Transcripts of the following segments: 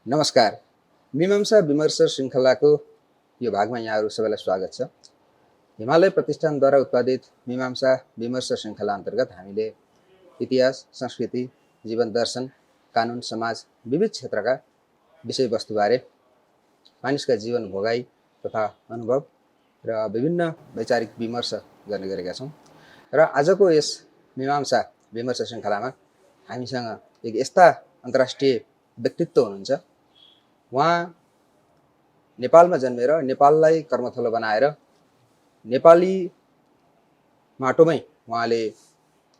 नमस्कार। मीमांसा विमर्श श्रृङ्खलाको यो भागमा यहाँहरू सबैलाई स्वागत छ। हिमालय प्रतिष्ठानद्वारा उत्पादित मीमांसा विमर्श श्रृङ्खला अन्तर्गत हामीले इतिहास, संस्कृति, जीवन दर्शन, कानुन, समाज विविध क्षेत्रका विषयवस्तुबारे मानिसका जीवन भोगाइ तथा अनुभव र विभिन्न वैचारिक विमर्श गर्ने गरेका छौँ। र आजको यस मीमांसा विमर्श श्रृङ्खलामा हामीसँग एक यस्ता अन्तर्राष्ट्रिय व्यक्तित्व हुनुहुन्छ। उहाँ नेपालमा जन्मेर नेपाललाई कर्मथलो बनाएर नेपाली माटोमै उहाँले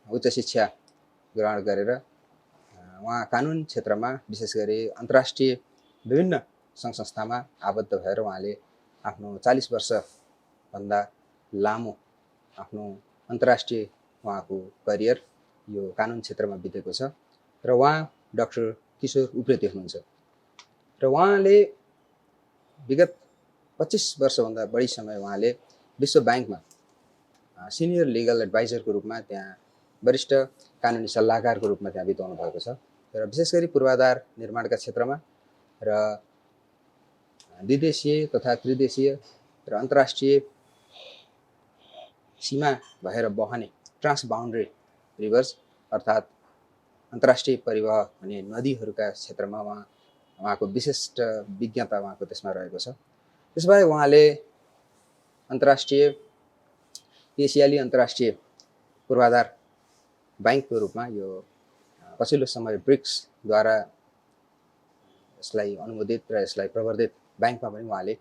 उच्च शिक्षा ग्रहण गरेर उहाँ कानुन क्षेत्रमा विशेष गरी अन्तर्राष्ट्रिय विभिन्न सङ्घ संस्थामा आबद्ध भएर उहाँले आफ्नो 40 वर्षभन्दा लामो आफ्नो अन्तर्राष्ट्रिय उहाँको करियर यो कानुन क्षेत्रमा बितेको छ। र उहाँ डाक्टर किशोर उप्रेती हुनुहुन्छ। र उहाँले विगत 25 वर्षभन्दा बढी समय उहाँले विश्व ब्याङ्कमा सिनियर लिगल एडभाइजरको रूपमा त्यहाँ वरिष्ठ कानुनी सल्लाहकारको रूपमा त्यहाँ बिताउनु भएको छ। र विशेष गरी पूर्वाधार निर्माणका क्षेत्रमा र द्विदेशीय तथा त्रिदेशीय र अन्तर्राष्ट्रिय सीमा भएर बहने ट्रान्सबाउन्ड्री रिभर्स अर्थात् अन्तर्राष्ट्रिय परिवह हुने नदीहरूका क्षेत्रमा उहाँको विशिष्ट विज्ञता उहाँको त्यसमा रहेको छ। त्यसबाहेक उहाँले अन्तर्राष्ट्रिय एसियाली अन्तर्राष्ट्रिय पूर्वाधार ब्याङ्कको रूपमा यो पछिल्लो समय ब्रिक्सद्वारा यसलाई अनुमोदित र यसलाई प्रवर्धित ब्याङ्कमा पनि उहाँले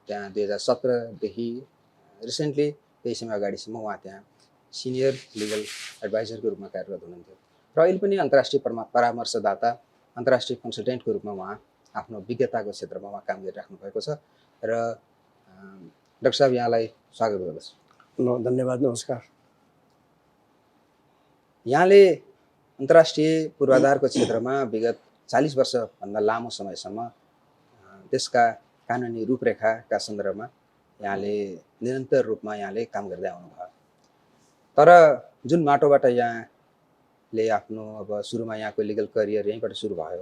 त्यहाँ 2017देखि रिसेन्टली केही समय अगाडिसम्म उहाँ त्यहाँ सिनियर लिगल एडभाइजरको रूपमा कार्यरत हुनुहुन्थ्यो। र अहिले पनि अन्तर्राष्ट्रिय परामर्शदाता अन्तर्राष्ट्रिय कन्सल्टेन्टको रूपमा उहाँ आफ्नो विज्ञताको क्षेत्रमा उहाँ काम गरिराख्नु भएको छ। र डाक्टर साहब यहाँलाई स्वागत गर्दछु। धन्यवाद, नमस्कार। यहाँले अन्तर्राष्ट्रिय पूर्वाधारको क्षेत्रमा विगत 40 वर्षभन्दा लामो समयसम्म त्यसका कानुनी रूपरेखाका सन्दर्भमा यहाँले निरन्तर रूपमा यहाँले काम गर्दै आउनुभयो। तर जुन माटोबाट यहाँले आफ्नो अब सुरुमा यहाँको लिगल करियर यहीँबाट सुरु भयो,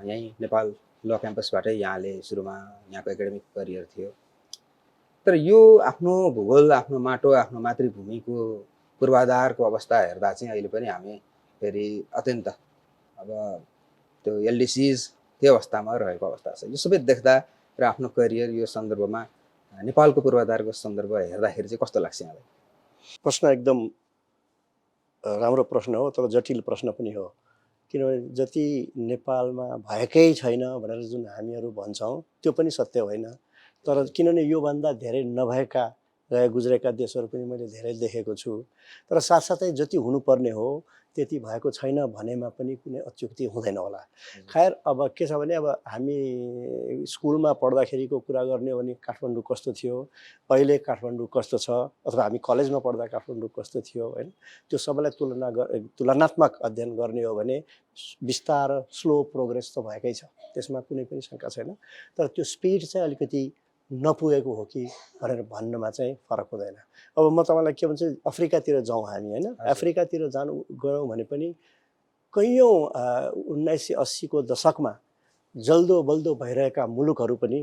यहीँ नेपाल ल क्याम्पसबाटै यहाँले सुरुमा यहाँको एकाडेमिक करियर थियो। तर यो आफ्नो भूगोल, आफ्नो माटो, आफ्नो मातृभूमिको पूर्वाधारको अवस्था हेर्दा चाहिँ अहिले पनि हामी फेरि अत्यन्त अब त्यो एलडिसिज त्यो अवस्थामा रहेको अवस्था छ। यो सबै देख्दा र आफ्नो करियर यो सन्दर्भमा नेपालको पूर्वाधारको सन्दर्भ हेर्दाखेरि चाहिँ कस्तो लाग्छ यहाँलाई? प्रश्न एकदम राम्रो प्रश्न हो, तर जटिल प्रश्न पनि हो। किनभने जति नेपालमा भएकै छैन भनेर जुन हामीहरू भन्छौँ त्यो पनि सत्य होइन। तर किनभने योभन्दा धेरै नभएका गए गुज्रेका देशहरू पनि मैले धेरै देखेको छु। तर साथसाथै जति हुनुपर्ने हो त्यति भएको छैन भनेमा पनि कुनै अत्युक्ति हुँदैन होला। खैर, अब के छ भने अब हामी स्कुलमा पढ्दाखेरिको कुरा गर्ने हो भने काठमाडौँ कस्तो थियो, अहिले काठमाडौँ कस्तो छ, अथवा हामी कलेजमा पढ्दा काठमाडौँ कस्तो थियो, होइन, त्यो सबैलाई तुलनात्मक अध्ययन गर्ने हो भने बिस्तार स्लो प्रोग्रेस त भएकै छ, त्यसमा कुनै पनि शङ्का छैन। तर त्यो स्पिड चाहिँ अलिकति नपुगेको हो कि भनेर भन्नमा चाहिँ फरक हुँदैन। अब म तपाईँलाई के भन्छु, अफ्रिकातिर जाउँ हामी, होइन, अफ्रिकातिर गयौँ भने पनि कैयौँ 1980 को दशकमा जल्दो बल्दो भइरहेका मुलुकहरू पनि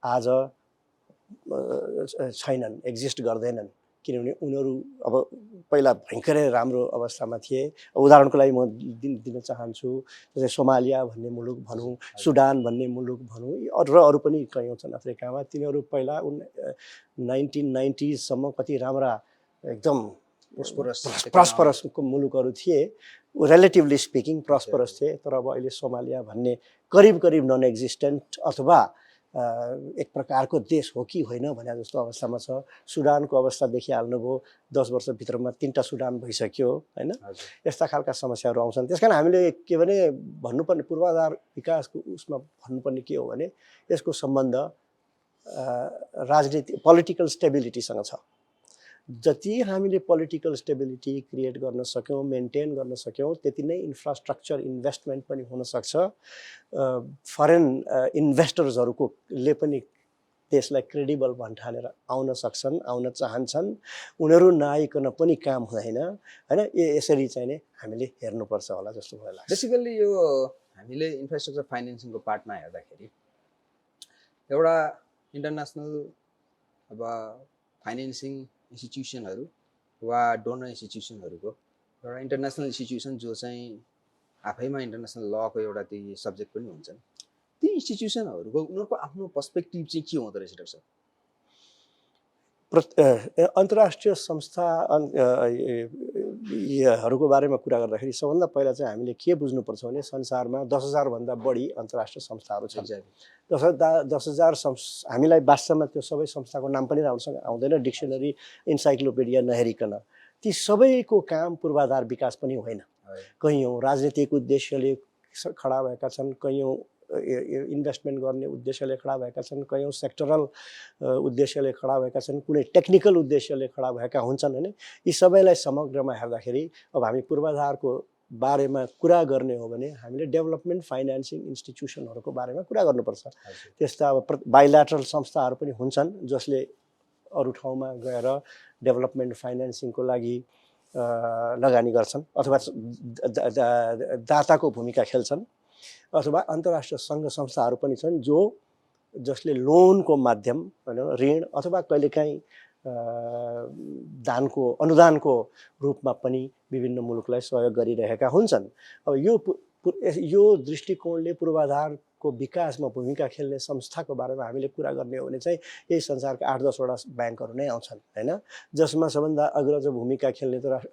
आज छैनन्, एक्जिस्ट गर्दैनन्। किनभने उनीहरू अब पहिला भयङ्करै राम्रो अवस्थामा थिए। उदाहरणको लागि म दिन चाहन्छु, जस्तै सोमालिया भन्ने मुलुक भनौँ, सुडान भन्ने मुलुक भनौँ, र अरू पनि कैयौँ छन् अफ्रिकामा। तिनीहरू पहिला 1990s सम्म कति राम्रा एकदम प्रस्परसको मुलुकहरू थिए, रिलेटिभली स्पिकिङ प्रस्परस थिए। तर अब अहिले सोमालिया भन्ने करिब नन एक्जिस्टेन्ट अथवा एक प्रकारको देश हो कि होइन भने जस्तो अवस्थामा छ। सुडानको अवस्था देखिहाल्नुभयो, 10 वर्षभित्रमा 3टा सुडान भइसक्यो, होइन। यस्ता खालका समस्याहरू आउँछन्। त्यस कारण हामीले के भने भन्नुपर्ने पूर्वाधार विकासको उसमा भन्नुपर्ने के हो भने यसको सम्बन्ध राजनीति पोलिटिकल स्टेबिलिटीसँग छ। जति हामीले पोलिटिकल स्टेबिलिटी क्रिएट गर्न सक्यौँ, मेन्टेन गर्न सक्यौँ, त्यति नै इन्फ्रास्ट्रक्चर इन्भेस्टमेन्ट पनि हुनसक्छ। फरेन इन्भेस्टर्सहरूले पनि देशलाई क्रेडिबल भन्ठानेर आउन सक्छन्, आउन चाहन्छन्, उनीहरू नआइकन पनि काम हुँदैन हैन। यसरी चाहिँ नि हामीले हेर्नुपर्छ होला जस्तो मलाई लाग्छ। बेसिकल्ली यो हामीले इन्फ्रास्ट्रक्चर फाइनेन्सिङको पार्टमा हेर्दाखेरि एउटा इन्टरनेसनल अब फाइनेन्सिङ इन्स्टिट्युसनहरू वा डोनर इन्स्टिट्युसनहरूको एउटा इन्टरनेसनल इन्स्टिट्युसन जो चाहिँ आफैमा इन्टरनेसनल लको एउटा ती सब्जेक्ट पनि हुन्छन्, ती इन्स्टिट्युसनहरूको उनीहरूको आफ्नो पर्सपेक्टिभ चाहिँ के हुँदो रहेछ डाक्टर साहब? अन्तर्राष्ट्रिय संस्था हरूको बारेमा कुरा गर्दाखेरि सबभन्दा पहिला चाहिँ हामीले के बुझ्नुपर्छ भने संसारमा 10,000 भन्दा बढी अन्तर्राष्ट्रिय संस्थाहरू छन्। 10,000 हामीलाई वास्तवमा त्यो सबै संस्थाको नाम पनि राम्रोसँग आउँदैन, डिक्सनरी इन्साइक्लोपिडिया नहेरिकन। ती सबैको काम पूर्वाधार विकास पनि होइन। कयौँ राजनीतिक उद्देश्यले खडा भएका छन्, कयौँ इन्भेस्टमेन्ट गर्ने उद्देश्यले खडा भएका छन्, कयौँ सेक्टरल उद्देश्यले खडा भएका छन्, कुनै टेक्निकल उद्देश्यले खडा भएका हुन्छन् हैन। यी सबैलाई समग्रमा हेर्दाखेरि अब हामी पूर्वाधारको बारेमा कुरा गर्ने हो भने हामीले डेभलपमेन्ट फाइनेन्सिङ इन्स्टिट्युसनहरूको बारेमा कुरा गर्नुपर्छ। त्यस्ता अब बाइल्याटरल संस्थाहरू पनि हुन्छन् जसले अरू ठाउँमा गएर डेभलपमेन्ट फाइनेन्सिङको लागि लगानी गर्छन् अथवा दाताको भूमिका खेल्छन्, अथवा अन्तर्राष्ट्रिय सङ्घ संस्थाहरू पनि छन् जसले लोनको माध्यम हैन, ऋण अथवा कहिलेकाहीँ अनुदानको रूपमा पनि विभिन्न मुलुकलाई सहयोग गरिरहेका हुन्छन्। अब यो दृष्टिकोणले पूर्वाधारको विकासमा भूमिका खेल्ने संस्थाको बारेमा हामीले कुरा गर्ने हो भने चाहिँ यही संसारका 8-10 वटा ब्याङ्कहरू नै आउँछन् हैन, जसमा सबभन्दा अग्रज भूमिका खेल्ने त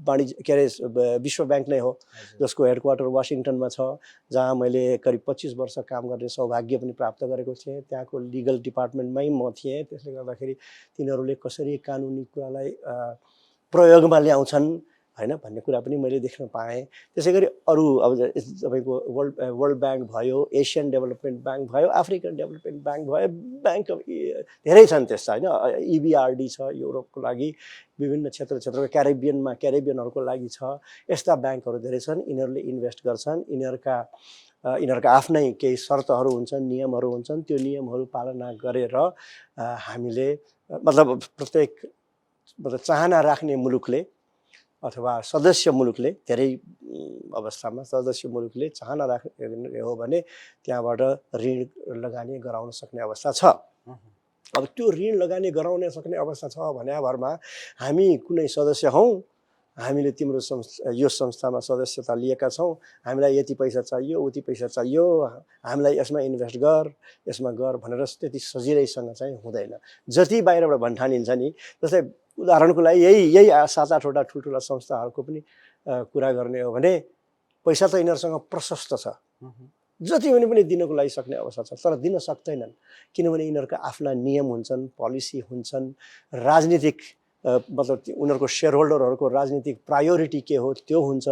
वाणिज्य के अरे विश्व ब्याङ्क नै हो, जसको हेडक्वार्टर वासिङटनमा छ, जहाँ मैले करिब 25 वर्ष काम गर्ने सौभाग्य पनि प्राप्त गरेको थिएँ। त्यहाँको लिगल डिपार्टमेन्टमै म थिएँ। त्यसले गर्दाखेरि तिनीहरूले कसरी कानुनी कुरालाई प्रयोगमा ल्याउँछन् हैन भन्ने कुरा पनि मैले देख्न पाएँ। त्यसै गरी अरू अब तपाईँको वर्ल्ड ब्याङ्क भयो, एसियन डेभलपमेन्ट ब्याङ्क भयो, अफ्रिकन डेभलपमेन्ट ब्याङ्क भयो, ब्याङ्क धेरै छन् त्यस्ता हैन। EBRD छ युरोपको लागि, विभिन्न क्षेत्रको क्यारिबियनहरूको लागि छ। यस्ता ब्याङ्कहरू धेरै छन्। यिनीहरूले इन्भेस्ट गर्छन्। यिनीहरूका आफ्नै केही शर्तहरू हुन्छन्, नियमहरू हुन्छन्। त्यो नियमहरू पालना गरेर हामीले प्रत्येक चाहना राख्ने मुलुकले अथवा सदस्य मुलुकले, धेरै अवस्थामा सदस्य मुलुकले चाहना राख्ने हो भने त्यहाँबाट ऋण लगानी गराउन सक्ने अवस्था छ। अब त्यो ऋण लगानी गराउन सक्ने अवस्था छ भने भरमा हामी कुनै सदस्य हौँ, हामीले तिम्रो यो संस्थामा सदस्यता लिएका छौँ, हामीलाई यति पैसा चाहियो, उति पैसा चाहियो, हामीलाई यसमा इन्भेस्ट यसमा गर भनेर त्यति सजिलैसँग चाहिँ हुँदैन। जति बाहिरबाट भन्ठानिन्छ नि, जस्तै उदाहरणको लागि यही 7-8 वटा ठुल्ठुला संस्थाहरूको पनि कुरा गर्ने हो भने पैसा त यिनीहरूसँग प्रशस्त छ, जति पनि दिनको लागि सक्ने अवस्था छ, तर दिन सक्दैनन्। किनभने यिनीहरूका आफ्ना नियम हुन्छन्, पोलिसी हुन्छन्, राजनीतिक उनीहरूको शेयर होल्डरहरूको राजनीतिक प्रायोरिटी के हो त्यो हुन्छ।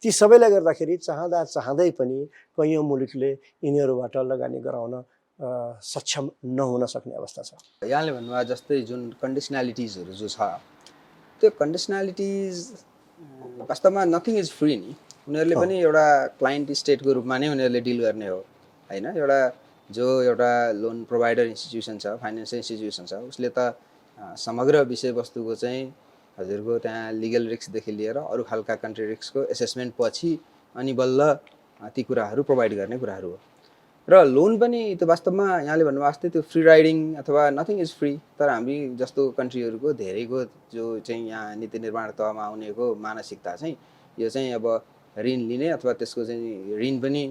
ती सबैले गर्दाखेरि चाहँदै पनि कैयौँ मुलुकले यिनीहरूबाट लगानी गराउन सक्षम नहुन सक्ने अवस्था छ। यहाँले भन्नुभयो जस्तै जुन कन्डिसनालिटिजहरू जो छ, त्यो कन्डिसनालिटिज वास्तवमा नथिङ इज फ्री नि। उनीहरूले पनि एउटा क्लाइन्ट स्टेटको रूपमा नै उनीहरूले डिल गर्ने हो हैन। एउटा लोन प्रोभाइडर इन्स्टिट्युसन छ, फाइनेन्सियल इन्स्टिट्युसन छ, उसले त समग्र विषयवस्तुको चाहिँ हजुरको त्यहाँ लिगल रिस्कदेखि लिएर अरू खालका कन्ट्री रिस्कको एसेसमेन्ट पछि अनि बल्ल ती कुराहरू प्रोभाइड गर्ने कुराहरू हो। र लोन पनि त्यो वास्तवमा यहाँले भन्नुभएको जस्तै त्यो फ्री राइडिङ अथवा नथिङ इज फ्री, तर हामी जस्तो कन्ट्रीहरूको धेरैको जो चाहिँ यहाँ नीति निर्माण तहमा आउनेको मानसिकता चाहिँ यो चाहिँ अब ऋण लिने अथवा त्यसको चाहिँ ऋण पनि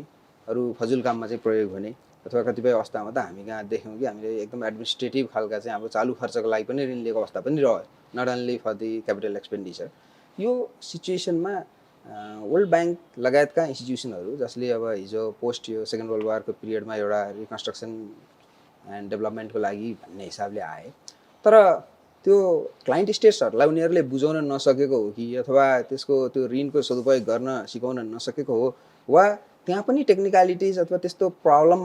अरू फजुल काममा चाहिँ प्रयोग हुने, अथवा कतिपय अवस्थामा त हामी कहाँ देख्यौँ कि हामीले एकदम एडमिनिस्ट्रेटिभ खालका चाहिँ अब चालु खर्चको लागि पनि ऋण लिएको अवस्था पनि रह्यो, not only for the capital expenditure. यो सिचुएसनमा वर्ल्ड ब्याङ्क लगायतका इन्स्टिट्युसनहरू जसले अब हिजो पोस्ट यो सेकेन्ड वर्ल्ड वारको पिरियडमा एउटा रिकन्स्ट्रक्सन एन्ड डेभलपमेन्टको लागि भन्ने हिसाबले आए, तर त्यो क्लाइन्ट स्टेट्सहरूलाई उनीहरूले बुझाउन नसकेको हो कि अथवा त्यसको त्यो ऋणको सदुपयोग गर्न सिकाउन नसकेको हो, वा त्यहाँ पनि टेक्निकलिटिज अथवा त्यस्तो प्रब्लम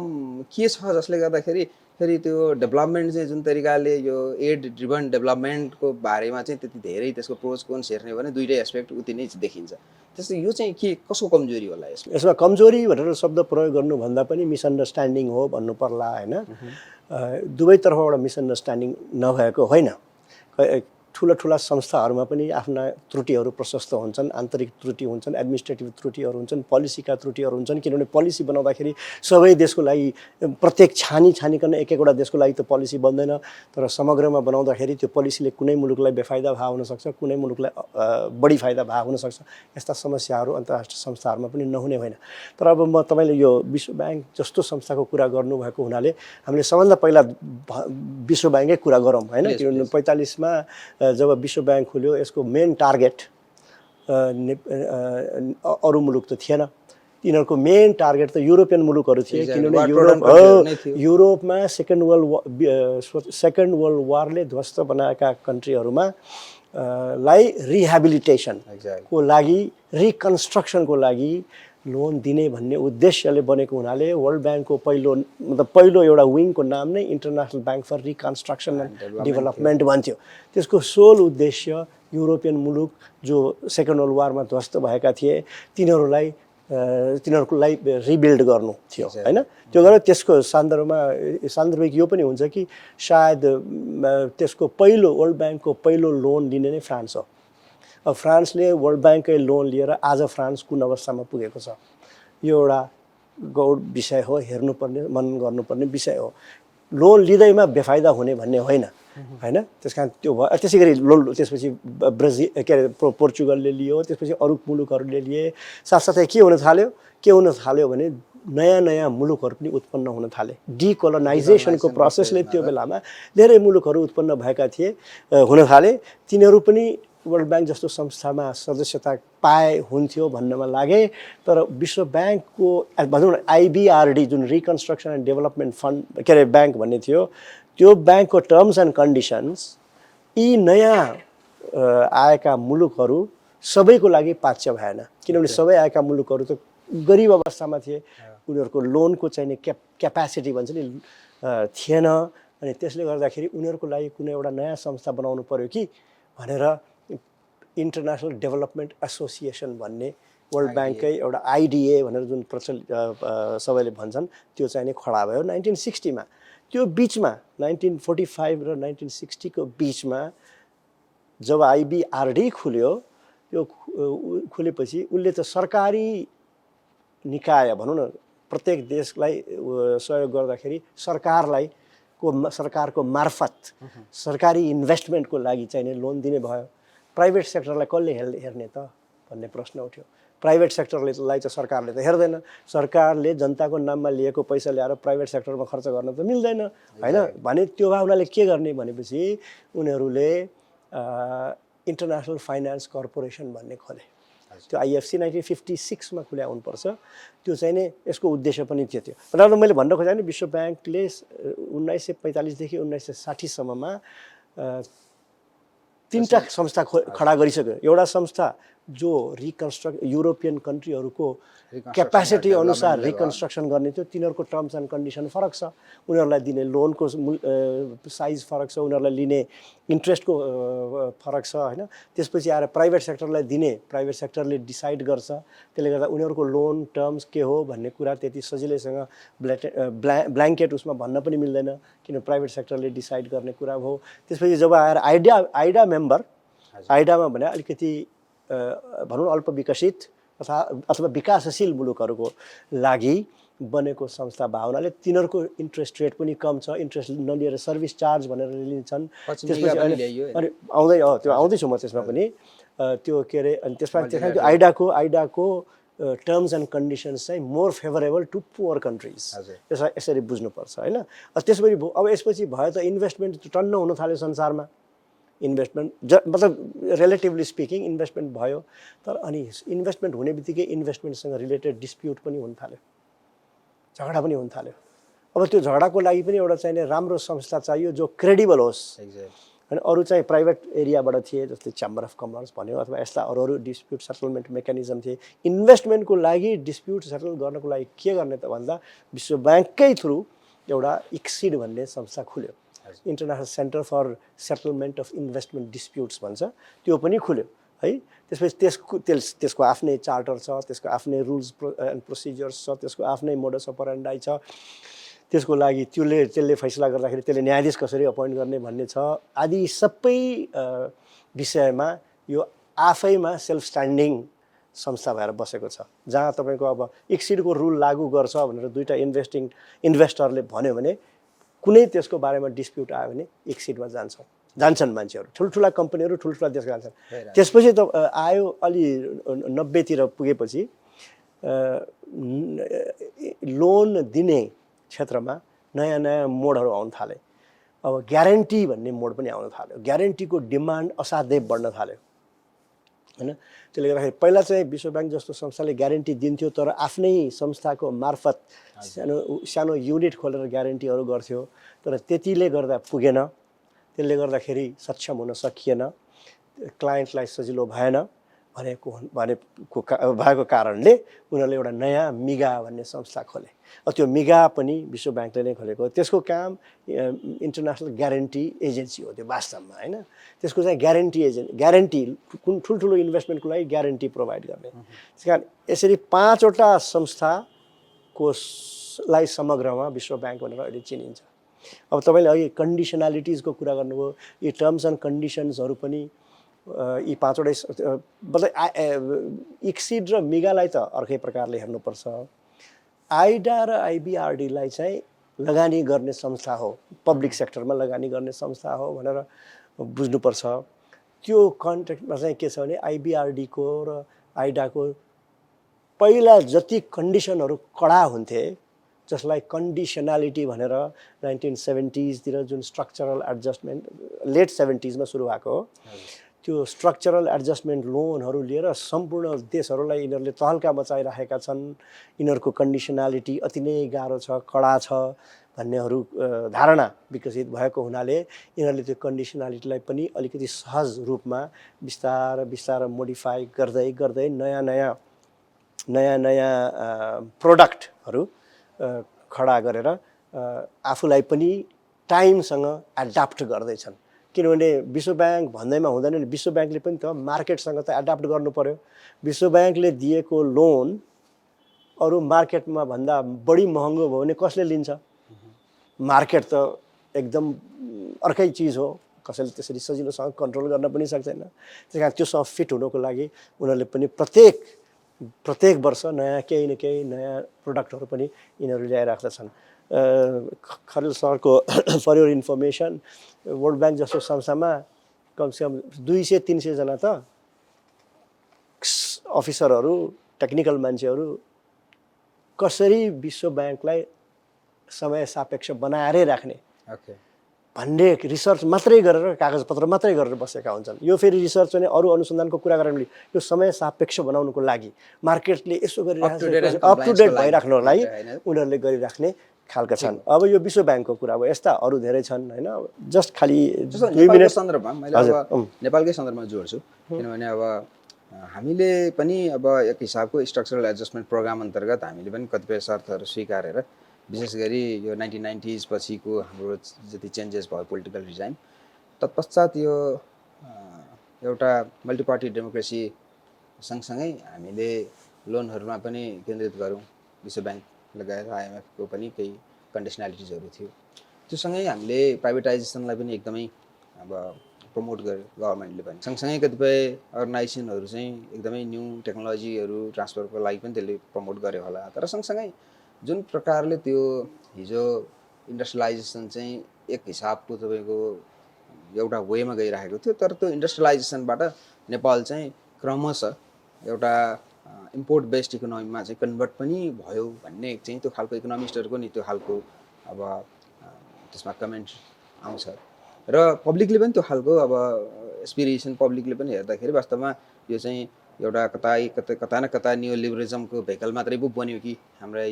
के छ जसले गर्दाखेरि फेरि त्यो डेभलपमेन्ट चाहिँ जुन तरिकाले यो एड ड्रिभन डेभलपमेन्टको बारेमा चाहिँ त्यति धेरै त्यसको प्रोज कोन्स हेर्ने हो भने दुईटै एस्पेक्ट उति नै देखिन्छ। त्यस्तै यो चाहिँ के कसको कमजोरी होला यसमा? कमजोरी भनेर शब्द प्रयोग गर्नुभन्दा पनि मिसअन्डरस्ट्यान्डिङ हो भन्नु पर्ला हैन। दुवैतर्फबाट मिसअन्डरस्ट्यान्डिङ नभएको होइन। ठुला ठुला संस्थाहरूमा पनि आफ्ना त्रुटिहरू प्रशस्त हुन्छन्, आन्तरिक त्रुटि हुन्छन्, एडमिनिस्ट्रेटिभ त्रुटिहरू हुन्छन्, पोलिसीका त्रुटिहरू हुन्छन्। किनभने पोलिसी बनाउँदाखेरि सबै देशको लागि प्रत्येक छानिकन एक एकवटा देशको लागि त पोलिसी बन्दैन, तर समग्रमा बनाउँदाखेरि त्यो पोलिसीले कुनै मुलुकलाई बेफाइदा भए हुनसक्छ, कुनै मुलुकलाई बढी फाइदा भए हुनसक्छ। यस्ता समस्याहरू अन्तर्राष्ट्रिय संस्थाहरूमा पनि नहुने होइन। तर अब म तपाईँले यो विश्व ब्याङ्क जस्तो संस्थाको कुरा गर्नुभएको हुनाले हामीले सबभन्दा पहिला विश्व ब्याङ्कै कुरा गरौँ होइन। किनभने 45 मा जब विश्व ब्याङ्क खुल्यो यसको मेन टार्गेट अरू मुलुक त थिएन, तिनीहरूको मेन टार्गेट त युरोपियन मुलुकहरू थिए। किनभने युरोपमा सेकेन्ड वर्ल्ड वारले ध्वस्त बनाएका कन्ट्रीहरूमा लाई रिहेबिलिटेसनको लागि, रिकन्स्ट्रक्सनको लागि लोन दिने भन्ने उद्देश्यले बनेको हुनाले वर्ल्ड ब्याङ्कको पहिलो एउटा विङको नाम नै international bank for reconstruction and development भन्थ्यो। त्यसको सोल उद्देश्य युरोपियन मुलुक जो सेकेन्ड वर्ल्ड वारमा ध्वस्त भएका थिए तिनीहरूको लागि रिबिल्ड गर्नु थियो होइन। त्यो गरेर त्यसको सान्दर्भिक यो पनि हुन्छ कि सायद त्यसको वर्ल्ड ब्याङ्कको पहिलो लोन लिने नै फ्रान्स हो। अब फ्रान्सले वर्ल्ड ब्याङ्ककै लोन लिएर आज फ्रान्स कुन अवस्थामा पुगेको छ, यो एउटा गौर विषय हो, हेर्नुपर्ने मनन गर्नुपर्ने विषय हो। लोन लिँदैमा बेफाइदा हुने भन्ने होइन होइन। त्यस कारण त्यो भयो। त्यसै गरी त्यसपछि पोर्चुगलले लियो, त्यसपछि अरू मुलुकहरूले लिए। साथसाथै के हुन थाल्यो भने नयाँ मुलुकहरू पनि उत्पन्न हुन थाले। डिकोलोनाइजेसनको प्रोसेसले त्यो बेलामा धेरै मुलुकहरू उत्पन्न भएका थिए, हुन थाले। तिनीहरू पनि वर्ल्ड ब्याङ्क जस्तो संस्थामा सदस्यता हुन्थ्यो भन्नमा लागे। तर विश्व ब्याङ्कको भनौँ न IBRD जुन reconstruction and development fund bank भन्ने थियो, त्यो ब्याङ्कको टर्म्स एन्ड कन्डिसन्स यी नयाँ आएका मुलुकहरू सबैको लागि पाच्य भएन। किनभने सबै आएका मुलुकहरू त गरिब अवस्थामा थिए, उनीहरूको लोनको चाहिने क्यापासिटी भन्छ नि थिएन। अनि त्यसले गर्दाखेरि उनीहरूको लागि कुनै एउटा नयाँ संस्था बनाउनु पर्यो कि भनेर इन्टरनेसनल डेभलपमेन्ट एसोसिएसन भन्ने वर्ल्ड ब्याङ्ककै एउटा IDA भनेर जुन सबैले भन्छन् त्यो चाहिँ नि खडा भयो 1960 मा। त्यो बिचमा 1945 र 1960 को बिचमा जब IBRD खुल्यो, त्यो खुलेपछि उसले त सरकारी निकाय भनौँ न प्रत्येक देशलाई सहयोग गर्दाखेरि सरकारको मार्फत सरकारी इन्भेस्टमेन्टको लागि चाहिँ नि लोन दिने भयो। प्राइभेट सेक्टरलाई कसले हेर्ने त भन्ने प्रश्न उठ्यो। प्राइभेट सेक्टरलाई त सरकारले त हेर्दैन। सरकारले जनताको नाममा लिएको पैसा ल्याएर प्राइभेट सेक्टरमा खर्च गर्न त मिल्दैन होइन। भने त्यो भावनाले के गर्ने भनेपछि उनीहरूले इन्टरनेसनल फाइनेन्स कर्पोरेसन भन्ने खोले। त्यो IFC 1956 मा खुल्या हुनुपर्छ। त्यो चाहिँ नि यसको उद्देश्य पनि त्यो थियो। र मैले भन्न खोजेँ नि विश्व ब्याङ्कले 1945 देखि 1960 सम्ममा 3टा संस्था खडा गरिसक्यो। एउटा संस्था जो युरोपियन कन्ट्रीहरूको क्यापासिटी अनुसार रिकन्स्ट्रक्सन गर्ने थियो, तिनीहरूको टर्म्स एन्ड कन्डिसन फरक छ, उनीहरूलाई दिने लोनको साइज फरक छ, उनीहरूलाई लिने इन्ट्रेस्टको फरक छ होइन। त्यसपछि आएर प्राइभेट सेक्टरलाई दिने, प्राइभेट सेक्टरले डिसाइड गर्छ। त्यसले गर्दा उनीहरूको लोन टर्म्स के हो भन्ने कुरा त्यति सजिलैसँग ब्ल्याङ्केट उसमा भन्न पनि मिल्दैन, किन प्राइभेट सेक्टरले डिसाइड गर्ने कुरा हो। त्यसपछि जब आएर आइडा मेम्बर, आइडामा भने अलिकति भनौँ अल्प विकसित अथवा विकासशील मुलुकहरूको लागि बनेको संस्था भावनाले तिनीहरूको इन्ट्रेस्ट रेट पनि कम छ, इन्ट्रेस्ट नलिएर सर्भिस चार्ज भनेर लिन्छन्। त्यसपछि अनि आउँदैछु म त्यसमा पनि त्यो के अरे। अनि त्यसमा त्यो आइडाको टर्म्स एन्ड कन्डिसन्स चाहिँ more favourable to poor countries, यसरी बुझ्नुपर्छ होइन। त्यसपछि अब यसपछि भयो त इन्भेस्टमेन्ट टन्न हुन थाल्यो संसारमा। इन्भेस्टमेन्ट मतलब रिलेटिभली स्पिकिङ इन्भेस्टमेन्ट भयो, तर अनि इन्भेस्टमेन्ट हुने बित्तिकै इन्भेस्टमेन्टसँग रिलेटेड डिस्प्युट पनि हुन थाल्यो, झगडा पनि हुन थाल्यो। अब त्यो झगडाको लागि पनि एउटा चाहिने राम्रो संस्था चाहियो जो क्रेडिबल होस्। अनि अरू चाहिँ प्राइभेट एरियाबाट थिए, जस्तै च्याम्बर अफ कमर्स भन्यो अथवा यस्ता अरू डिस्प्युट सेटलमेन्ट मेकानिजम थिए। इन्भेस्टमेन्टको लागि डिस्प्युट सेटल गर्नको लागि के गर्ने त भन्दा विश्व ब्याङ्ककै थ्रु एउटा ICSID भन्ने संस्था खुल्यो, international centre for settlement of investment disputes भन्छ, त्यो पनि खुल्यो है। त्यसपछि त्यसको आफ्नै चार्टर छ, त्यसको आफ्नै रुल्स एन्ड प्रोसिजर्स छ, त्यसको आफ्नै मोडस अपरेन्डाई छ। त्यसको लागि त्यसले फैसला गर्दाखेरि त्यसले न्यायाधीश कसरी अपोइन्ट गर्ने भन्ने छ आदि सबै विषयमा यो आफैमा सेल्फ स्ट्यान्डिङ संस्था भएर बसेको छ जहाँ तपाईँको अब एक्सिडको रुल लागू गर्छ भनेर दुईवटा इन्भेस्टरले भन्यो भने कुनै त्यसको बारेमा डिस्प्युट आयो भने एक्सिडमा जान्छन् मान्छेहरू ठुल्ठुला कम्पनीहरू ठुल्ठुला देश जान्छन् त्यसपछि त आयो अलि 90तिर पुगेपछि लोन दिने क्षेत्रमा नयाँ नयाँ मोडहरू आउन थाले अब ग्यारेन्टी भन्ने मोड पनि आउन थाल्यो ग्यारेन्टीको डिमान्ड असाध्यै बढ्न थाल्यो हैन त्यसले गर्दाखेरि पहिला चाहिँ विश्व ब्याङ्क जस्तो संस्थाले ग्यारेन्टी दिन्थ्यो तर आफ्नै संस्थाको मार्फत सानो युनिट खोलेर ग्यारेन्टीहरू गर्थ्यो तर त्यतिले गर्दा पुगेन त्यसले गर्दाखेरि सक्षम हुन सकिएन क्लायन्टलाई सजिलो भएन भएको कारणले उनीहरूले एउटा नयाँ मिगा भन्ने संस्था खोले त्यो मिगा पनि विश्व ब्याङ्कले नै खोलेको त्यसको काम इन्टरनेसनल ग्यारेन्टी एजेन्सी हो त्यो वास्तवमा हैन त्यसको चाहिँ ग्यारेन्टी कुन ठुल्ठुलो इन्भेस्टमेन्टको लागि ग्यारेन्टी प्रोभाइड गर्ने त्यसकारण यसरी 5 वटा संस्थाको लाई समग्रमा विश्व ब्याङ्क भनेर अहिले चिनिन्छ अब तपाईँले अघि कन्डिसनालिटिजको कुरा गर्नुभयो यी टर्म्स एन्ड कन्डिसन्सहरू पनि यी 5 वटै इक्सिड र मिगालाई त अर्कै प्रकारले हेर्नुपर्छ आइडा र आइबिआरडीलाई चाहिँ लगानी गर्ने संस्था हो पब्लिक सेक्टरमा लगानी गर्ने संस्था हो भनेर बुझ्नुपर्छ त्यो कन्टेक्स्टमा चाहिँ के छ भने आइबिआरडीको र आइडाको पहिला जति कन्डिसनहरू कडा हुन्थे जसलाई कन्डिसनालिटी भनेर 1970s तिर जुन स्ट्रक्चरल एडजस्टमेन्ट लेट 70s मा सुरु भएको हो त्यो स्ट्रक्चरल एडजस्टमेन्ट लोनहरू लिएर सम्पूर्ण देशहरूलाई यिनीहरूले तहल्का मचाइरहेका छन् यिनीहरूको कन्डिसनालिटी अति नै गाह्रो छ कडा छ भन्नेहरू धारणा विकसित भएको हुनाले यिनीहरूले त्यो कन्डिसनालिटीलाई पनि अलिकति सहज रूपमा बिस्तारै मोडिफाई गर्दै नयाँ प्रोडक्टहरू खडा गरेर आफूलाई पनि टाइमसँग एडाप्ट गर्दैछन् किनभने विश्व ब्याङ्क भन्दैमा हुँदैन नि विश्व ब्याङ्कले पनि त मार्केटसँग त एडाप्ट गर्नु पर्यो विश्व ब्याङ्कले दिएको लोन अरू मार्केटमा भन्दा बढी महँगो भयो भने कसले लिन्छ मार्केट त एकदम अर्कै चिज हो कसैले त्यसरी सजिलोसँग कन्ट्रोल गर्न पनि सक्दैन त्यसकारण त्योसँग फिट हुनको लागि उनीहरूले पनि प्रत्येक वर्ष नयाँ केही न केही नयाँ प्रोडक्टहरू पनि यिनीहरू ल्याइराख्दछन् खरेल सरको for your information world bank जस्तो संस्थामा कमसेकम 200-300 जना त अफिसरहरू टेक्निकल मान्छेहरू कसरी विश्व ब्याङ्कलाई समय सापेक्ष बनाएरै राख्ने भन्ने रिसर्च मात्रै गरेर कागजपत्र मात्रै गरेर बसेका हुन्छन् यो फेरि रिसर्च भने अरू अनुसन्धानको कुरा गरेर यो समय सापेक्ष बनाउनको लागि मार्केटले यसो गरिरहेको अप टु डेट भइराख्नको लागि उनीहरूले गरिराख्ने खालका छन् अब यो विश्व ब्याङ्कको कुरा अब यस्ता अरू धेरै छन् हैन जस्ट खाली 2 मिनेट सन्दर्भमा मैले अब नेपालकै सन्दर्भमा जोड्छु किनभने अब हामीले पनि अब एक हिसाबको स्ट्रक्चरल एडजस्टमेन्ट प्रोग्राम अन्तर्गत हामीले पनि कतिपय शर्तहरू स्वीकारेर विशेष गरी यो 1990s पछिको हाम्रो जति चेन्जेस भयो पोलिटिकल रिजाइन तत्पश्चात यो एउटा मल्टिपार्टी डेमोक्रेसी सँगसँगै हामीले लोनहरूमा पनि केन्द्रित गरौँ विश्व ब्याङ्क लगायत आइएमएफको पनि केही कन्डिसनालिटिजहरू थियो त्योसँगै हामीले प्राइभेटाइजेसनलाई पनि एकदमै अब प्रमोट गर्यो गभर्मेन्टले पनि सँगसँगै कतिपय अर्गनाइजेसनहरू चाहिँ एकदमै न्यू टेक्नोलोजीहरू ट्रान्सफरको लागि पनि त्यसले प्रमोट गर्यो होला तर सँगसँगै जुन प्रकारले त्यो हिजो इन्डस्ट्रियलाइजेसन चाहिँ एक हिसाबको तपाईँको एउटा वेमा गइरहेको थियो तर त्यो इन्डस्ट्रियलाइजेसनबाट नेपाल चाहिँ क्रमशः एउटा इम्पोर्ट बेस्ड इकोनोमीमा चाहिँ कन्भर्ट पनि भयो भन्ने चाहिँ त्यो खालको इकोनोमिस्टहरूको नि त्यो खालको अब त्यसमा कमेन्ट आउँछ र पब्लिकले पनि त्यो खालको अब एस्पिरेसन पब्लिकले पनि हेर्दाखेरि वास्तवमा यो चाहिँ एउटा कता न कता न्यू लिबरलिजमको भेहिकल मात्रै पो बन्यो कि हाम्रै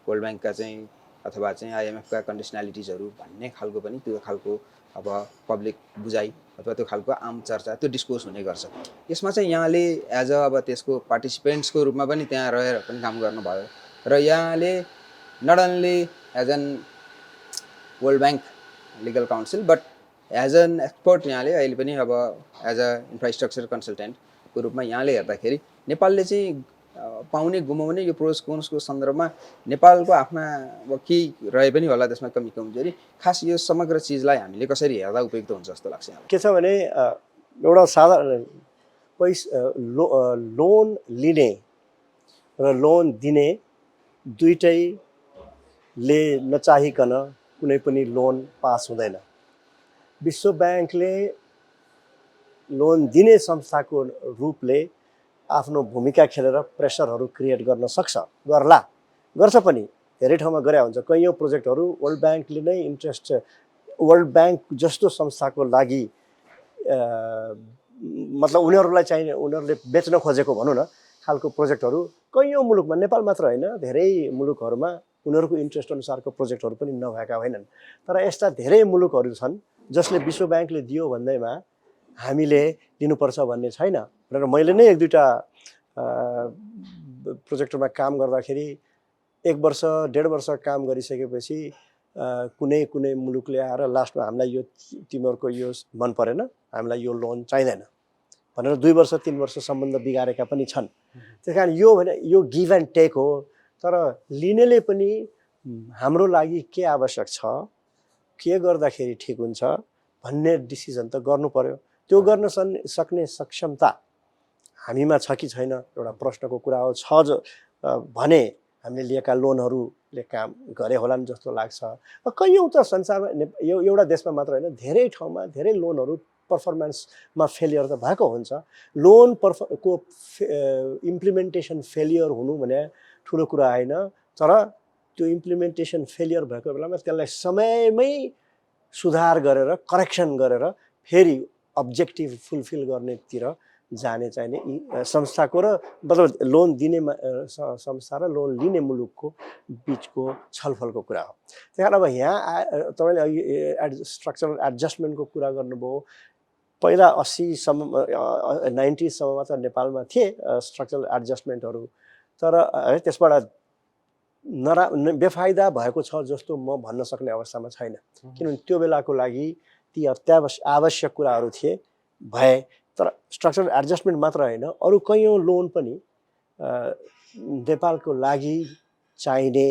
वर्ल्ड ब्याङ्कका चाहिँ अथवा चाहिँ आइएमएफका कन्डिसनालिटिजहरू भन्ने खालको पनि त्यो खालको अब पब्लिक बुझाइ अथवा त्यो खालको आम चर्चा त्यो डिस्कोर्स हुने गर्छ यसमा चाहिँ यहाँले एज अ अब त्यसको पार्टिसिपेन्ट्सको रूपमा पनि त्यहाँ रहेर पनि काम गर्नुभयो र यहाँले not only as an world bank legal council but as an expert यहाँले अहिले पनि अब एज अ इन्फ्रास्ट्रक्चर कन्सल्टेन्टको रूपमा यहाँले हेर्दाखेरि नेपालले चाहिँ पाउने गुमाउने यो प्रोस कोन्सको सन्दर्भमा नेपालको आफ्ना अब केही रहे पनि होला त्यसमा कमी कमजोरी, खास यो समग्र चिजलाई हामीले कसरी हेर्दा उपयुक्त हुन्छ जस्तो लाग्छ यहाँलाई? के छ भने एउटा साधारण लोन लिने र लोन दिने दुइटैले नचाहिकन कुनै पनि लोन पास हुँदैन। विश्व ब्याङ्कले लोन दिने संस्थाको रूपले आफ्नो भूमिका खेलेर प्रेसरहरू क्रिएट गर्न सक्छ, गर्छ पनि, धेरै ठाउँमा गरे हुन्छ। कैयौँ प्रोजेक्टहरू वर्ल्ड ब्याङ्कले नै वर्ल्ड ब्याङ्क जस्तो संस्थाको लागि मतलब उनीहरूलाई चाहिने, उनीहरूले बेच्न खोजेको भनौँ न खालको प्रोजेक्टहरू कैयौँ मुलुकमा, नेपाल मात्र होइन धेरै मुलुकहरूमा उनीहरूको इन्ट्रेस्ट अनुसारको प्रोजेक्टहरू पनि नभएका होइनन्। तर यस्ता धेरै मुलुकहरू छन् जसले विश्व ब्याङ्कले दियो भन्दैमा हामीले दिनुपर्छ भन्ने छैन। र मैले नै एक दुईवटा प्रोजेक्टमा काम गर्दाखेरि 1 वर्ष 1.5 वर्ष काम गरिसकेपछि कुनै मुलुकले आएर लास्टमा हामीलाई यो तिमीहरूको यो मन परेन, हामीलाई यो लोन चाहिँदैन भनेर 2 वर्ष 3 वर्ष सम्बन्ध बिगारेका पनि छन्। त्यस कारण यो गिभ एन्ड टेक हो। तर लिनेले पनि हाम्रो लागि के आवश्यक छ, के गर्दाखेरि ठिक हुन्छ भन्ने डिसिजन त गर्नु पर्यो। त्यो गर्न सक्ने सक्षमता हामीमा छ कि छैन एउटा प्रश्नको कुरा हो। भने हामीले लिएका लोनहरूले काम गरे होलान् जस्तो लाग्छ। कैयौँ त संसारमा यो एउटा देशमा मात्र होइन धेरै ठाउँमा धेरै लोनहरू पर्फर्मेन्समा फेलियर त भएको हुन्छ। लोन को इम्प्लिमेन्टेसन फेलियर हुनु भने ठुलो कुरा होइन, तर त्यो इम्प्लिमेन्टेसन फेलियर भएको बेलामा त्यसलाई समयमै सुधार गरेर करेक्सन गरेर फेरि अब्जेक्टिभ फुलफिल गर्नेतिर जाने चाहिने संस्थाको र मतलब लोन दिने संस्था र लोन लिने मुलुकको बिचको छलफलको कुरा हो। त्यही कारण अब यहाँ तपाईँले स्ट्रक्चरल एडजस्टमेन्टको कुरा गर्नुभयो। पहिला 80 90सम्ममा त नेपालमा थिए स्ट्रक्चरल एडजस्टमेन्टहरू, तर त्यसबाट बेफाइदा भएको छ जस्तो म भन्न सक्ने अवस्थामा छैन। किनभने त्यो बेलाको लागि ती आवश्यक कुराहरू थिए भए। तर स्ट्रक्चरल एडजस्टमेन्ट मात्र होइन, अरू कैयौँ लोन पनि नेपालको लागि चाहिने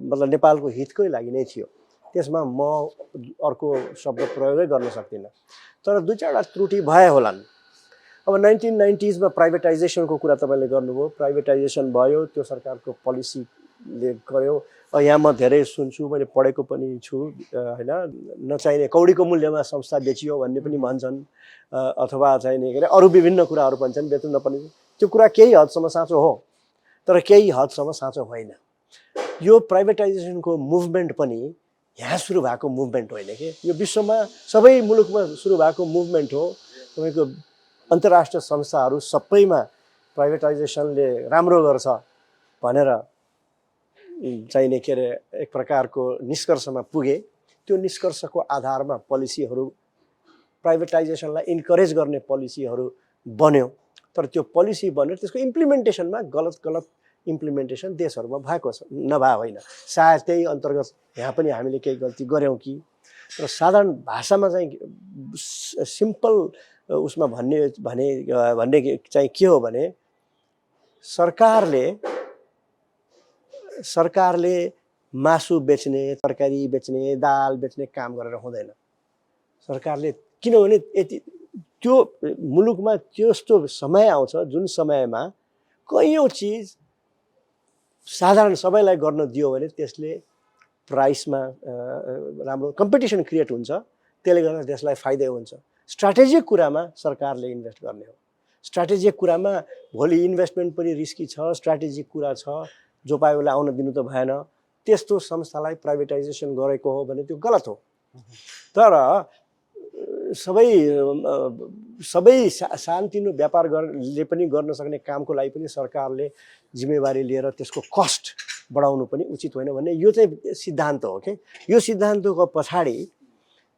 मतलब नेपालको हितकै लागि नै थियो। त्यसमा म अर्को शब्द प्रयोगै गर्न सक्दिनँ। तर 2-4वटा त्रुटि भए होलान्। अब 1990sमा प्राइभेटाइजेसनको कुरा तपाईँले गर्नुभयो। प्राइभेटाइजेसन भयो, त्यो सरकारको पोलिसीले गर्यो। यहाँ म धेरै सुन्छु, मैले पढेको पनि छु होइन, नचाहिने कौडीको मूल्यमा संस्था बेचियो भन्ने पनि भन्छन्, अथवा चाहिने के अरे अरू विभिन्न कुराहरू भन्छन्, बेच्नु नपर्ने। त्यो कुरा केही हदसम्म साँचो हो, तर केही हदसम्म साँचो होइन। यो प्राइभेटाइजेसनको मुभमेन्ट पनि यहाँ सुरु भएको मुभमेन्ट होइन कि, यो विश्वमा सबै मुलुकमा सुरु भएको मुभमेन्ट हो। तपाईँको अन्तर्राष्ट्रिय संस्थाहरू सबैमा प्राइभेटाइजेसनले राम्रो गर्छ भनेर चाहिने के अरे एक प्रकारको निष्कर्षमा पुगे। त्यो निष्कर्षको आधारमा पोलिसीहरू प्राइभेटाइजेसनलाई इन्करेज गर्ने पोलिसीहरू बन्यो। तर त्यो पोलिसी बन्यो, त्यसको इम्प्लिमेन्टेसनमा गलत इम्प्लिमेन्टेसन देशहरूमा भएको छ, नभए होइन। सायद त्यही अन्तर्गत यहाँ पनि हामीले केही गल्ती गऱ्यौँ कि। तर साधारण भाषामा चाहिँ सिम्पल उसमा भन्ने चाहिँ के हो भने सरकारले मासु बेच्ने, तरकारी बेच्ने, दाल बेच्ने काम गरेर हुँदैन। सरकारले, किनभने यति त्यो मुलुकमा त्यस्तो समय आउँछ जुन समयमा कैयौँ चिज साधारण सबैलाई गर्न दियो भने त्यसले प्राइसमा राम्रो कम्पिटिसन क्रिएट हुन्छ। त्यसले गर्दा देशलाई फाइदा हुन्छ। स्ट्राटेजिक कुरामा सरकारले इन्भेस्ट गर्ने हो। स्ट्राटेजिक कुरामा भोलि इन्भेस्टमेन्ट पनि रिस्की छ, स्ट्राटेजिक कुरा छ, जो पायो उसलाई आउन दिनु त भएन। त्यस्तो संस्थालाई प्राइभेटाइजेसन गरेको हो भने त्यो गलत हो। तर सबै सानतिनो व्यापारले पनि गर्न सक्ने कामको लागि पनि सरकारले जिम्मेवारी लिएर त्यसको कस्ट बढाउनु पनि उचित होइन भन्ने यो चाहिँ सिद्धान्त हो कि। यो सिद्धान्तको पछाडि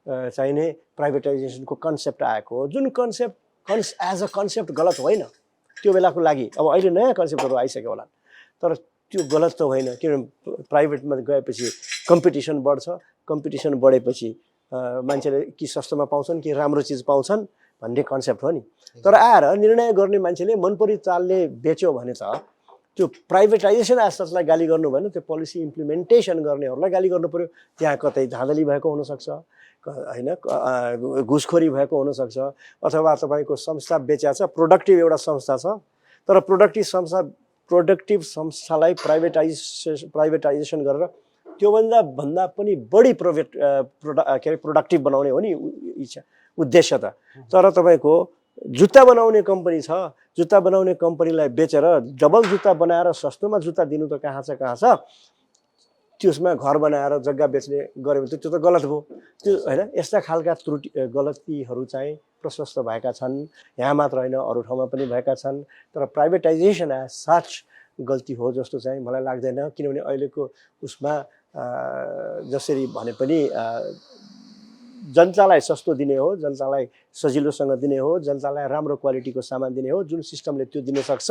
चाहिने प्राइभेटाइजेसनको कन्सेप्ट आएको हो, जुन कन्सेप्ट एज अ कन्सेप्ट गलत होइन त्यो बेलाको लागि। अब अहिले नयाँ कन्सेप्टहरू आइसक्यो होला, तर त्यो गलत त होइन। किनभने प्राइभेटमा गएपछि कम्पिटिसन बढ्छ, कम्पिटिसन बढेपछि मान्छेले कि सस्तोमा पाउँछन् कि राम्रो चिज पाउँछन्, भन्ने कन्सेप्ट हो नि। तर आएर निर्णय गर्ने मान्छेले मनपरी चालले बेच्यो भने त त्यो प्राइभेटाइजेसन एसेट्सलाई गाली गर्नु भएन, त्यो पोलिसी इम्प्लिमेन्टेसन गर्नेहरूलाई गाली गर्नु पर्यो। त्यहाँ कतै धाँधली भएको हुनसक्छ होइन, घुसखोरी भएको हुनसक्छ, अथवा तपाईँको संस्था बेच्या छ, प्रोडक्टिभ एउटा संस्था छ तर प्रोडक्टिभ संस्थालाई प्राइभेटाइजेसन गरेर त्योभन्दा पनि बढी प्रोडक्टिभ बनाउने हो नि इच्छा उद्देश्य त। तर तपाईँको जुत्ता बनाउने कम्पनी छ, जुत्ता बनाउने कम्पनीलाई बेचेर डबल जुत्ता बनाएर सस्तोमा जुत्ता दिनु त कहाँ छ, त्यसमा घर बनाएर जग्गा बेच्ने गऱ्यो भने त्यो त गलत भयो। त्यो होइन, यस्ता खालका गलतीहरू चाहिँ प्रशस्त भएका छन्, यहाँ मात्र होइन अरू ठाउँमा पनि भएका छन्। तर प्राइभेटाइजेसन एज सच गल्ती हो जस्तो चाहिँ मलाई लाग्दैन, किनभने अहिलेको उसमा जसरी भने पनि जनतालाई सस्तो दिने हो, जनतालाई सजिलोसँग दिने हो, जनतालाई राम्रो क्वालिटीको सामान दिने हो, जुन सिस्टमले त्यो दिन सक्छ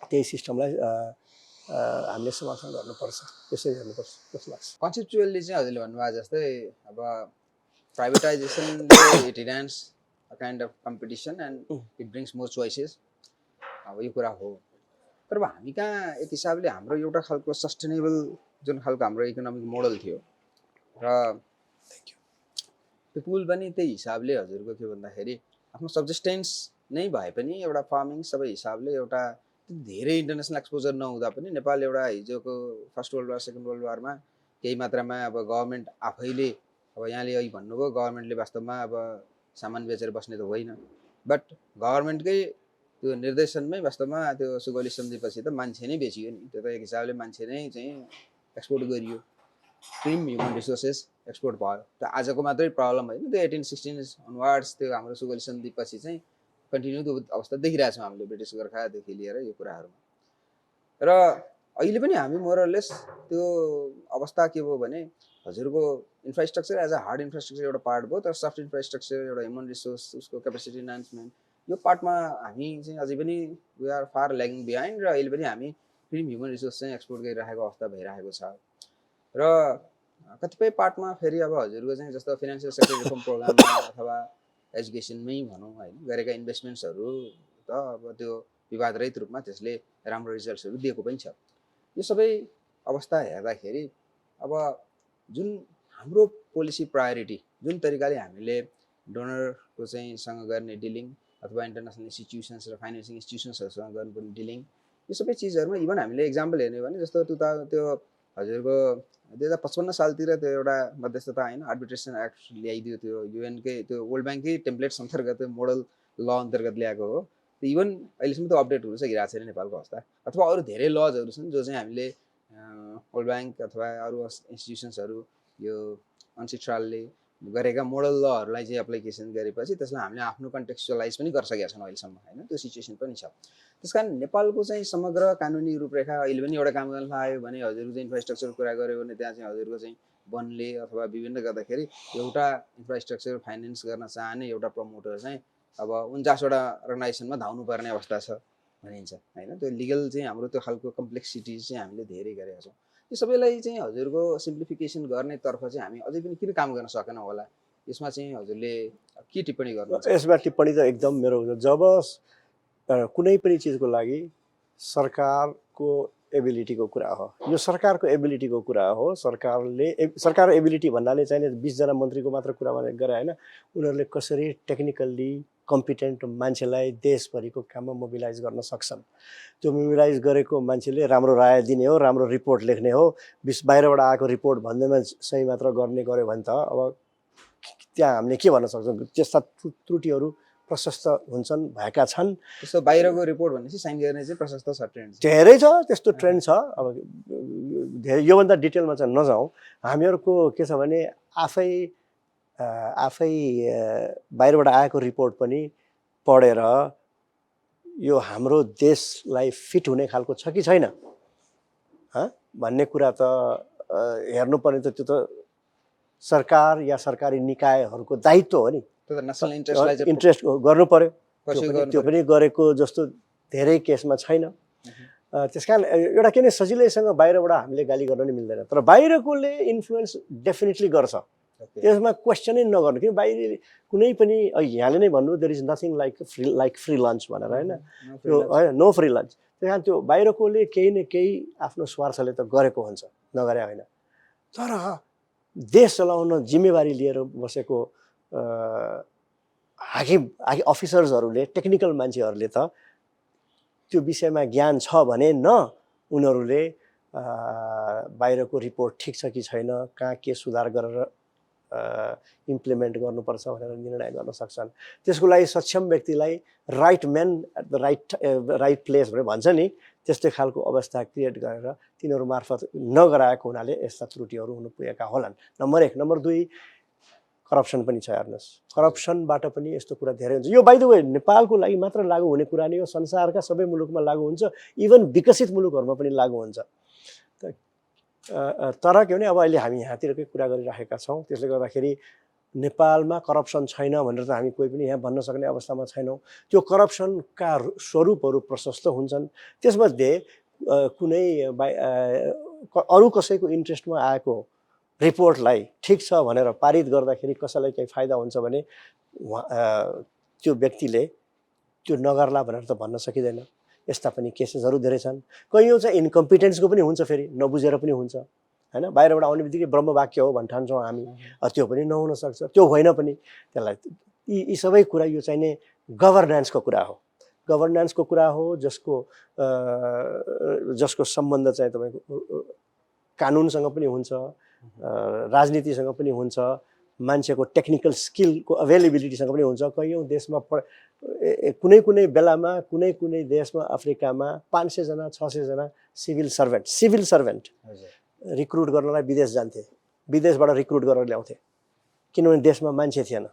त्यही सिस्टमलाई हामीले समर्थन गर्नुपर्छ, त्यसरी हेर्नुपर्छ जस्तो लाग्छ। कन्सेप्चुअली चाहिँ हजुरले भन्नुभएको जस्तै अब प्राइभेटाइजेसनले it enhance a kind of competition and it brings more choices, अब यो कुरा हो। तर अब हामी कहाँ एक हिसाबले हाम्रो एउटा खालको सस्टेनेबल जुन खालको हाम्रो इकोनोमिक मोडल थियो र त्यो पुल पनि त्यही हिसाबले हजुरको के भन्दाखेरि आफ्नो सब्सिस्टेन्स नै भए पनि एउटा फार्मिङ सबै हिसाबले एउटा धेरै इन्टरनेसनल एक्सपोजर नहुँदा पनि नेपाल एउटा हिजोको first world war second world वारमा केही मात्रामा अब गभर्मेन्ट आफैले, अब यहाँले अघि भन्नुभयो गभर्मेन्टले वास्तवमा अब सामान बेचेर बस्ने त होइन, बट गभर्मेन्टकै त्यो निर्देशनमै वास्तवमा त्यो सुगौली सन्धिपछि त मान्छे नै बेचियो नि। त्यो त एक हिसाबले मान्छे नै चाहिँ एक्सपोर्ट गरियो, प्रिम ह्युमन रिसोर्सेस एक्सपोर्ट भयो। त्यो आजको मात्रै प्रब्लम होइन, त्यो 1816 अनवार्ड्स त्यो हाम्रो सुगौली सन्धिपछि चाहिँ कन्टिन्यू त्यो अवस्था देखिरहेको छौँ हामीले ब्रिटिस गोर्खादेखि लिएर यो कुराहरूमा। र अहिले पनि हामी मोरलेस त्यो अवस्था के भयो भने हजुरको infrastructure as a hard infrastructure एउटा पार्ट भयो, तर सफ्ट इन्फ्रास्ट्रक्चर एउटा ह्युमन रिसोर्स उसको क्यापेसिटी इन्हान्समेन्ट यो पार्टमा हामी चाहिँ अझै पनि we are far lagging behind. र अहिले पनि हामी प्रिम ह्युमन रिसोर्स चाहिँ एक्सपोर्ट गरिरहेको अवस्था भइरहेको छ। र कतिपय पार्टमा फेरि अब हजुरको चाहिँ जस्तो फाइनेन्सियल सेक्टर रिफर्म प्रोग्राममा अथवा एजुकेसनमै भनौँ होइन गरेका इन्भेस्टमेन्ट्सहरू त अब त्यो विवादरहित रूपमा त्यसले राम्रो रिजल्ट्सहरू दिएको पनि छ। यो सबै अवस्था हेर्दाखेरि अब जुन हाम्रो पोलिसी प्रायोरिटी जुन तरिकाले हामीले डोनरको चाहिँ सँग गर्ने डिलिङ अथवा इन्टरनेसनल इन्स्टिट्युसन्स र फाइनेन्सिङ इन्स्टिट्युसन्सहरूसँग गर्नुपर्ने डिलिङ, यो सबै चिजहरूमा इभन हामीले इक्जाम्पल हेर्ने हो भने जस्तो त्यो हजुरको 2055 सालतिर त्यो एउटा मध्यस्थता होइन आर्बिट्रेसन एक्ट ल्याइदियो, त्यो युएनकै त्यो वर्ल्ड ब्याङ्ककै टेम्प्लेट्स अन्तर्गत मोडल ल अन्तर्गत ल्याएको हो। त्यो इभन अहिलेसम्म त अपडेट हुन सकिरहेको छैन नेपालको अवस्था, अथवा अरू धेरै लजहरू छन् जो चाहिँ हामीले वर्ल्ड ब्याङ्क अथवा अरू इन्स्टिट्युसन्सहरू यो अनसिट्रालले गरेका मोडल लहरूलाई चाहिँ एप्लिकेसन गरेपछि त्यसलाई हामीले आफ्नो कन्टेक्चुअलाइज पनि गरिसकेका छौँ अहिलेसम्म होइन, त्यो सिचुएसन पनि छ। त्यस कारण नेपालको चाहिँ समग्र कानुनी रूपरेखा अहिले पनि एउटा काम गर्न आयो भने हजुरको चाहिँ इन्फ्रास्ट्रक्चरको कुरा गऱ्यो भने त्यहाँ चाहिँ हजुरको चाहिँ वनले अथवा विभिन्न गर्दाखेरि एउटा इन्फ्रास्ट्रक्चर फाइनेन्स गर्न चाहने एउटा प्रमोटर चाहिँ अब 49वटा अर्गनाइजेसनमा धाउनु पर्ने अवस्था छ भनिन्छ होइन। त्यो लिगल चाहिँ हाम्रो त्यो खालको कम्प्लेक्सिटिज चाहिँ हामीले धेरै गरेका छौँ। यो सबैलाई चाहिँ हजुरको सिम्प्लिफिकेसन गर्नेतर्फ चाहिँ हामी अझै पनि किन काम गर्न सकेनौँ होला, यसमा चाहिँ हजुरले के टिप्पणी गर्नुहुन्छ? यसमा टिप्पणी त एकदम मेरो हुन्छ। जब कुनै पनि चिजको लागि सरकारको एबिलिटीको कुरा हो, यो सरकारको एबिलिटीको कुरा हो। सरकार एबिलिटी भन्नाले चाहिँ 20 जना मन्त्रीको मात्र कुरा गरे होइन, उनीहरूले कसरी टेक्निकल्ली कम्पिटेन्ट मान्छेलाई देशभरिको काममा मोबिलाइज गर्न सक्छन्। त्यो मोबिलाइज गरेको मान्छेले राम्रो राय दिने हो, राम्रो रिपोर्ट लेख्ने हो। बाहिरबाट आएको रिपोर्ट भन्दैमा सही मात्र गर्ने गर्यो भने त अब त्यहाँ हामीले के भन्न सक्छौँ, त्यस्ता त्रुटिहरू प्रशस्त हुन्छन्, भएका छन्। त्यस्तो बाहिरको रिपोर्ट भनेपछि साइन गर्ने चाहिँ प्रशस्त छ, ट्रेन्ड धेरै छ, त्यस्तो ट्रेन्ड छ। अब धेरै योभन्दा डिटेलमा चाहिँ नजाउँ। हामीहरूको के छ भने आफै बाहिरबाट आएको रिपोर्ट पनि पढेर यो हाम्रो देशलाई फिट हुने खालको छ कि छैन भन्ने कुरा त हेर्नुपर्ने त त्यो त सरकार या सरकारी निकायहरूको दायित्व हो नि। नेसनल इन्ट्रेस्ट गर्नु पर्यो, त्यो पनि गरेको जस्तो धेरै केसमा छैन। त्यस कारण एउटा के नै सजिलैसँग बाहिरबाट हामीले गाली गर्न नि मिल्दैन, तर बाहिरकोले इन्फ्लुएन्स डेफिनेटली गर्छ त्यसमा क्वेसनै नगर्नु किन बाहिर कुनै पनि यहाँले नै भन्नु there is nothing like free lunch भनेर होइन त्यो होइन नो फ्री लन्च त्यही कारण त्यो बाहिरकोले केही न केही आफ्नो स्वार्थले त गरेको हुन्छ नगरे होइन तर देश चलाउन जिम्मेवारी लिएर बसेको हाकिम अफिसर्सहरूले टेक्निकल मान्छेहरूले त त्यो विषयमा ज्ञान छ भने न उनीहरूले बाहिरको रिपोर्ट ठिक छ कि छैन कहाँ के सुधार गरेर इम्प्लिमेन्ट गर्नुपर्छ भनेर निर्णय गर्न सक्छन् त्यसको लागि सक्षम व्यक्तिलाई right man at the right place भनेर भन्छ नि त्यस्तै खालको अवस्था क्रिएट गरेर तिनीहरू मार्फत नगराएको हुनाले यस्ता त्रुटिहरू हुन पुगेका होलान् नम्बर 1 नम्बर 2 करप्सन पनि छ हेर्नुहोस् करप्सनबाट पनि यस्तो कुरा धेरै हुन्छ यो बाइ द वे नेपालको लागि मात्र लागू हुने कुरा नै हो संसारका सबै मुलुकमा लागू हुन्छ इभन विकसित मुलुकहरूमा पनि लागू हुन्छ तर के भने अब अहिले हामी यहाँतिरकै कुरा गरिराखेका छौँ त्यसले गर्दाखेरि नेपालमा करप्सन छैन भनेर त हामी कोही पनि यहाँ भन्न सक्ने अवस्थामा छैनौँ त्यो करप्सनका स्वरूपहरू प्रशस्त हुन्छन् त्यसमध्ये कुनै अरू कसैको इन्ट्रेस्टमा आएको रिपोर्टलाई ठिक छ भनेर पारित गर्दाखेरि कसैलाई केही फाइदा हुन्छ भने त्यो व्यक्तिले त्यो नगर्ला भनेर त भन्न सकिँदैन यस्ता पनि केसेसहरू धेरै छन् कयौँ चाहिँ इन्कम्पिटेन्सको पनि हुन्छ फेरि नबुझेर पनि हुन्छ हैन बाहिरबाट आउने बित्तिकै ब्रह्मवाक्य हो भन्न ठान्छौँ हामी त्यो पनि नहुन सक्छ त्यो होइन पनि त्यसलाई यी सबै कुरा यो चाहिँ नि गभर्नेन्सको कुरा हो गभर्नेन्सको कुरा हो जसको सम्बन्ध चाहिँ तपाईँको कानुनसँग पनि हुन्छ राजनीतिसँग पनि हुन्छ मान्छेको टेक्निकल स्किलको अवेलेबिलिटीसँग पनि हुन्छ कयौँ देशमा कुनै कुनै बेलामा कुनै देशमा अफ्रिकामा 500 जना 600 जना सिभिल सर्भेन्ट रिक्रुट गर्नलाई विदेश जान्थे विदेशबाट रिक्रुट गरेर ल्याउँथे किनभने देशमा मान्छे थिएन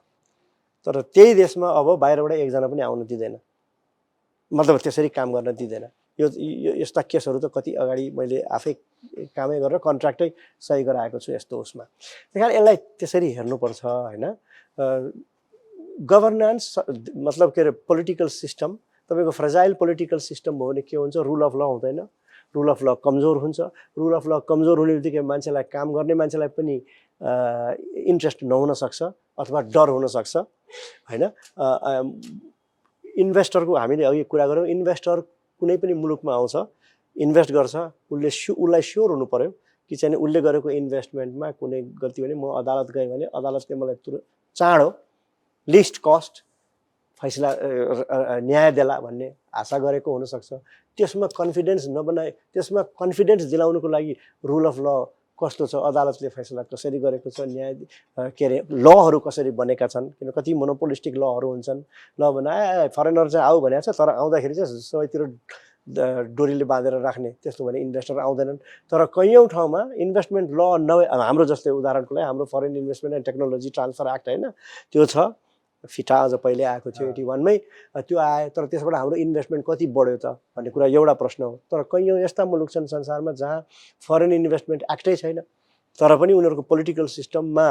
तर त्यही देशमा अब बाहिरबाट एकजना पनि आउन दिँदैन मतलब त्यसरी काम गर्न दिँदैन यो यस्ता केसहरू त कति अगाडि मैले आफै कामै गरेर कन्ट्र्याक्टै सही गराएको छु यस्तो उसमा त्यही कारण यसलाई त्यसरी हेर्नुपर्छ होइन गभर्नेन्स मतलब के अरे पोलिटिकल सिस्टम तपाईँको फ्रेजाइल पोलिटिकल सिस्टम भयो भने के हुन्छ रुल अफ ल हुँदैन रुल अफ ल कमजोर हुन्छ रुल अफ ल कमजोर हुने बित्तिकै मान्छेलाई काम गर्ने मान्छेलाई पनि इन्ट्रेस्ट नहुन सक्छ अथवा डर हुन सक्छ होइन इन्भेस्टरको हामीले अघि कुरा गऱ्यौँ इन्भेस्टर कुनै पनि मुलुकमा आउँछ इन्भेस्ट गर्छ उसलाई स्योर हुनु पर्यो कि चाहिँ उसले गरेको इन्भेस्टमेन्टमा कुनै गल्ती भने म अदालत गएँ भने अदालतले मलाई चाँडो लिस्ट कस्ट फैसला न्याय देला भन्ने आशा गरेको हुनसक्छ त्यसमा कन्फिडेन्स नबनाए त्यसमा कन्फिडेन्स दिलाउनुको लागि रुल अफ ल कस्तो छ अदालतले फैसला कसरी गरेको छ न्याय के अरे लहरू कसरी बनेका छन् किन कति मोनोपोलिस्टिक लहरू हुन्छन् ल भने फरेनर चाहिँ आऊ भनेको छ तर आउँदाखेरि चाहिँ सबैतिर डोरीले बाँधेर राख्ने त्यस्तो भने इन्भेस्टर आउँदैनन् तर कयौँ ठाउँमा इन्भेस्टमेन्ट ल नभए हाम्रो जस्तै उदाहरणको लागि हाम्रो foreign investment and technology transfer act होइन त्यो छ फिटा अझ पहिले आएको थियो 81 मै त्यो आयो तर त्यसबाट हाम्रो इन्भेस्टमेन्ट कति बढ्यो त भन्ने कुरा एउटा प्रश्न हो तर कयौँ यस्ता मुलुक छन् संसारमा जहाँ फरेन इन्भेस्टमेन्ट एक्टै छैन तर पनि उनीहरूको पोलिटिकल सिस्टममा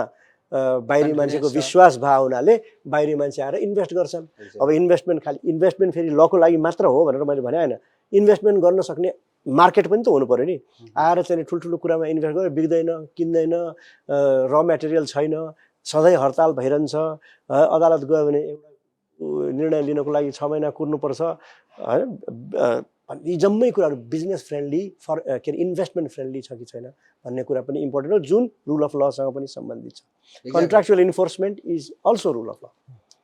बाहिरी मान्छेको विश्वास भए हुनाले बाहिरी मान्छे आएर इन्भेस्ट गर्छन् अब इन्भेस्टमेन्ट फेरि लको लागि मात्र हो भनेर मैले भने होइन इन्भेस्टमेन्ट गर्न सक्ने मार्केट पनि त हुनु पर्यो नि आएर चाहिँ ठुल्ठुलो कुरामा इन्भेस्ट गरेर बिग्दैन किन्दैन र मेटेरियल छैन सधैँ हडताल भइरहन्छ अदालत गयो भने एउटा निर्णय लिनको लागि 6 महिना कुर्नुपर्छ होइन यी जम्मै कुराहरू बिजनेस फ्रेन्डली फर के अरे इन्भेस्टमेन्ट फ्रेन्डली छ कि छैन भन्ने कुरा पनि इम्पोर्टेन्ट हो जुन रुल अफ लसँग पनि सम्बन्धित छ contractual enforcement is also rule of ल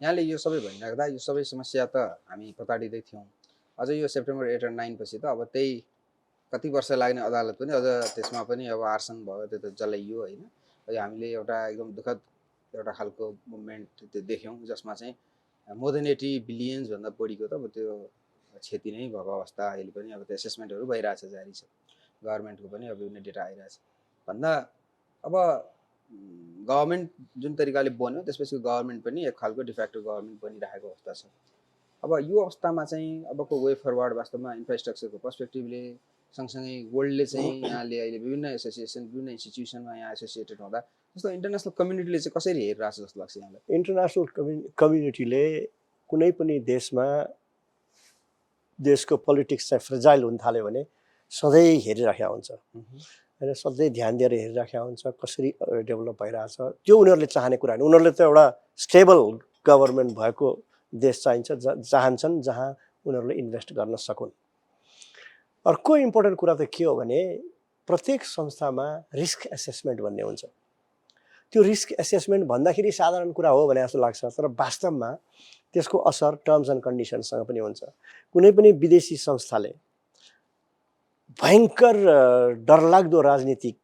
यहाँले यो सबै भनिराख्दा यो सबै समस्या त हामी पताडिँदै थियौँ अझ यो सेप्टेम्बर 8 र 9 पछि त अब त्यही कति वर्ष लाग्ने अदालत पनि अझ त्यसमा पनि अब आर्सन भयो त्यो त जलाइयो होइन हामीले एउटा एकदम दुःखद एउटा खालको मुभमेन्ट देख्यौँ जसमा चाहिँ मोर देन 80 बिलियन्स भन्दा बढीको त अब त्यो क्षति नै भएको अवस्था अहिले पनि अब त्यो एसेसमेन्टहरू भइरहेछ जारी छ गभर्मेन्टको पनि अब युनिट डेटा आइरहेछ भन्दा अब गभर्मेन्ट जुन तरिकाले बन्यो त्यसपछि गभर्मेन्ट पनि एक खालको डिफेक्टिभ गभर्मेन्ट बनिरहेको अवस्था छ अब यो अवस्थामा चाहिँ अबको वे फरवर्ड वास्तवमा इन्फ्रास्ट्रक्चरको पर्सपेक्टिभले सँगसँगै वर्ल्डले चाहिँ यहाँले अहिले विभिन्न एसोसिएसन विभिन्न इन्स्टिट्युसनमा यहाँ एसोसिएटेड हुँदा जस्तो इन्टरनेसनल कम्युनिटीले चाहिँ कसरी हेरिरहेछ जस्तो लाग्छ यहाँलाई इन्टरनेसनल कम्युनिटीले कुनै पनि देशमा देशको पोलिटिक्स चाहिँ फ्रेजाइल हुन थाल्यो भने सधैँ हेरिराखेको हुन्छ होइन सधैँ ध्यान दिएर हेरिराखेका हुन्छ कसरी डेभलप भइरहेछ त्यो उनीहरूले चाहने कुरा होइन उनीहरूले त एउटा स्टेबल गभर्मेन्ट भएको देश चाहिन्छ चाहन्छन् जहाँ उनीहरूले इन्भेस्ट गर्न सकुन् अर्को इम्पोर्टेन्ट कुरा त के हो भने प्रत्येक संस्थामा रिस्क एसेसमेन्ट भन्ने हुन्छ त्यो रिस्क एसेसमेन्ट भन्दाखेरि साधारण कुरा हो भने जस्तो लाग्छ तर वास्तवमा त्यसको असर टर्म्स एन्ड कन्डिसन्ससँग पनि हुन्छ कुनै पनि विदेशी संस्थाले भयङ्कर डरलाग्दो राजनीतिक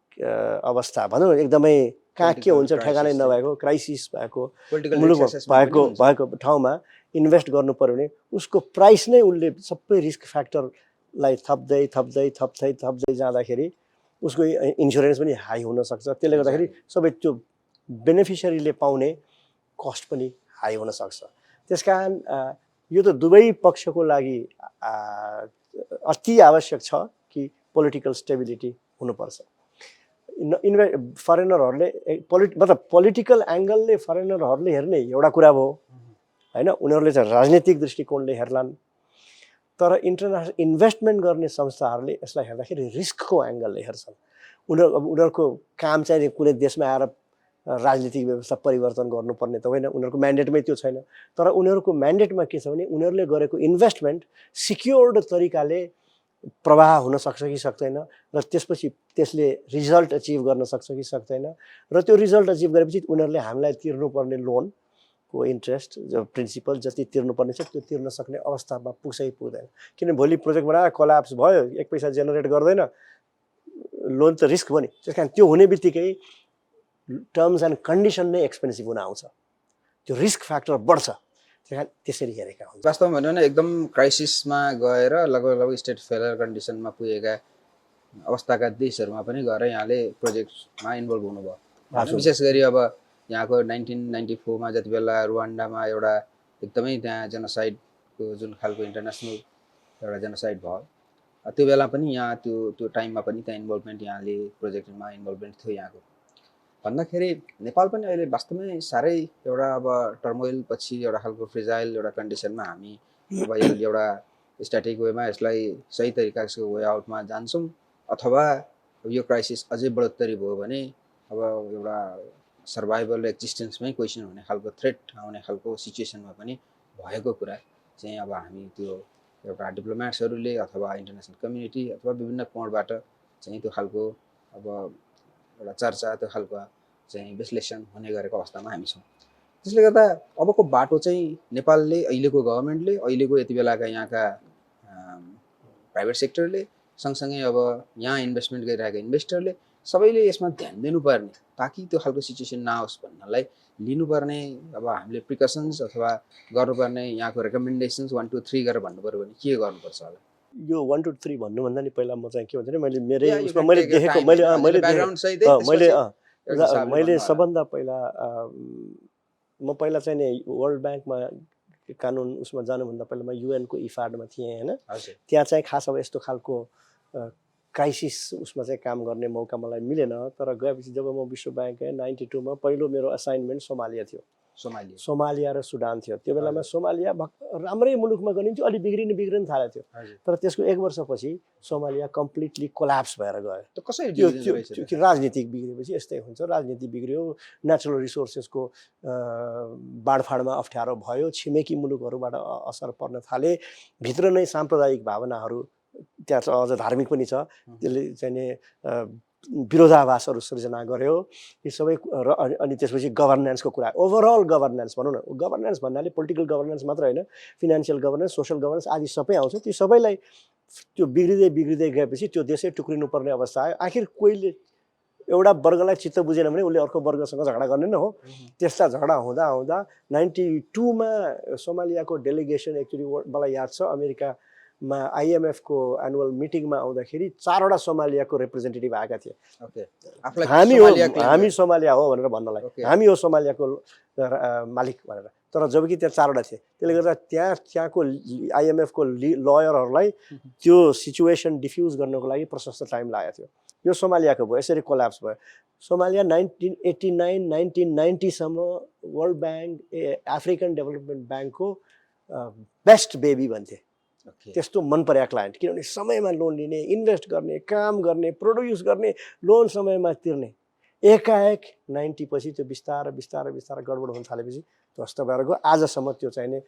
अवस्था भनौँ एकदमै कहाँ के हुन्छ ठेगानै नभएको क्राइसिस भएको मुलुकमा भएको ठाउँमा इन्भेस्ट गर्नु पर्यो भने उसको प्राइस नै उसले सबै रिस्क फ्याक्टरलाई थप्दै जाँदाखेरि उसको इन्सुरेन्स पनि हाई हुनसक्छ त्यसले गर्दाखेरि सबै त्यो बेनिफिसियरीले पाउने कस्ट पनि हाई हुनसक्छ त्यस कारण यो त दुवै पक्षको लागि अति आवश्यक छ कि पोलिटिकल स्टेबिलिटी हुनुपर्छ फरेनरहरूले मतलब पोलिटिकल एङ्गलले फरेनरहरूले हेर्ने एउटा कुरा भयो होइन उनीहरूले चाहिँ राजनीतिक दृष्टिकोणले हेर्लान् तर इन्टरनेसनल इन्भेस्टमेन्ट गर्ने संस्थाहरूले यसलाई हेर्दाखेरि रिस्कको एङ्गलले हेर्छन् उनीहरूको काम चाहिँ कुनै देशमा आएर राजनीतिक व्यवस्था परिवर्तन गर्नुपर्ने त होइन उनीहरूको म्यान्डेटमै त्यो छैन तर उनीहरूको म्यान्डेटमा के छ भने उनीहरूले गरेको इन्भेस्टमेन्ट सिक्योर्ड तरिकाले प्रवाह हुन सक्छ कि सक्दैन र त्यसपछि त्यसले रिजल्ट अचिभ गर्न सक्छ कि सक्दैन र त्यो रिजल्ट अचिभ गरेपछि उनीहरूले हामीलाई तिर्नुपर्ने लोनको इन्ट्रेस्ट प्रिन्सिपल जति तिर्नुपर्ने छ त्यो तिर्न सक्ने अवस्थामा पुग्छै पुग्दैन किन भोलि प्रोजेक्ट बनाएर कोल्याप्स भयो एक पैसा जेनेरेट गर्दैन लोन त रिस्क भयो नि त्यस कारण त्यो हुने बित्तिकै टर्म्स एन्ड कन्डिसन नै एक्सपेन्सिभ हुन आउँछ त्यो रिस्क फ्याक्टर बढ्छ त्यसरी हेरेका हुन्छ वास्तवमा भन्यो भने एकदम क्राइसिसमा गएर लगभग स्टेट फेलर कन्डिसनमा पुगेका अवस्थाका देशहरूमा पनि गएर यहाँले प्रोजेक्टमा इन्भल्भ हुनुभयो विशेष गरी अब यहाँको 1994मा जति बेला रुवान्डामा एउटा एकदमै त्यहाँ जेनोसाइडको जुन खालको इन्टरनेसनल एउटा जेनोसाइड भयो त्यो बेला पनि यहाँ त्यो टाइममा पनि त्यहाँ इन्भल्भमेन्ट यहाँले प्रोजेक्टमा इन्भल्भमेन्ट थियो यहाँको भन्दाखेरि नेपाल पनि अहिले वास्तवमै साह्रै एउटा अब टर्मोइल पछि एउटा खालको फ्रिजाइल एउटा कन्डिसनमा हामी अब एउटा स्ट्याटिक वेमा यसलाई सही तरिकाको वे आउटमा जान्छौँ अथवा यो क्राइसिस अझै बढोत्तरी भयो भने अब एउटा सर्भाइभल एक्जिस्टेन्समै क्वेसन हुने खालको थ्रेट आउने खालको सिचुएसनमा पनि भएको कुरा चाहिँ अब हामी त्यो एउटा डिप्लोमेट्सहरूले अथवा इन्टरनेसनल कम्युनिटी अथवा विभिन्न कोणबाट चाहिँ त्यो खालको अब एउटा चर्चा त्यो खालको चाहिँ विश्लेषण हुने गरेको अवस्थामा हामी छौँ त्यसले गर्दा अबको बाटो चाहिँ नेपालले अहिलेको गभर्मेन्टले अहिलेको यति बेलाका यहाँका प्राइभेट सेक्टरले सँगसँगै अब यहाँ इन्भेस्टमेन्ट गरिरहेका इन्भेस्टरले सबैले यसमा ध्यान दिनुपर्ने ताकि त्यो खालको सिचुएसन नआओस् भन्नलाई लिनुपर्ने अब हामीले प्रिकसन्स अथवा गर्नुपर्ने यहाँको रेकमेन्डेसन्स 1 2 3 गरेर भन्नु पर्यो भने के गर्नुपर्छ होला यो 1 2 3 भन्नुभन्दा नि पहिला म चाहिँ के भन्छ मैले मेरै उसमा मैले देखेको मैले सबभन्दा पहिला म पहिला चाहिँ नि वर्ल्ड ब्याङ्कमा कानुन उसमा जानुभन्दा पहिला म युएनको इफाडमा थिएँ होइन त्यहाँ चाहिँ खास अब यस्तो खालको क्राइसिस उसमा चाहिँ काम गर्ने मौका मलाई मिलेन तर गएपछि जब म विश्व ब्याङ्क 92मा पहिलो मेरो असाइनमेन्ट सोमालिया थियो सोमालिया र सुडान थियो त्यो बेलामा सोमालिया राम्रै मुलुकमा गनिन्थ्यो अलि बिग्रिन थालेको थियो तर त्यसको 1 वर्षपछि सोमालिया कम्प्लिटली कोल्याप्स भएर गयो त्यो राजनीतिक बिग्रेपछि यस्तै हुन्छ राजनीति बिग्रियो नेचुरल रिसोर्सेसको बाँडफाँडमा अप्ठ्यारो भयो छिमेकी मुलुकहरूबाट असर पर्न थाले भित्र नै साम्प्रदायिक भावनाहरू त्यहाँ चाहिँ अझ धार्मिक पनि छ त्यसले चाहिँ नि विरोधाभासहरू सृजना गर्यो यी सबै र अनि त्यसपछि गभर्नेन्सको कुरा ओभरअल गभर्नेन्स भनौँ न गभर्नेन्स भन्नाले पोलिटिकल गभर्नेन्स मात्र होइन फिनान्सियल गभर्नेन्स सोसल गभर्नेन्स आदि सबै आउँछ त्यो सबैलाई त्यो बिग्रिँदै गएपछि त्यो देशै टुक्रिनुपर्ने अवस्था आयो आखिर कोहीले एउटा वर्गलाई चित्त बुझेन भने उसले अर्को वर्गसँग झगडा गर्ने नै हो त्यस्ता झगडा हुँदा 92मा सोमालियाको डेलिगेसन एक्चुअली मलाई याद छ अमेरिकामा आइएमएफको एनुअल मिटिङमा आउँदाखेरि 4वटा सोमालियाको रिप्रेजेन्टेटिभ आएका थिए हामी सोमालिया हो भनेर भन्नलाई हामी हो सोमालियाको मालिक भनेर तर जबकि त्यहाँ 4वटा थिए त्यसले गर्दा त्यहाँको आइएमएफको लयरहरूलाई त्यो सिचुएसन डिफ्युज गर्नको लागि प्रशस्त टाइम लागेको थियो यो सोमालियाको भयो यसरी कोल्याप्स भयो सोमालिया 1989 1990 सम्म वर्ल्ड ब्याङ्क अफ्रिकन डेभलपमेन्ट ब्याङ्कको बेस्ट बेबी भन्थे ओके त्यस्तो मन परेको क्लायन्ट, किनभने समयमा लोन लिने, इन्भेस्ट गर्ने, काम गर्ने, प्रोड्युस गर्ने, लोन समयमा तिर्ने। एकाएक 90 पछि त्यो बिस्तारै बिस्तारै बिस्तारै गडबड हुन थालेपछि ध्वस्त भएर गयो। आजसम्म त्यो चाहिने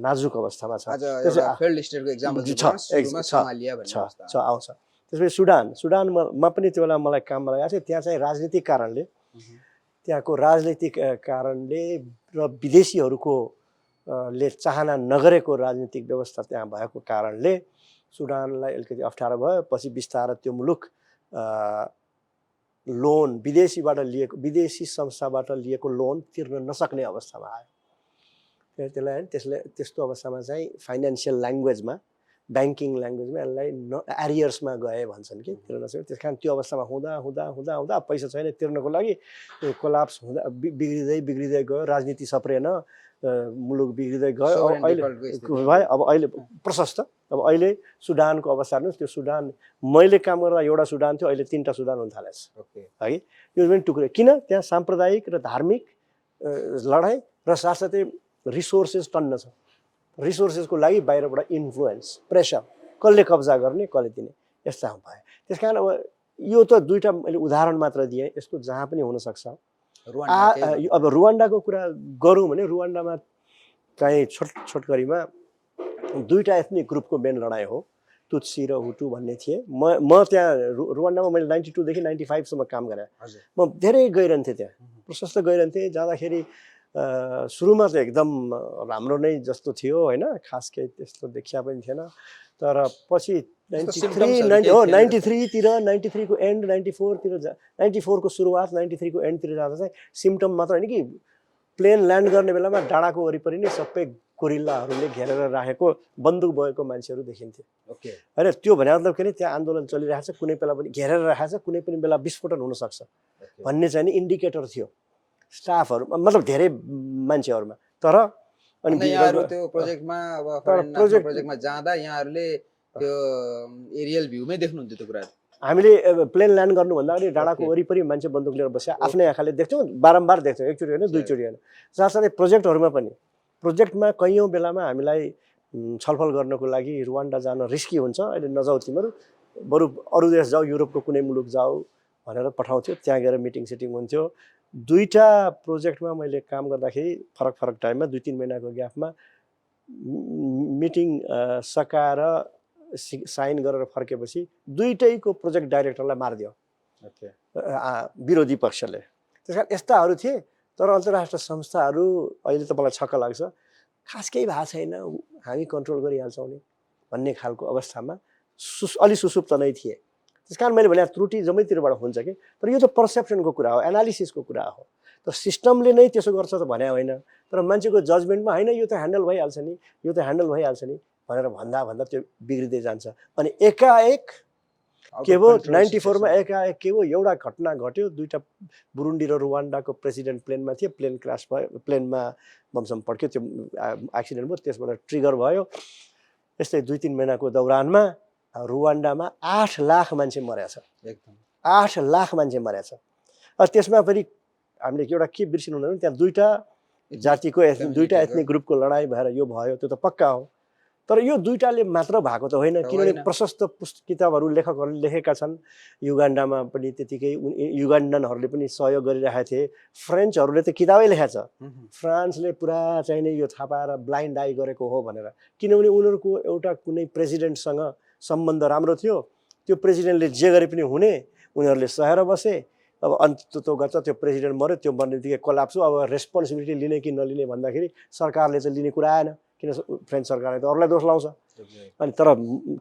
नाजुक अवस्थामा छ। आज एउटा फेल्ड स्टेटको एक्जाम्पल चाहिँ सुरुमा सोमालिया भन्ने अवस्था आउँछ। त्यसपछि सुडानमा पनि त्यो बेला मलाई काममा लगाएको थियो। त्यहाँ चाहिँ राजनीतिक कारणले, त्यहाँको राजनीतिक कारणले र विदेशीहरूको ले चाहना नगरेको राजनीतिक व्यवस्था त्यहाँ भएको कारणले सुडानलाई अलिकति अप्ठ्यारो भयो। पछि बिस्तारै त्यो मुलुक लोन विदेशी संस्थाबाट लिएको लोन तिर्न नसक्ने अवस्थामा आयो। त्यसले त्यस्तो अवस्थामा चाहिँ फाइनेन्सियल ल्याङ्ग्वेजमा, ब्याङ्किङ ल्याङ्ग्वेजमा यसलाई एरियर्समा गए भन्छन् कि, तिर्न नसक्यो। त्यस कारण त्यो अवस्थामा हुँदा हुँदा हुँदा हुँदा पैसा छैन तिर्नको लागि, त्यो कोलाप्स हुँदा बिग्रिँदै गयो। राजनीति सप्रेन, मुलुक बिग्रिँदै गयो। अब अहिले प्रशस्त। अब अहिले सुडानको अवस्था हेर्नुहोस्, त्यो सुडान मैले काम गर्दा एउटा सुडान थियो, अहिले 3टा सुडान हुन थालेछ है। यो पनि टुक्रे किन? त्यहाँ साम्प्रदायिक र धार्मिक लडाइँ र साथसाथै रिसोर्सेस टन्न छ। रिसोर्सेसको लागि बाहिरबाट इन्फ्लुएन्स, प्रेसर, कसले कब्जा गर्ने, कसले दिने, यस्ता भयो। त्यस कारण अब यो त 2टा मैले उदाहरण मात्र दिएँ, यस्तो जहाँ पनि हुनसक्छ। अब रुवान्डाको कुरा गरौँ भने रुवान्डामा चाहिँ छोटकरीमा 2टा एथनिक ग्रुपको मेन लडाइँ हो, तुत्सी र हुटु भन्ने थिए। म त्यहाँ रुवान्डामा मैले 92 देखि 95 सम्म काम गरेँ। म धेरै गइरहन्थेँ त्यहाँ, प्रशस्त गइरहन्थेँ। जाँदाखेरि सुरुमा त एकदम राम्रो नै जस्तो थियो होइन, खास केही त्यस्तो देखिया पनि थिएन। तर पछि 93 तिर, 93 को एन्ड, 94 तिर 94 को सुरुवात, 93 को एन्डतिर जाँदा चाहिँ सिम्टम मात्र होइन कि, प्लेन ल्यान्ड गर्ने बेलामा डाँडाको वरिपरि नै सबै गोरिल्लाहरूले घेरेर राखेको बन्दुक बोकेको मान्छेहरू देखिन्थे। होइन, त्यो भने मतलब के अरे, त्यहाँ आन्दोलन चलिरहेको छ, कुनै बेला पनि घेरेर राखेको छ, कुनै पनि बेला विस्फोटन हुनसक्छ भन्ने चाहिँ नि इन्डिकेटर थियो स्टाफहरू, मतलब धेरै मान्छेहरूमा। तर अनि त्यो प्रोजेक्टमा जाँदा यहाँहरूले त्यो एरियल भ्यूमै देख्नुहुन्थ्यो त्यो कुरा? हामीले प्लेन ल्यान्ड गर्नुभन्दा अगाडि डाँडाको वरिपरि मान्छे बन्दुक लिएर बस्या आफ्नै आँखाले देख्थ्यौँ, बारम्बार देख्थ्यौँ, एकचोटि होइन दुईचोटि होइन। साथसाथै प्रोजेक्टहरूमा पनि, प्रोजेक्टमा कैयौँ बेलामा हामीलाई छलफल गर्नको लागि रुवान्डा जान रिस्की हुन्छ, अहिले नजाऊ तिमीहरू, बरु अरू देश जाऊ, युरोपको कुनै मुलुक जाऊ भनेर पठाउँथ्यो। त्यहाँ गएर मिटिङ सिटिङ हुन्थ्यो। 2टा प्रोजेक्टमा मैले काम गर्दाखेरि फरक फरक टाइममा 2-3 महिनाको ग्यापमा मिटिङ सकाएर साइन गरेर फर्केपछि 2टैको प्रोजेक्ट डाइरेक्टरलाई मारिदियो विरोधी पक्षले। त्यस कारण यस्ताहरू थिए। तर अन्तर्राष्ट्रिय संस्थाहरू अहिले त मलाई छक्क लाग्छ, खास केही भएको छैन, हामी कन्ट्रोल गरिहाल्छौँ नि भन्ने खालको अवस्थामा अलि सुसुप्त नै थिए। त्यस कारण मैले भने त्रुटि जम्मैतिरबाट हुन्छ कि, तर यो त पर्सेप्सनको कुरा हो, एनालिसिसको कुरा हो। तर सिस्टमले नै त्यसो गर्छ त भने होइन, तर मान्छेको जजमेन्टमा होइन यो त ह्यान्डल भइहाल्छ नि, यो त ह्यान्डल भइहाल्छ नि भनेर भन्दा भन्दा त्यो बिग्रिँदै जान्छ। अनि एकाएक के भयो 94 मा एकाएक के भयो, एउटा घटना घट्यो। 2टा बुरुन्डी र रुवान्डाको प्रेसिडेन्ट प्लेनमा थिए, प्लेन क्रास भयो, प्लेनमा बमसम पड्क्यो, त्यो एक्सिडेन्ट भयो, त्यसबाट ट्रिगर भयो। यस्तै 2-3 महिनाको दौरानमा रुवान्डामा 8 लाख मान्छे मरेछ, एकदम 8 लाख मान्छे मरेछ। त्यसमा पनि हामीले एउटा के बिर्सिनु हुँदैन, त्यहाँ 2टा जातिको 2टा एथनिक ग्रुपको लडाइँ भएर यो भयो, त्यो त पक्का हो। तर यो 2टाले मात्र भएको त होइन, किनभने प्रशस्त किताबहरू लेखकहरूले लेखेका छन्। युगान्डामा पनि त्यतिकै युगान्डनहरूले पनि सहयोग गरिरहेका थिए। फ्रेन्चहरूले त किताबै लेखेको छ, फ्रान्सले पुरा चाहिने यो थाहा पाएर ब्लाइन्ड आइ गरेको हो भनेर, किनभने उनीहरूको एउटा कुनै प्रेसिडेन्टसँग सम्बन्ध राम्रो थियो, त्यो प्रेसिडेन्टले जे गरे पनि हुने, उनीहरूले सहेर बसे। अब अन्त गर्छ, त्यो प्रेसिडेन्ट मऱ्यो, त्यो मर्ने बित्तिकै कोल्याप्स हो। अब रेस्पोन्सिबिलिटी लिने कि नलिने भन्दाखेरि सरकारले चाहिँ लिने कुरा आएन, किन फ्रेन्च सरकारले त अरूलाई दोष लाउँछ। अनि तर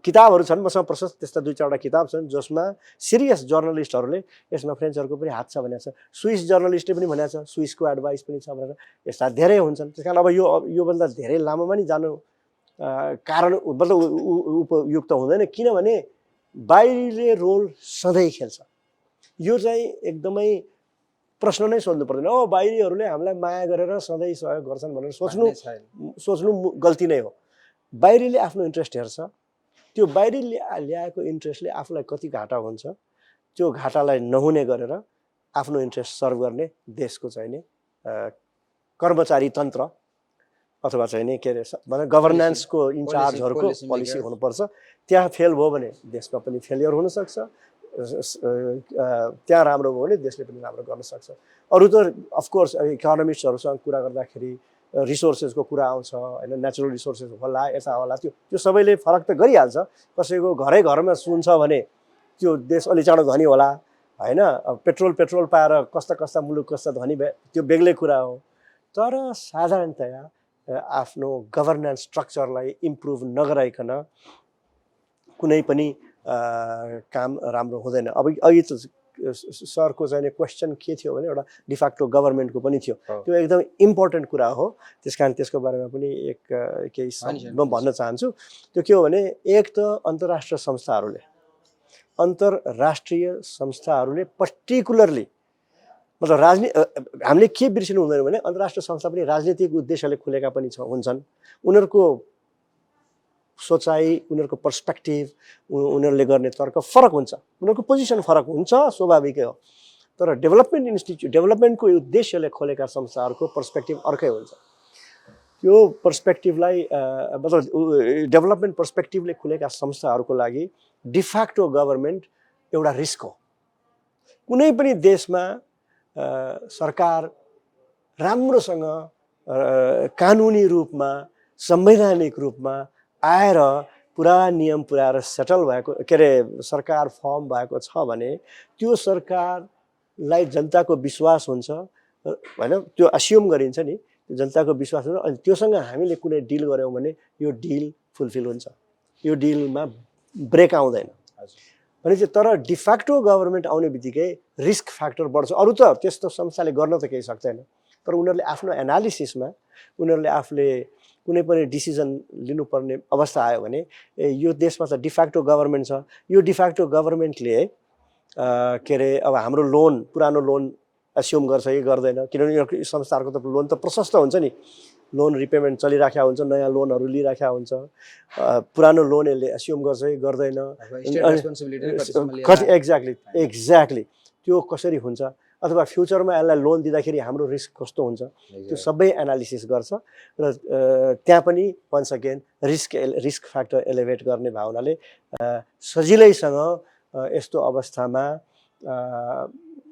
किताबहरू छन् मसँग प्रशस्त, त्यस्ता 2-4वटा किताब छन् जसमा सिरियस जर्नलिस्टहरूले यसमा फ्रेन्चहरूको पनि हात छ भनेको छ, स्विस जर्नलिस्टले पनि भनेको छ, स्विसको एडभाइस पनि छ भनेर। यस्ता धेरै हुन्छन्। त्यस कारण अब योभन्दा धेरै लामोमा नि जानु कारण मतलब उपयुक्त हुँदैन, किनभने बाहिरले रोल सधैँ खेल्छ। यो चाहिँ एकदमै प्रश्न नै सोध्नु पर्दैन, ओ बाहिरीहरूले हामीलाई माया गरेर सधैँ सहयोग गर्छन् भनेर सोच्नु गल्ती नै हो। बाहिरीले आफ्नो इन्ट्रेस्ट हेर्छ, त्यो बाहिरीले ल्याएको इन्ट्रेस्टले आफूलाई कति घाटा हुन्छ, त्यो घाटालाई नहुने गरेर आफ्नो इन्ट्रेस्ट सर्भ गर्ने देशको चाहिँ नि कर्मचारी तन्त्र अथवा चाहिँ नि के अरे मतलब गभर्नेन्सको इन्चार्जहरूको policy पोलिसी maker। हुनुपर्छ। त्यहाँ फेल भयो भने देशमा पनि फेलियर हुनसक्छ, त्यहाँ राम्रो भयो भने देशले पनि राम्रो गर्न सक्छ। अरू त अफकोर्स इकोनोमिस्टहरूसँग कुरा गर्दाखेरि रिसोर्सेसको कुरा आउँछ होइन, नेचुरल रिसोर्सेस होला यता होला, त्यो सबैले फरक त गरिहाल्छ। कसैको घरै घरमा सुन्छ भने त्यो देश अलि चाँडो धनी होला होइन। पेट्रोल पाएर कस्ता मुलुक कस्ता धनी भए त्यो बेग्लै कुरा हो। तर साधारणतया आफ्नो गभर्नेन्स स्ट्रक्चरलाई इम्प्रुभ नगराइकन कुनै पनि काम राम्रो हुँदैन। अब अघि त सरको चाहिँ क्वेसन के थियो भने एउटा डिफेक्टो गभर्मेन्टको पनि थियो, त्यो एकदम इम्पोर्टेन्ट कुरा हो। त्यस कारण त्यसको बारेमा पनि केही म भन्न चाहन्छु। त्यो के हो भने एक त अन्तर्राष्ट्रिय संस्थाहरूले पर्टिकुलरली मतलब हामीले के बिर्सिनु हुँदैन भने अन्तर्राष्ट्रिय संस्था पनि राजनीतिक उद्देश्यले खुलेका पनि हुन्छन्। उनीहरूको सोचाइ, उनीहरूको पर्सपेक्टिभ, उनीहरूले गर्ने तर्क फरक हुन्छ, उनीहरूको पोजिसन फरक हुन्छ, स्वाभाविकै हो। तर डेभलपमेन्टको उद्देश्यले खोलेका संस्थाहरूको पर्सपेक्टिभ अर्कै हुन्छ। त्यो पर्सपेक्टिभलाई मतलब डेभलपमेन्ट पर्सपेक्टिभले खुलेका संस्थाहरूको लागि डिफेक्टो गभर्मेन्ट एउटा रिस्क हो। कुनै पनि देशमा सरकार राम्रोसँग कानुनी रूपमा संवैधानिक रूपमा आएर पुरा नियम पुऱ्याएर सेटल भएको के अरे सरकार फर्म भएको छ भने त्यो सरकारलाई जनताको विश्वास हुन्छ होइन, त्यो अस्युम गरिन्छ नि, जनताको विश्वास हुन्छ। अनि त्योसँग हामीले कुनै डिल गऱ्यौँ भने यो डिल फुलफिल हुन्छ, यो डिलमा ब्रेक आउँदैन भनेपछि। तर डिफेक्टो गभर्मेन्ट आउने बित्तिकै रिस्क फ्याक्टर बढ्छ। अरू त त्यस्तो संस्थाले गर्न त केही सक्दैन, तर उनीहरूले आफ्नो एनालिसिसमा उनीहरूले आफूले कुनै पनि डिसिजन लिनुपर्ने अवस्था आयो भने यो देशमा त डिफेक्टो गभर्मेन्ट छ, यो डिफेक्टो गभर्मेन्टले के अरे अब हाम्रो लोन पुरानो लोन अस्युम गर्छ कि गर्दैन, किनभने यो संस्थाहरूको त लोन त प्रशस्त हुन्छ नि, लोन रिपेमेन्ट चलिराखेको हुन्छ, नयाँ लोनहरू लिइराखेको हुन्छ। पुरानो लोन यसले अस्युम गर्छ कि गर्दैन, एक्ज्याक्टली त्यो कसरी हुन्छ, अथवा फ्युचरमा यसलाई लोन दिँदाखेरि हाम्रो रिस्क कस्तो हुन्छ, त्यो सबै एनालिसिस गर्छ। र त्यहाँ पनि once again risk factor elevate गर्ने भावनाले सजिलैसँग यस्तो अवस्थामा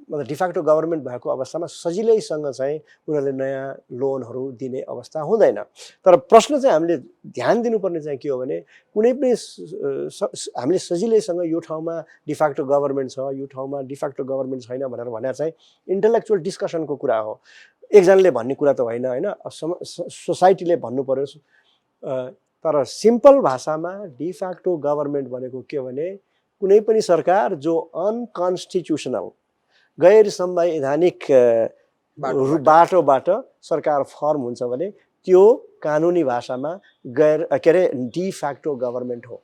मतलब डिफेक्टो गभर्मेन्ट भएको अवस्थामा सजिलैसँग चाहिँ उनीहरूले नयाँ लोनहरू दिने अवस्था हुँदैन। तर प्रश्न चाहिँ हामीले ध्यान दिनुपर्ने चाहिँ के हो भने कुनै पनि हामीले सजिलैसँग यो ठाउँमा डिफेक्टो गभर्मेन्ट छ, यो ठाउँमा डिफेक्टो गभर्मेन्ट छैन भनेर भने चाहिँ इन्टेलेक्चुअल डिस्कसनको कुरा हो, एकजनाले भन्ने कुरा त होइन होइन, सोसाइटीले भन्नु पर्यो। तर सिम्पल भाषामा डिफेक्टो गभर्मेन्ट भनेको के भने कुनै पनि सरकार जो अनकन्स्टिट्युसनल गैर संवैधानिक बाटोबाट सरकार फर्म हुन्छ भने त्यो कानुनी भाषामा के अरे डिफेक्टो गभर्मेन्ट हो।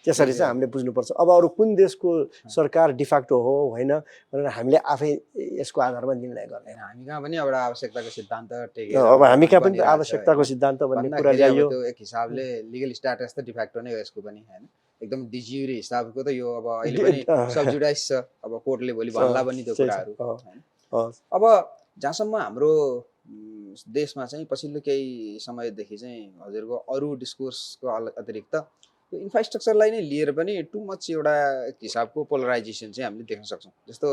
त्यसरी चाहिँ हामीले बुझ्नुपर्छ। अब अरू कुन देशको सरकार डिफेक्टो हो होइन भनेर हामीले आफै यसको आधारमा निर्णय गर्ने, हामी कहाँ पनि एउटा आवश्यकताको सिद्धान्त टेकेर अब हामी कहाँ पनि आवश्यकताको सिद्धान्त भन्ने कुरा ल्याइयो। त्यो एक हिसाबले लिगल स्ट्याटस त डिफेक्टो नै हो यसको पनि हैन, एकदम डिज्युरी हिसाबको त यो अब अहिले पनि सबजुडाइज छ। अब कोर्टले भोलि भन्ला पनि त्यो कुराहरू हैन। अब जहाँसम्म हाम्रो देशमा चाहिँ पछिल्लो केही समयदेखि चाहिँ हजुरको अरू डिस्कोर्सको अतिरिक्त यो इन्फ्रास्ट्रक्चरलाई नै लिएर पनि टु मच एउटा हिसाबको पोलराइजेसन चाहिँ हामीले देख्न सक्छौँ। जस्तो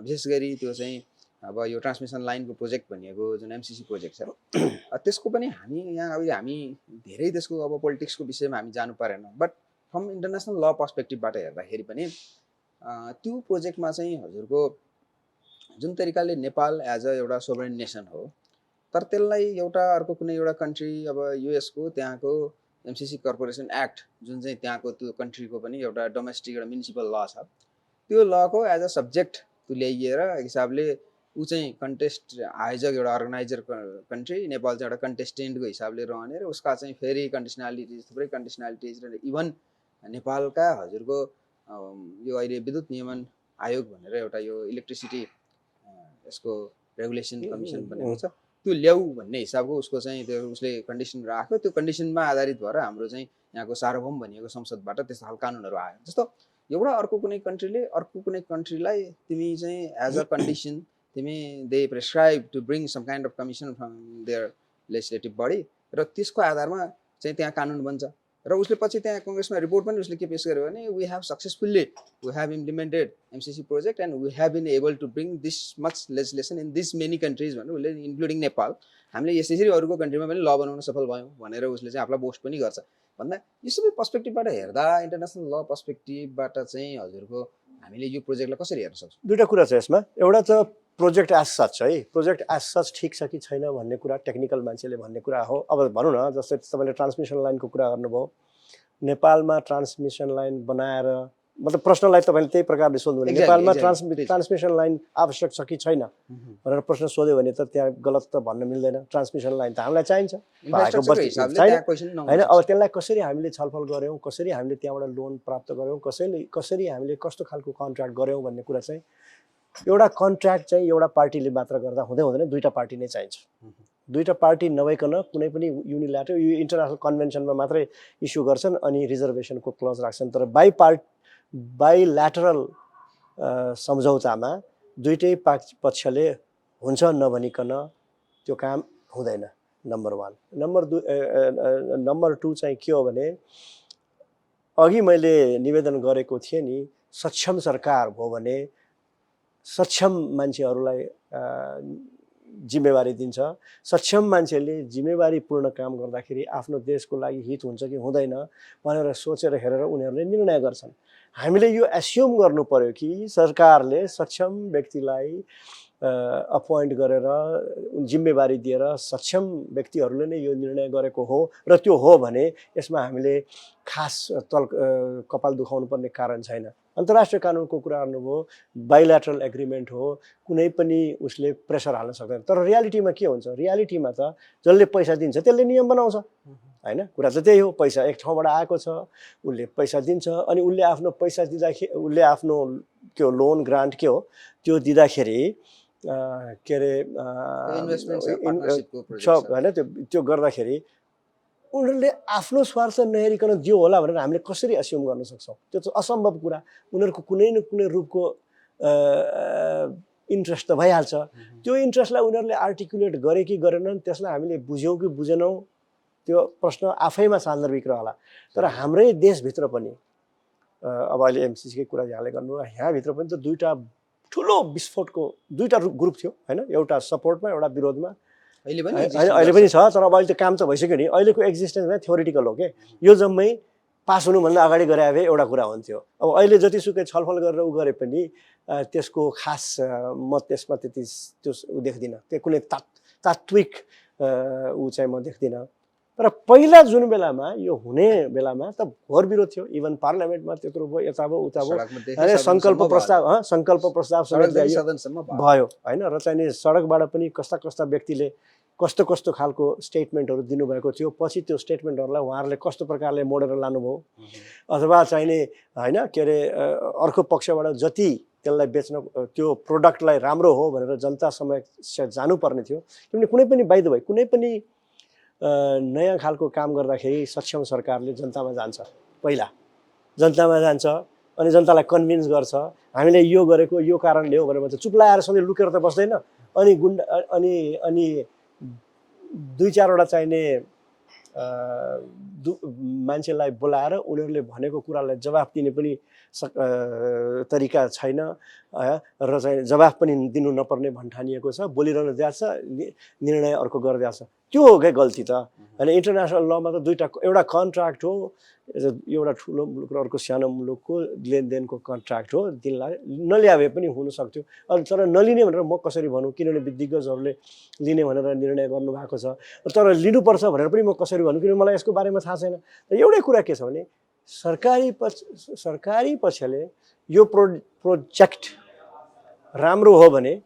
विशेष गरी त्यो चाहिँ अब यो ट्रान्समिसन लाइनको प्रोजेक्ट भनिएको जुन एमसिसी प्रोजेक्ट छ त्यसको पनि हामी यहाँ अब हामी धेरै त्यसको अब पोलिटिक्सको विषयमा हामी जानु परेन, बट फ्रम इन्टरनेसनल ल पर्सपेक्टिभबाट हेर्दाखेरि पनि त्यो प्रोजेक्टमा चाहिँ हजुरको जुन तरिकाले नेपाल एज अ एउटा सोभरेन नेसन हो, तर त्यसलाई एउटा अर्को कुनै एउटा कन्ट्री अब युएसको त्यहाँको एमसिसी कर्पोरेसन एक्ट जुन चाहिँ त्यहाँको त्यो कन्ट्रीको पनि एउटा डोमेस्टिक एउटा म्युनिसिपल ल छ, त्यो लको एज अ सब्जेक्ट त्यो ल्याइएर हिसाबले ऊ चाहिँ कन्टेस्ट आयोजक एउटा अर्गनाइजर कन्ट्री, नेपाल चाहिँ एउटा कन्टेस्टेन्टको हिसाबले रहने र उसका चाहिँ फेरि कन्डिसनालिटिज थुप्रै कन्डिसनालिटिज र इभन नेपालका हजुरको यो अहिले विद्युत नियमन आयोग भनेर एउटा यो इलेक्ट्रिसिटी यसको रेगुलेसन कमिसन बनेको छ, त्यो ल्याऊ भन्ने हिसाबको उसको चाहिँ त्यो उसले कन्डिसन राख्यो। त्यो कन्डिसनमा आधारित भएर हाम्रो चाहिँ यहाँको सार्वभौम भनिएको संसदबाट त्यस्तो खालको कानुनहरू आयो। जस्तो एउटा अर्को कुनै कन्ट्रीले अर्को कुनै कन्ट्रीलाई तिमी चाहिँ एज अ कन्डिसन तिमी they prescribe to bring some kind of commission from their legislative body र त्यसको आधारमा चाहिँ त्यहाँ कानुन बन्छ र उसले पछि त्यहाँ कङ्ग्रेसमा रिपोर्ट पनि उसले के पेश गर्यो भने we have implemented MCC project and we have been able to bring this much legislation in this many countries भनेर उसले इन्क्लुडिङ नेपाल हामीले यसरी अरूको कन्ट्रीमा पनि ल बनाउन सफल भयौँ भनेर उसले चाहिँ आफूलाई बोस्ट पनि गर्छ भन्दा यो सबै पर्सपेक्टिभबाट हेर्दा इन्टरनेसनल ल पर्सपेक्टिभबाट चाहिँ हजुरको हामीले यो प्रोजेक्टलाई कसरी हेर्न सक्छौँ? दुईवटा कुरा छ यसमा। एउटा त प्रोजेक्ट एज सच है, प्रोजेक्ट एज सच ठिक छ कि छैन भन्ने कुरा टेक्निकल मान्छेले भन्ने कुरा हो। अब भनौँ न, जस्तै तपाईँले ट्रान्समिसन लाइनको कुरा गर्नुभयो, नेपालमा ट्रान्समिसन लाइन बनाएर मतलब प्रश्नलाई तपाईँले त्यही प्रकारले सोध्नु भने नेपालमा ट्रान्समिसन लाइन आवश्यक छ कि छैन भनेर प्रश्न सोध्यो भने त त्यहाँ गलत त भन्न मिल्दैन। ट्रान्समिसन लाइन त हामीलाई चाहिन्छ होइन। अब त्यसलाई कसरी हामीले छलफल गऱ्यौँ, कसरी हामीले त्यहाँबाट लोन प्राप्त गऱ्यौँ, कसरी हामीले कस्तो खालको कन्ट्र्याक्ट गऱ्यौँ भन्ने कुरा चाहिँ, एउटा कन्ट्र्याक्ट चाहिँ एउटा पार्टीले मात्र गर्दा हुँदैन, दुईवटा पार्टी नै चाहिन्छ। दुईवटा पार्टी नभइकन कुनै पनि युनिल्याटरल, यो इन्टरनेसनल कन्भेन्सनमा मात्रै इस्यु गर्छन् अनि रिजर्भेसनको क्लज राख्छन्। तर बाइल्याटरल सम्झौतामा दुईटै पक्षले हुन्छ नभनिकन त्यो काम हुँदैन, नम्बर 1। नम्बर 2 चाहिँ के हो भने, अघि मैले निवेदन गरेको थिएँ नि, सक्षम सरकार हो भने सक्षम मान्छेहरूलाई जिम्मेवारी दिन्छ। सक्षम मान्छेले जिम्मेवारीपूर्ण काम गर्दाखेरि आफ्नो देशको लागि हित हुन्छ कि हुँदैन भनेर सोचेर हेरेर उनीहरूले निर्णय गर्छन्। हामीले यो एस्युम गर्नु पर्यो कि सरकारले सक्षम व्यक्तिलाई अपोइन्ट गरेर जिम्मेवारी दिएर सक्षम व्यक्तिहरूले नै यो निर्णय गरेको हो र त्यो हो भने यसमा हामीले खास कपाल दुखाउनु पर्ने कारण छैन। अन्तर्राष्ट्रिय कानुनको कुरा गर्नुभयो, बाइल्याटरल एग्रिमेन्ट हो, कुनै पनि उसले प्रेसर हाल्न सक्दैन। तर रियालिटीमा के हुन्छ, रियालिटीमा त जसले पैसा दिन्छ त्यसले नियम बनाउँछ होइन। कुरा चाहिँ त्यही हो, पैसा एक ठाउँबाट आएको छ, उसले पैसा दिन्छ अनि उसले आफ्नो पैसा दिँदाखेरि, उसले आफ्नो के हो लोन ग्रान्ट के हो त्यो दिँदाखेरि के अरे होइन, त्यो गर्दाखेरि उनीहरूले आफ्नो स्वार्थ नहेरिकन दियो होला भनेर हामीले कसरी एस्युम गर्न सक्छौँ? त्यो त असम्भव कुरा। उनीहरूको कुनै न कुनै रूपको इन्ट्रेस्ट त भइहाल्छ। त्यो इन्ट्रेस्टलाई उनीहरूले आर्टिकुलेट गरे कि गरेनन् त्यसलाई हामीले बुझ्यौँ कि बुझेनौँ त्यो प्रश्न आफैमा सान्दर्भिक रहला। तर हाम्रै देशभित्र पनि अब अहिले एमसिसीकै कुरा यहाँले गर्नु, यहाँभित्र पनि त दुईवटा ठुलो विस्फोटको दुईवटा ग्रुप थियो होइन, एउटा सपोर्टमा एउटा विरोधमा। अहिले पनि छ, तर अब अहिले त काम त भइसक्यो नि। अहिलेको एक्जिस्टेन्समा थ्योरिटिकल हो कि यो जम्मै पास हुनुभन्दा अगाडि गरे भए एउटा कुरा हुन्थ्यो। अब अहिले जतिसुकै छलफल गरेर उ गरे पनि त्यसको खास म त्यसमा त्यति त्यो उ देख्दिनँ, त्यो कुनै तात्विक ऊ चाहिँ म देख्दिनँ। तर पहिला जुन बेलामा यो हुने बेलामा त घोर विरोध थियो, इभन पार्लियामेन्टमा त्यत्रो भयो, यता भयो उता भयो, सङ्कल्प प्रस्ताव भयो होइन। र चाहिँ नि सडकबाट पनि कस्ता कस्ता व्यक्तिले कस्तो कस्तो खालको स्टेटमेन्टहरू दिनुभएको थियो। पछि त्यो स्टेटमेन्टहरूलाई उहाँहरूले कस्तो प्रकारले मोडेर लानुभयो, अथवा चाहिने होइन के अरे अर्को पक्षबाट जति त्यसलाई बेच्न त्यो प्रोडक्टलाई राम्रो हो भनेर जनता समक्ष जानुपर्ने थियो। किनभने कुनै पनि बाइ द वे कुनै पनि नयाँ खालको काम गर्दाखेरि सक्षम सरकारले जनतामा जान्छ, पहिला जनतामा जान्छ अनि जनतालाई कन्भिन्स गर्छ हामीले यो गरेको यो कारणले हो भनेर भन्छ। चुप लाएर सधैँ लुकेर त बस्दैन। अनि गुन्डा अनि 2-4वटा चाहिने मान्छेलाई बोलाएर उनीहरूले भनेको कुरालाई जवाफ दिने पनि तरिका छैन र चाहिँ जवाफ पनि दिनु नपर्ने भन्ठानिएको छ। बोलिरहनु दिएको छ, निर्णय अर्को गरिदिएको छ। त्यो हो क्या गल्ती त होइन। इन्टरनेसनल लमा त दुईवटा, एउटा कन्ट्र्याक्ट हो, एउटा ठुलो मुलुक र अर्को सानो मुलुकको लेनदेनको कन्ट्र्याक्ट हो। दिनलाई नल्याए पनि हुनसक्थ्यो, अनि तर नलिने भनेर म कसरी भनौँ? किनभने विधिज्ञहरूले लिने भनेर निर्णय गर्नुभएको छ। तर लिनुपर्छ भनेर पनि म कसरी भनौँ? किनभने मलाई यसको बारेमा थाहा छैन। एउटै कुरा के छ भने सरकारी पक्षले यो प्रोजेक्ट राम्रो हो भने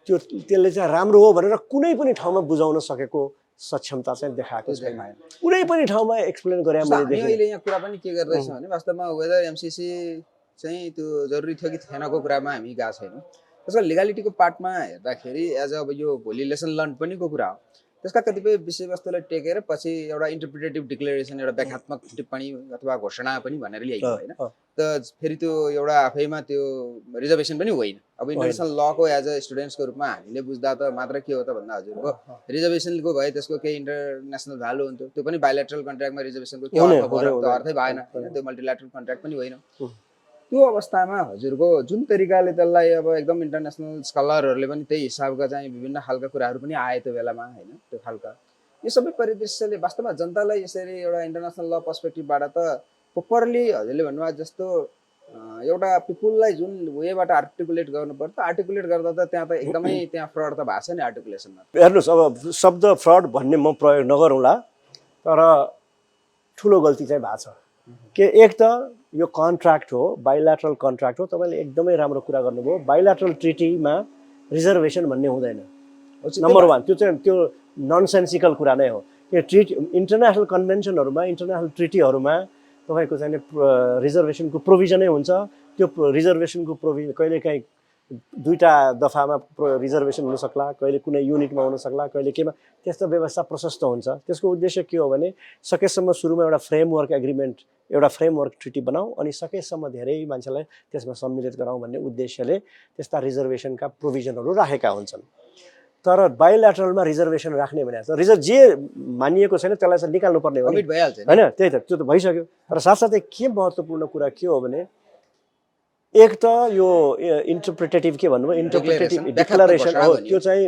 त्यसले चाहिँ राम्रो हो भनेर कुनै पनि ठाउँमा बुझाउन सकेको सक्षमता चाहिँ देखाएको छैन। कुनै पनि ठाउँमा एक्सप्लेन गरे मैले देखेँ। अहिले यहाँ कुरा पनि के गर्दैछ भने वास्तवमा वेदर एमसिसी चाहिँ त्यो जरुरी थियो कि थिएनको कुरामा हामी गएको छैनौँ। त्यसको लिगालिटीको पार्टमा हेर्दाखेरि एज अब यो भोलि लेसन लर्न पनि को कुरा हो। त्यसका कतिपय विषयवस्तुलाई टेकेर पछि एउटा इन्टरप्रिटेटिभ डिक्लेरेसन एउटा व्याख्यात्मक टिप्पणी अथवा घोषणा पनि भनेर ल्याइयो होइन त फेरि त्यो एउटा आफैमा त्यो रिजर्भेसन पनि होइन अब इन्टरनेसनल लको एज अ स्टुडेन्ट्सको रूपमा हामीले बुझ्दा त मात्र के हो त भन्दा हजुरको रिजर्भेसनको भए त्यसको केही इन्टरनेसनल भ्यालु हुन्थ्यो त्यो पनि बायोलेटरल कन्ट्र्याक्टमा रिजर्भेसनको के अर्थ भयो त अर्थै भएन होइन त्यो मल्टिल्याटरल कन्ट्र्याक्ट पनि होइन त्यो अवस्थामा हजुरको जुन तरिकाले त्यसलाई अब एकदम इन्टरनेसनल स्कलरहरूले पनि त्यही हिसाबका चाहिँ विभिन्न खालका कुराहरू पनि आए त्यो बेलामा होइन त्यो खालका यो सबै परिदृश्यले वास्तवमा जनतालाई यसरी एउटा इन्टरनेसनल ल पर्सपेक्टिभबाट त प्रोपरली हजुरले भन्नुभयो जस्तो एउटा पिपुललाई जुन वेबाट आर्टिकुलेट गर्नुपर्छ आर्टिकुलेट गर्दा त त्यहाँ त एकदमै त्यहाँ फ्रड त भएको छ नि आर्टिकुलेसनमा हेर्नुहोस् अब शब्द फ्रड भन्ने म प्रयोग नगरौँला तर ठुलो गल्ती चाहिँ भएको छ के एक त यो कन्ट्र्याक्ट हो बाइल्याटरल कन्ट्र्याक्ट हो तपाईँले एकदमै राम्रो कुरा गर्नुभयो बाइल्याटरल ट्रिटीमा रिजर्भेसन भन्ने हुँदैन नम्बर 1 त्यो चाहिँ त्यो ननसेन्सिकल कुरा नै हो यो इन्टरनेसनल कन्भेन्सनहरूमा इन्टरनेसनल ट्रिटीहरूमा तपाईँको चाहिँ रिजर्भेसनको प्रोभिजनै हुन्छ त्यो रिजर्भेसनको कहिलेकाहीँ दुईटा दफामा रिजर्भेसन हुन सक्ला कहिले कुनै युनिटमा हुन सक्ला कहिले केमा त्यस्तो व्यवस्था प्रशस्त हुन्छ त्यसको उद्देश्य के हो भने सकेसम्म सुरुमा एउटा फ्रेमवर्क एग्रिमेन्ट एउटा फ्रेमवर्क ट्रिटी बनाऊ अनि सकेसम्म धेरै मान्छेलाई त्यसमा सम्मिलित गराउँ भन्ने उद्देश्यले त्यस्ता रिजर्भेसनका प्रोभिजनहरू राखेका हुन्छन् तर बायोल्याटरलमा रिजर्भेसन राख्ने भने रिजर्भ जे मानिएको छैन त्यसलाई चाहिँ निकाल्नु पर्ने हो होइन त्यही त त्यो त भइसक्यो तर साथसाथै के महत्त्वपूर्ण कुरा के हो भने एक त यो इन्टरप्रिटेटिभ के भन्नुभयो इन्टरप्रिटेटिभ डिक्लरेसन हो त्यो चाहिँ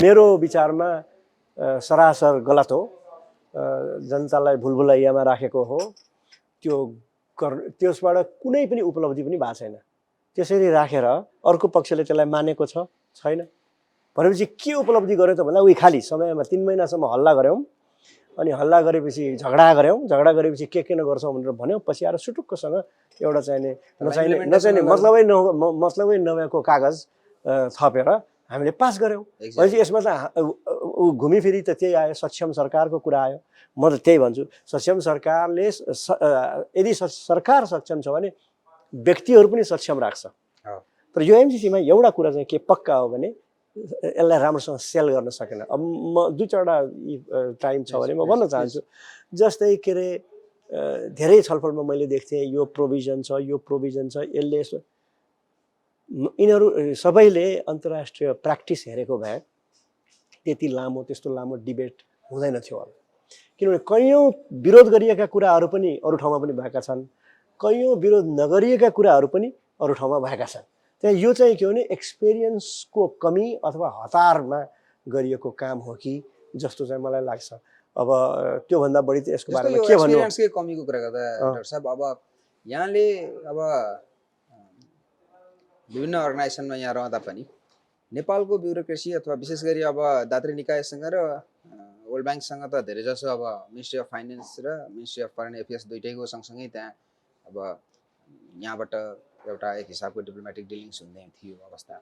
मेरो विचारमा सरासर गलत हो जनतालाई भुलभुलैयामा राखेको हो त्यसबाट कुनै पनि उपलब्धि पनि भएको छैन त्यसरी राखेर अर्को पक्षले त्यसलाई मानेको छैन भनेपछि के उपलब्धि गर्यो त भन्दा उही खाली समयमा 3 महिनासम्म हल्ला गऱ्यौँ अनि हल्ला गरेपछि झगडा गरेपछि के नगर्छौँ भनेर भन्यौँ पछि आएर सुटुक्कसँग एउटा नचाहिने मतलबै नभएको कागज थपेर हामीले पास गऱ्यौँ भनेपछि यसमा त घुमिफिरी त त्यही आयो सक्षम सरकारको कुरा आयो म त त्यही भन्छु सक्षम सरकारले यदि सरकार सक्षम छ भने व्यक्तिहरू पनि सक्षम राख्छ तर यो एमसिसीमा एउटा कुरा चाहिँ के पक्का हो भने यसलाई राम्रोसँग सेल गर्न सकेन अब म 2-4वटा टाइम छ भने म भन्न चाहन्छु जस्तै के अरे धेरै छलफलमा मैले देख्थेँ यो प्रोभिजन छ यसले यसो यिनीहरू सबैले अन्तर्राष्ट्रिय प्र्याक्टिस हेरेको भए त्यस्तो लामो डिबेट हुँदैन थियो होला किनभने कैयौँ विरोध गरिएका कुराहरू पनि अरू ठाउँमा पनि भएका छन् कैयौँ विरोध नगरिएका कुराहरू पनि अरू ठाउँमा भएका छन् त्यहाँ यो चाहिँ के हो भने एक्सपिरियन्सको कमी अथवा हतारमा गरिएको काम हो कि जस्तो चाहिँ मलाई लाग्छ अब त्योभन्दा बढी त यसको बारेमा के भन्नु एक्सपिरियन्सकै कमीको कुरा गर्दा डाक्टर साहब अब यहाँले अब विभिन्न अर्गनाइजेसनमा यहाँ रहँदा पनि नेपालको ब्युरोक्रेसी अथवा विशेष गरी अब दात्री निकायसँग र वर्ल्ड ब्याङ्कसँग त धेरै जसो अब मिनिस्ट्री अफ फाइनेन्स र मिनिस्ट्री अफ फरेन एफेयर्स दुइटैको सँगसँगै त्यहाँ अब यहाँबाट एउटा एक हिसाबको डिप्लोमेटिक डिलिङ्स हुँदै थियो अवस्था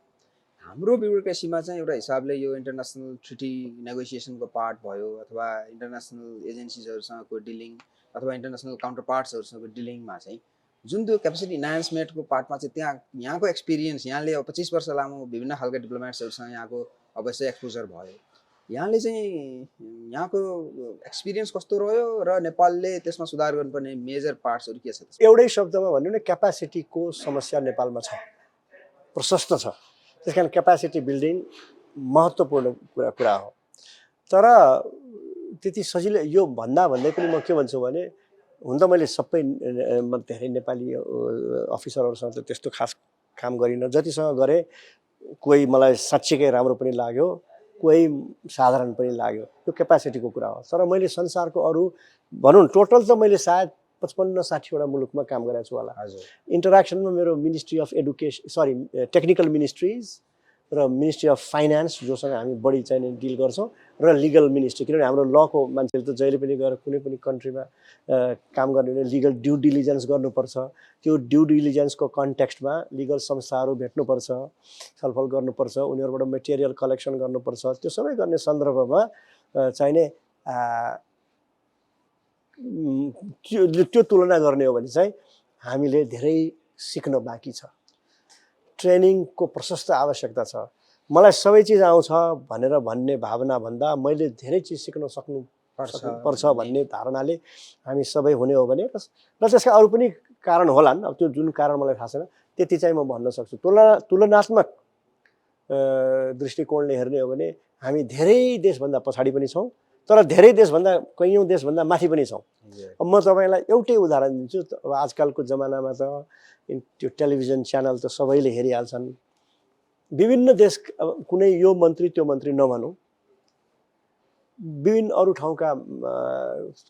हाम्रो ब्युरोक्रेसीमा चाहिँ एउटा हिसाबले यो इन्टरनेसनल ट्रिटी नेगोसिएसनको पार्ट भयो अथवा इन्टरनेसनल एजेन्सिजहरूसँगको डिलिङ अथवा इन्टरनेसनल काउन्टर पार्ट्सहरूसँगको डिलिङमा चाहिँ जुन त्यो क्यापेसिटी इन्हान्समेन्टको पार्टमा चाहिँ यहाँको एक्सपिरियन्स यहाँले अब 25 वर्ष लामो विभिन्न खालका डिप्लोमेट्सहरूसँग यहाँको अवश्य एक्सपोजर भयो यहाँले चाहिँ यहाँको एक्सपिरियन्स कस्तो रह्यो र नेपालले त्यसमा सुधार गर्नुपर्ने मेजर पार्ट्सहरू के छ एउटै शब्दमा भन्नु भने क्यापासिटीको समस्या नेपालमा छ प्रशस्त छ त्यसकारण क्यापासिटी बिल्डिङ महत्त्वपूर्ण कुरा हो तर त्यति सजिलै यो भन्दै पनि म के भन्छु भने हुन त मैले सबै धेरै नेपाली अफिसरहरूसँग त त्यस्तो खास काम गरिनँ जतिसँग गरेँ कोही मलाई साँच्चीकै राम्रो पनि लाग्यो कोही साधारण पनि लाग्यो त्यो क्यापासिटीको कुरा हो तर मैले संसारको अरू भनौँ टोटल त मैले सायद 55-60वटा मुलुकमा काम गरेको छु होला इन्टरेक्सनमा मेरो मिनिस्ट्री अफ टेक्निकल मिनिस्ट्रिज र मिनिस्ट्री अफ फाइनेन्स जोसँग हामी बढी चाहिँ डिल गर्छौँ र लिगल मिनिस्ट्री किनभने हाम्रो लको मान्छेले त जहिले पनि गएर कुनै पनि कन्ट्रीमा काम गर्ने भने लिगल ड्यु डिलिजेन्स गर्नुपर्छ त्यो ड्यु डिलिजेन्सको कन्टेक्स्टमा लिगल संस्थाहरू भेट्नुपर्छ छलफल गर्नुपर्छ उनीहरूबाट मेटेरियल कलेक्सन गर्नुपर्छ त्यो सबै गर्ने सन्दर्भमा चाहिने त्यो तुलना गर्ने हो भने चाहिँ हामीले धेरै सिक्न बाँकी छ ट्रेनिङको प्रशस्त आवश्यकता छ मलाई सबै चिज आउँछ भनेर भन्ने भावना भन्दा मैले धेरै चिज सिक्न पर्छ भन्ने धारणाले हामी सबै हुने हो भने र त्यसका अरू पनि कारण होलान्। अब त्यो जुन कारण मलाई थाहा छैन, त्यति चाहिँ म भन्न सक्छु। तुलनात्मक दृष्टिकोणले हेर्ने हो भने हामी धेरै देशभन्दा पछाडि पनि छौँ, तर धेरै देशभन्दा कैयौँ देशभन्दा माथि पनि छौँ। अब म तपाईँलाई एउटै उदाहरण दिन्छु। अब आजकलको जमानामा त त्यो टेलिभिजन च्यानल त सबैले हेरिहाल्छन्। विभिन्न देश, अब कुनै यो मन्त्री त्यो मन्त्री नभनौँ, विभिन्न अरू ठाउँका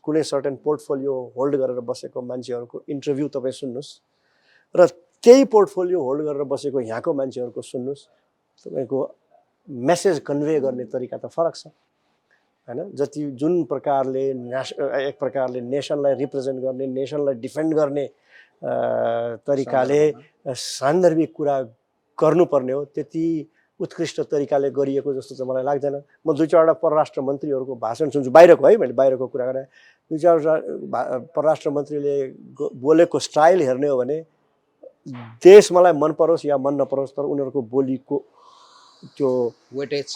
कुनै सर्टेन पोर्टफोलियो होल्ड गरेर बसेको मान्छेहरूको इन्टरभ्यू तपाईँ सुन्नुहोस् र त्यही पोर्टफोलियो होल्ड गरेर बसेको यहाँको मान्छेहरूको सुन्नुहोस्, तपाईँको मेसेज कन्भे गर्ने तरिका त फरक छ हैन। जति जुन प्रकारले एक प्रकारले नेसनलाई रिप्रेजेन्ट गर्ने, नेसनलाई डिफेन्ड गर्ने तरिकाले सान्दर्भिक कुरा गर्नुपर्ने हो, त्यति उत्कृष्ट तरिकाले गरिएको जस्तो चाहिँ मलाई लाग्दैन। म दुई चारवटा परराष्ट्र मन्त्रीहरूको भाषण सुन्छु, बाहिरको है, मैले बाहिरको कुरा गरेँ। दुई चारवटा परराष्ट्र मन्त्रीले बोलेको स्टाइल हेर्ने हो भने देश मलाई मन परोस् या मन नपरोस्, तर उनीहरूको बोलीको त्यो वेटेज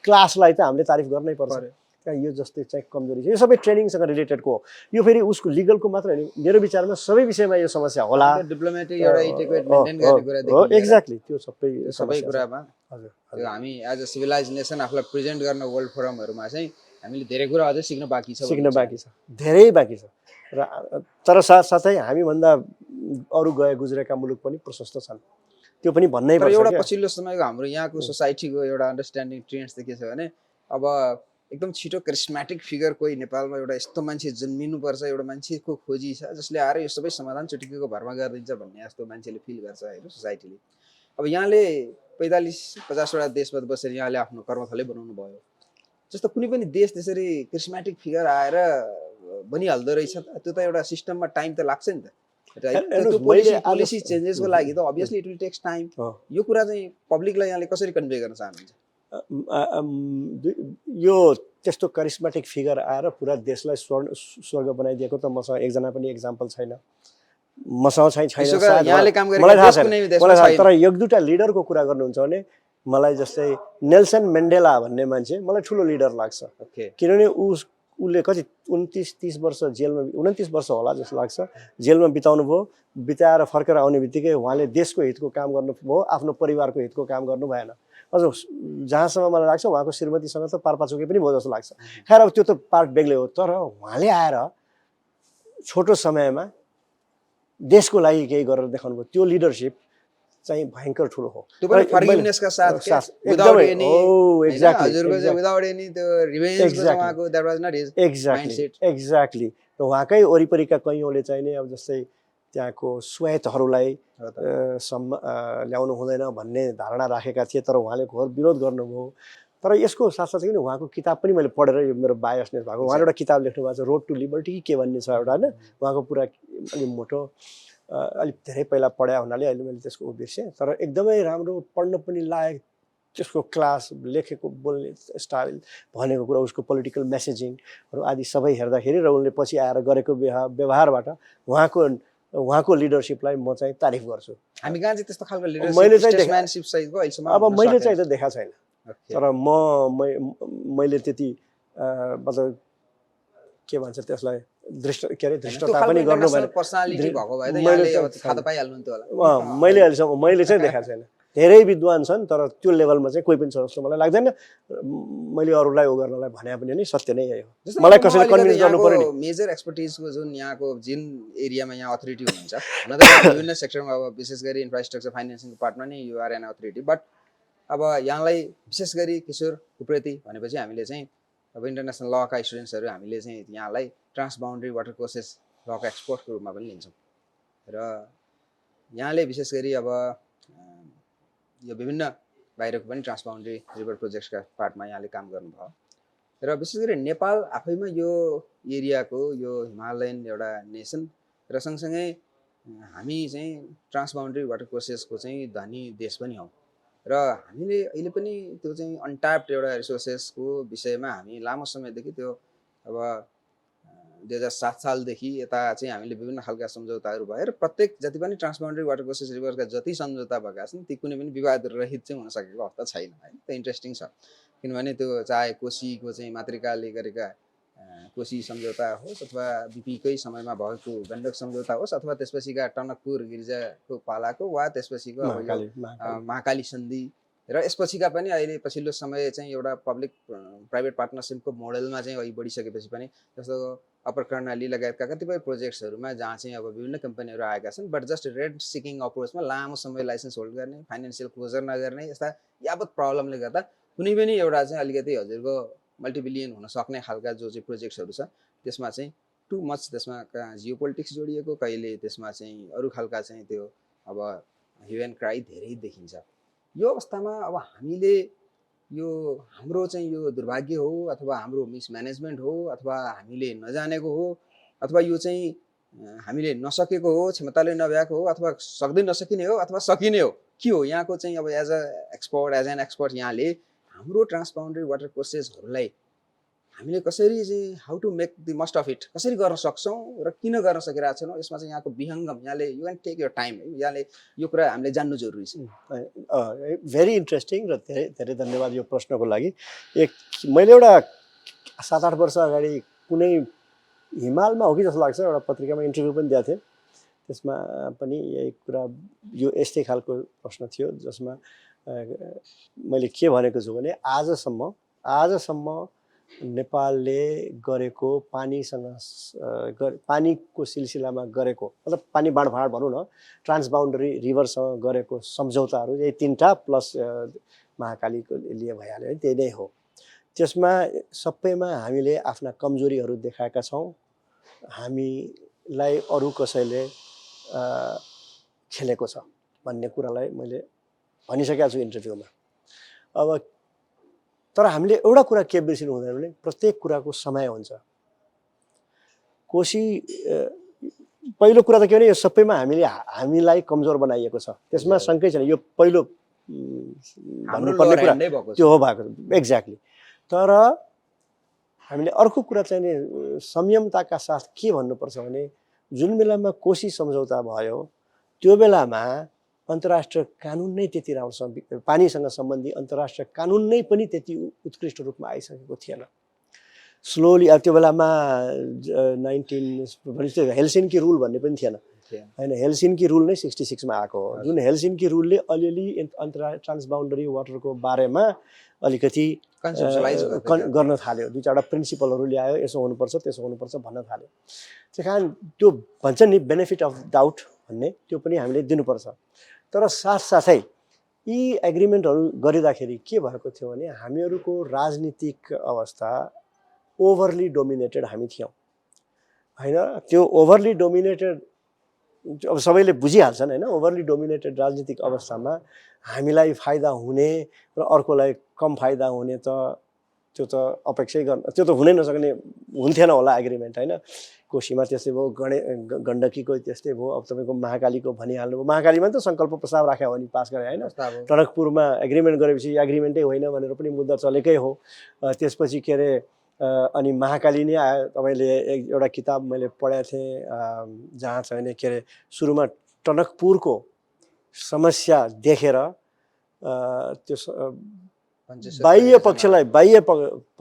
क्लासलाई त हामीले तारिफ गर्नै पर्छ। यो जस्तै चाहिँ कमजोरी छ। यो सबै ट्रेनिङसँग रिलेटेडको हो। यो फेरि उसको लिगलको मात्र होइन, मेरो विचारमा सबै विषयमा यो समस्या होला। डिप्लोमेटिक एउटा इटिक्वेट मेन्टेन गर्ने कुरादेखि एक्ज्याक्टली त्यो सबै कुरामा हजुर त्यो हामी एज अ सिभिलाइज नेसन आफूलाई प्रेजेन्ट गर्न वर्ल्ड फोरमहरूमा चाहिँ हामीले धेरै कुरा अझै सिक्न बाँकी छ, धेरै बाँकी छ। र तर साथसाथै हामीभन्दा अरू गए गुज्रेका मुलुक पनि प्रशस्त छन्, त्यो पनि भन्नै पर्छ। एउटा पछिल्लो समयको हाम्रो यहाँको सोसाइटीको एउटा अन्डरस्ट्यान्डिङ ट्रेन्ड्स त के छ भने अब एकदम छिटो करिस्मेटिक फिगर कोही नेपालमा एउटा यस्तो मान्छे जन्मिनुपर्छ, एउटा मान्छेको खोजी छ जसले आएर यो सबै समाधान चुटिकेको भरमा गरिदिन्छ भन्ने जस्तो मान्छेले फिल गर्छ होइन सोसाइटीले। अब यहाँले 45-50वटा देशमा बसेर यहाँले आफ्नो कर्मथलै बनाउनु भयो, जस्तो कुनै पनि देश त्यसरी करिस्मेटिक फिगर आएर बनिहाल्दो रहेछ त? त्यो त एउटा सिस्टममा टाइम त लाग्छ नि त। पोलिसी चेन्जेसको लागि त obviously it will takes time. यो कुरा चाहिँ पब्लिकलाई यहाँले कसरी कन्भे गर्न चाहनुहुन्छ? यो त्यस्तो करिस्मेटिक फिगर आएर पुरा देशलाई स्वर्ग बनाइदिएको त मसँग एकजना पनि एक्जाम्पल छैन, मसँग चाहिँ छैन। यहाँले काम गरेको मलाई थाहा छैन, तर एक दुईवटा लिडरको कुरा गर्नुहुन्छ भने मलाई जस्तै नेल्सन मेन्डेला भन्ने मान्छे मलाई ठुलो लिडर लाग्छ। किनभने उसले कति 29-30 वर्ष जेलमा, 29 वर्ष होला जस्तो लाग्छ, जेलमा बिताउनु भयो। बिताएर फर्केर आउने बित्तिकै उहाँले देशको हितको काम गर्नुभयो, आफ्नो परिवारको हितको काम गर्नु भएन। अझ जहाँसम्म मलाई लाग्छ उहाँको श्रीमतीसँग त पारपाचुकै पनि भयो जस्तो लाग्छ। खैर अब त्यो त पार्ट बेग्लै हो, तर उहाँले आएर छोटो समयमा देशको लागि केही गरेर देखाउनु भयो। त्यो लिडरसिप चाहिँ भयङ्कर ठुलो हो। त्यो पनि फर्गिभनेसका साथ एकदमै एक्ज्याक्टली एक्ज्याक्टली। र उहाँकै वरिपरिका कैयौँले चाहिँ नि अब जस्तै त्यहाँको श्वेतहरूलाई ल्याउनु हुँदैन भन्ने धारणा राखेका थिए, तर उहाँले घोर विरोध गर्नुभयो। तर यसको साथसाथै पनि उहाँको किताब पनि मैले पढेर, यो मेरो बायसनेस भएको, उहाँले एउटा किताब लेख्नु भएको छ रोड टु लिबर्टी के भन्ने छ एउटा होइन। उहाँको पुरा अलिक मोटो, अलिक धेरै पहिला पढाए हुनाले अहिले मैले त्यसको बिर्सेँ, तर एकदमै राम्रो, पढ्न पनि लायक। त्यसको क्लास, लेखेको बोल्ने स्टाइल, भनेको कुरा, उसको पोलिटिकल मेसेजिङहरू आदि सबै हेर्दाखेरि र उनले पछि आएर गरेको व्यवहारबाट उहाँको लिडरसिपलाई म चाहिँ तारिफ गर्छु। हामी कहाँ चाहिँ त्यस्तो खालको लिडरसिप मैले चाहिँ त देखा छैन, तर मैले त्यति मतलब के भन्छ त्यसलाई धृष्टता पनि गर्नु भएन। मैले चाहिँ देखा छैन। धेरै विद्वान छन्, तर त्यो लेभलमा चाहिँ कोही पनि छ जस्तो मलाई लाग्दैन। मैले अरूलाई उ गर्नलाई भने पनि नि सत्य नै यही हो। मलाई कसैले कन्भिन्स गर्नु पर्यो नि। मेजर एक्सपर्टिजको यहाँको जुन एरियामा यहाँ अथोरिटी हुनुहुन्छ, हुन त विभिन्न सेक्टरमा, अब विशेष गरी इन्फ्रास्ट्रक्चर फाइनेन्सिङको पार्टमा नि you are an authority, but अब यहाँलाई विशेष गरी किशोर उप्रेती भनेपछि हामीले चाहिँ अब इन्टरनेसनल लका स्टुडेन्ट्सहरू हामीले चाहिँ यहाँलाई ट्रान्सबाउन्ड्री वाटर कोर्सेस लका एक्सपर्टको रूपमा पनि लिन्छौँ। र यहाँले विशेष गरी अब यो विभिन्न बाहिरको पनि ट्रान्सबाउन्ड्री रिभर प्रोजेक्ट्सका पार्टमा यहाँले काम गर्नुभयो। र विशेष गरी नेपाल आफैमा यो एरियाको, यो हिमालयन एउटा नेसन र सँगसँगै हामी चाहिँ ट्रान्सबाउन्ड्री वाटर कोर्सेसको चाहिँ धनी देश पनि हौँ। र हामीले अहिले पनि त्यो चाहिँ अनट्याप्ड एउटा रिसोर्सेसको विषयमा हामी लामो समयदेखि त्यो अब 2007 सालदेखि यता चाहिँ हामीले विभिन्न खालका सम्झौताहरू भए र प्रत्येक जति पनि ट्रान्सबाउन्डरी वाटर कोर्सेस रिभरका जति सम्झौता भएका छन् ती कुनै पनि विवाद रहित चाहिँ हुन सकेको अवस्था छैन है। त इन्ट्रेस्टिङ छ किनभने त्यो चाहे कोसीको चाहिँ मातृकाले गरेका कोसी सम्झौता होस् अथवा बिपीकै समयमा भएको गण्डक सम्झौता होस् अथवा त्यसपछिका टनकपुर गिरिजाको पालाको वा त्यसपछिको अब यो महाकाली सन्धि र यसपछिका पनि अहिले पछिल्लो समय चाहिँ एउटा पब्लिक प्राइभेट पार्टनरसिपको मोडलमा चाहिँ अघि बढिसकेपछि पनि जस्तो अप्पर कर्णाली लगायतका कतिपय प्रोजेक्ट्सहरूमा जहाँ चाहिँ अब विभिन्न कम्पनीहरू आएका छन् बट जस्ट रेन्ट सिकिङ अप्रोचमा लामो समय लाइसेन्स होल्ड गर्ने फाइनेन्सियल क्लोजर नगर्ने यस्ता यावत प्रब्लमले गर्दा कुनै पनि एउटा चाहिँ अलिकति हजुरको मल्टिबिलियन हुन सक्ने खालका जो चाहिँ प्रोजेक्ट्सहरू छ त्यसमा चाहिँ टु मच त्यसमा जियो पोलिटिक्स जोडिएको कहिले त्यसमा चाहिँ अरू खालका चाहिँ त्यो अब ह्यु एन्ड क्राई धेरै देखिन्छ। यो अवस्थामा अब हामीले यो हाम्रो चाहिँ यो दुर्भाग्य हो अथवा हाम्रो मिसम्यानेजमेन्ट हो अथवा हामीले नजानेको हो अथवा यो चाहिँ हामीले नसकेको हो क्षमताले नभ्याएको हो अथवा सक्दै नसकिने हो अथवा सकिने हो के हो यहाँको चाहिँ अब एज एन एक्सपर्ट यहाँले हाम्रो ट्रान्सबाउन्डरी वाटर कोर्सेसहरूलाई हामीले कसरी चाहिँ how to make the most of it कसरी गर्न सक्छौँ र किन गर्न सकिरहेको छैनौँ यसमा चाहिँ यहाँको विहङ्गम यहाँले you can take your time यहाँले यो कुरा हामीले जान्नु जरुरी छ। भेरी इन्ट्रेस्टिङ र धेरै धेरै धन्यवाद यो प्रश्नको लागि। मैले एउटा 7-8 वर्ष अगाडि कुनै हिमालमा हो कि जस्तो लाग्छ एउटा पत्रिकामा इन्टरभ्यू पनि दिएको थिएँ त्यसमा पनि यही कुरा यो यस्तै खालको प्रश्न थियो जसमा मैले के भनेको छु भने आजसम्म नेपालले गरेको पानीको सिलसिलामा गरेको मतलब पानी बाँडफाँड भनौँ न ट्रान्सबाउन्डरी रिभरसँग गरेको सम्झौताहरू यही 3टा प्लस महाकालीको लिए भइहाल्यो है त्यही नै हो। त्यसमा सबैमा हामीले आफ्ना कमजोरीहरू देखाएका छौँ। हामीलाई अरू कसैले खेलेको छ भन्ने कुरालाई मैले भनिसकेको छु इन्टरभ्यूमा। अब तर हामीले एउटा कुरा के बिर्सिनु हुँदैन भने प्रत्येक कुराको समय हुन्छ। कोसी पहिलो कुरा त के भने यो सबैमा हामीलाई कमजोर बनाइएको छ त्यसमा शङ्कै छैन। यो पहिलो भन्नुपर्ने कुरा त्यो हो भएको एक्ज्याक्टली। तर हामीले अर्को कुरा चाहिँ नि संयमताका साथ के भन्नुपर्छ भने जुन बेलामा कोसी सम्झौता भयो त्यो बेलामा अन्तर्राष्ट्रिय कानुन नै त्यति राम्रोसँग पानीसँग सम्बन्धी अन्तर्राष्ट्रिय कानुन नै पनि त्यति उत्कृष्ट रूपमा आइसकेको थिएन। स्लोली त्यो बेलामा 19 हेलसिन्की रुल भन्ने पनि थिएन हैन। हेलसिन्की रुल नै 66 मा आएको हो जुन हेलसिन्की रुलले अलिअलि ट्रान्सबाउन्डरी वाटरको बारेमा अलिकति गर्न थाल्यो। 2-4वटा प्रिन्सिपलहरू ल्यायो यसो हुनुपर्छ त्यसो हुनुपर्छ भन्न थाल्यो। त्यही कारण त्यो भन्छ नि बेनिफिट अफ डाउट भन्ने त्यो पनि हामीले दिनुपर्छ। तर साथसाथै यी एग्रिमेन्टहरू गरिँदाखेरि के भएको थियो भने हामीहरूको राजनीतिक अवस्था ओभरली डोमिनेटेड हामी थियौँ हैन। त्यो ओभरली डोमिनेटेड अब सबैले बुझिहाल्छन् हैन। ओभरली डोमिनेटेड राजनीतिक अवस्थामा हामीलाई फाइदा हुने र अर्कोलाई कम फाइदा हुने त त्यो त अपेक्षै गर्न त्यो त हुनै नसक्ने हुन्थेन होला एग्रिमेन्ट हैन। कोसीमा त्यस्तै भयो गण्डकीको त्यस्तै भयो। अब तपाईँको महाकालीको भनिहाल्नुभयो महाकालीमा त सङ्कल्प प्रस्ताव राख्यो भने पास गरे होइन। टनकपुरमा एग्रिमेन्ट गरेपछि एग्रिमेन्टै होइन भनेर पनि मुद्दा चलेकै हो। त्यसपछि के अरे अनि महाकाली नै आयो। तपाईँले एउटा किताब मैले पढेको थिएँ जहाँ चाहिँ के अरे सुरुमा टनकपुरको समस्या देखेर त्यो बाह्य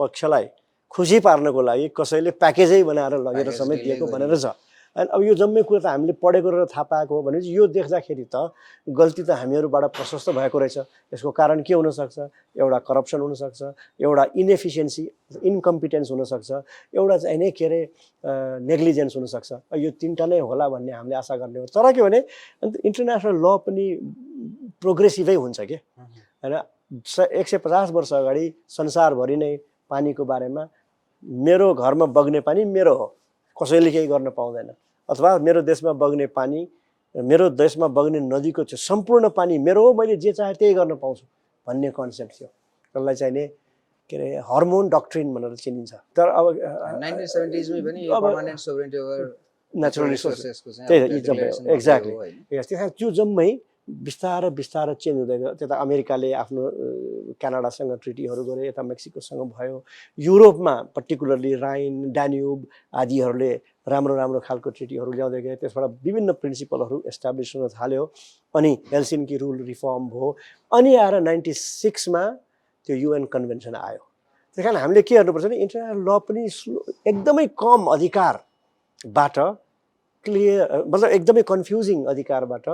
पक्षलाई खुसी पार्नको लागि कसैले प्याकेजै बनाएर लगेर समेत दिएको भनेर छ। अनि अब यो जम्मै कुरा त हामीले पढेको र थाहा पाएको हो भनेपछि यो देख्दाखेरि त गल्ती त हामीहरूबाट प्रशस्त भएको रहेछ। यसको कारण के हुनसक्छ? एउटा करप्सन हुनसक्छ, एउटा इनएफिसियन्सी इन्कम्पिटेन्स हुनसक्छ, एउटा चाहिँ नै के अरे नेग्लिजेन्स हुनसक्छ। यो 3टा नै होला भन्ने हामीले आशा गर्ने हो। तर के भने इन्टरनेसनल ल पनि प्रोग्रेसिभै हुन्छ के हैन। 150 वर्ष अगाडि संसारभरि नै पानीको बारेमा मेरो घरमा बग्ने पानी मेरो हो कसैले केही गर्न पाउँदैन अथवा मेरो देशमा बग्ने पानी मेरो देशमा बग्ने नदीको चाहिँ सम्पूर्ण पानी मेरो हो मैले जे चाहे त्यही गर्न पाउँछु भन्ने कन्सेप्ट थियो। त्यसलाई चाहिँ नि के अरे हर्मोन डक्ट्रिन भनेर चिनिन्छ। तर अब 1970s मै पनि पर्मानेन्ट सोभरेन्टी ओभर नेचुरल रिसोर्सेसको चाहिँ एक्ज्याक्टली त्यो जम्मै बिस्तारै बिस्तारै चेन्ज हुँदै गयो। त्यता अमेरिकाले आफ्नो क्यानाडासँग ट्रिटीहरू गरे, यता मेक्सिकोसँग भयो, युरोपमा पर्टिकुलरली राइन ड्यान्युब आदिहरूले राम्रो राम्रो खालको ट्रिटीहरू ल्याउँदै गए। त्यसबाट विभिन्न प्रिन्सिपलहरू एस्टाब्लिस हुन थाल्यो। अनि हेलसिन्की रुल रिफर्म भयो। अनि आएर 96मा त्यो UN कन्भेन्सन आयो। त्यस कारण हामीले के गर्नुपर्छ भने इन्टरनेसनल ल पनि एकदमै कम अधिकारबाट क्लियर, मतलब एकदमै कन्फ्युजिङ अधिकारबाट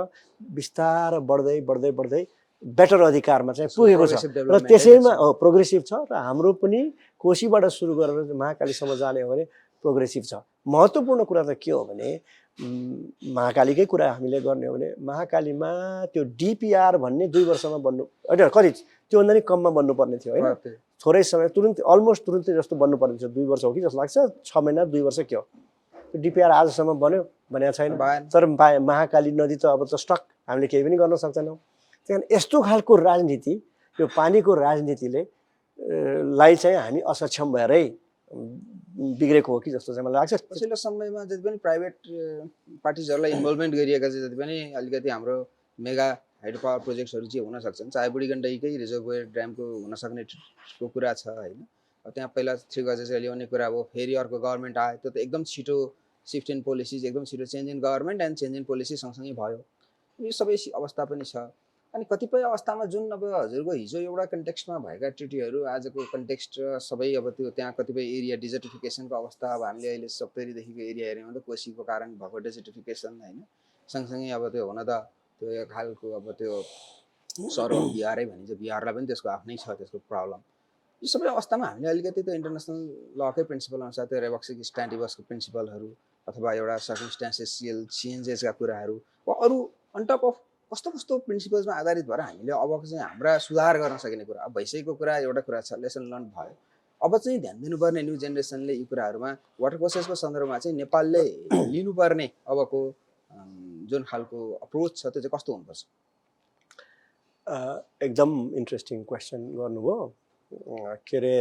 बिस्तारै बढ्दै बढ्दै बढ्दै बेटर अधिकारमा चाहिँ पुगेको छ। र त्यसैमा प्रोग्रेसिभ छ। र हाम्रो पनि कोशीबाट सुरु गरेर महाकालीसम्म जाने हो भने प्रोग्रेसिभ छ। महत्त्वपूर्ण कुरा त के हो भने महाकालीकै कुरा हामीले गर्ने हो भने महाकालीमा त्यो DPR भन्ने 2 वर्षमा बन्नु, होइन कति त्योभन्दा नि कममा बन्नुपर्ने थियो, होइन थोरै समय, तुरुन्तै अलमोस्ट तुरुन्तै जस्तो बन्नुपर्ने थियो। 2 वर्ष हो कि जस्तो लाग्छ, 6 महिना 2 वर्ष के हो। त्यो DPR आजसम्म बन्यो भनेको छैन। तर महाकाली नदी त अब त स्टक, हामीले केही पनि गर्न सक्दैनौँ। त्यही कारण यस्तो खालको राजनीति, यो पानीको राजनीतिले लाई चाहिँ हामी असक्षम भएरै बिग्रेको हो कि जस्तो चाहिँ मलाई लाग्छ। पछिल्लो समयमा जति पनि प्राइभेट पार्टिजहरूलाई इन्भल्भमेन्ट गरिएका चाहिँ जति पनि अलिकति हाम्रो मेगा हाइड्रो पावर प्रोजेक्ट्सहरू चाहिँ हुन सक्छन्, चाहे बुढी गण्डकीकै रिजर्भोयर ड्यामको हुन सक्नेको कुरा छ, होइन। त्यहाँ पहिला 3 गजेसरी ल्याउने कुरा हो, फेरि अर्को गभर्मेन्ट आयो, त्यो त एकदम छिटो सिफ्ट इन पोलिसिज, एकदम छिटो change in government and change in policy सँगसँगै भयो। यो सबै अवस्था पनि छ। अनि कतिपय अवस्थामा जुन अब हजुरको हिजो एउटा कन्टेक्स्टमा भएका ट्रिटीहरू आजको कन्टेक्स्ट र सबै अब त्यो त्यहाँ कतिपय एरिया डिजर्टिफिकेसनको अवस्था, अब हामीले अहिले सप्तरीदेखिको एरिया हेऱ्यौँ त कोशीको कारण भएको डिजर्टिफिकेसन, होइन। सँगसँगै अब त्यो हुन त त्यो एक खालको अब त्यो सर्व बिहारै भनिन्छ, बिहारलाई पनि त्यसको आफ्नै छ त्यसको प्रब्लम। यो सबै अवस्थामा हामीले अलिकति त्यो इन्टरनेसनल लकै प्रिन्सिपल अनुसार त्यो रेबक्सिक स्ट्यान्डिबसको प्रिन्सिपलहरू अथवा एउटा सर्कमस्टान्सेसियल चेन्जेसका कुराहरू वा अरू अन टप अफ कस्तो कस्तो प्रिन्सिपल्समा आधारित भएर हामीले अब चाहिँ हाम्रा सुधार गर्न सकिने कुरा, अब भइसकेको कुरा एउटा कुरा छ, लेसन लर्न भयो। अब चाहिँ ध्यान दिनुपर्ने न्यू जेनेरेसनले यी कुराहरूमा वाटर कोर्सेसको सन्दर्भमा चाहिँ नेपालले लिनुपर्ने अबको जुन खालको अप्रोच छ त्यो चाहिँ कस्तो हुनुपर्छ? एकदम इन्ट्रेस्टिङ क्वेसन गर्नुभयो। के अरे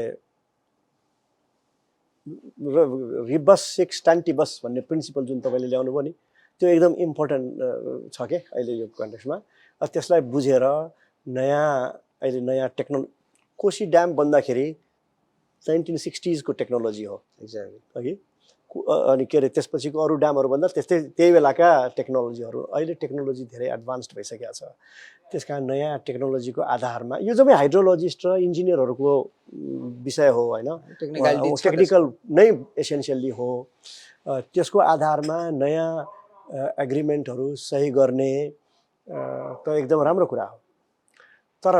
रिबस सिक्स टान्टिबस भन्ने प्रिन्सिपल जुन तपाईँले ल्याउनु भयो नि, त्यो एकदम इम्पोर्टेन्ट छ क्या अहिले यो कन्टेक्स्टमा। त्यसलाई बुझेर अहिले नयाँ कोशी ड्याम बन्दाखेरि 1960s को टेक्नोलोजी हो एक्ज्याक्टली, अघि। अनि के अरे त्यसपछिको अरू ड्यामहरू भन्दा त्यही बेलाका टेक्नोलोजीहरू, अहिले टेक्नोलोजी धेरै एडभान्स्ड भइसकेको छ। त्यस कारण नयाँ टेक्नोलोजीको आधारमा यो चाहिँ हाइड्रोलोजिस्ट र इन्जिनियरहरूको विषय हो, होइन, टेक्निकल नै एसेन्सियल्ली हो। त्यसको आधारमा नयाँ एग्रिमेन्टहरू सही गर्ने त एकदम राम्रो कुरा हो। तर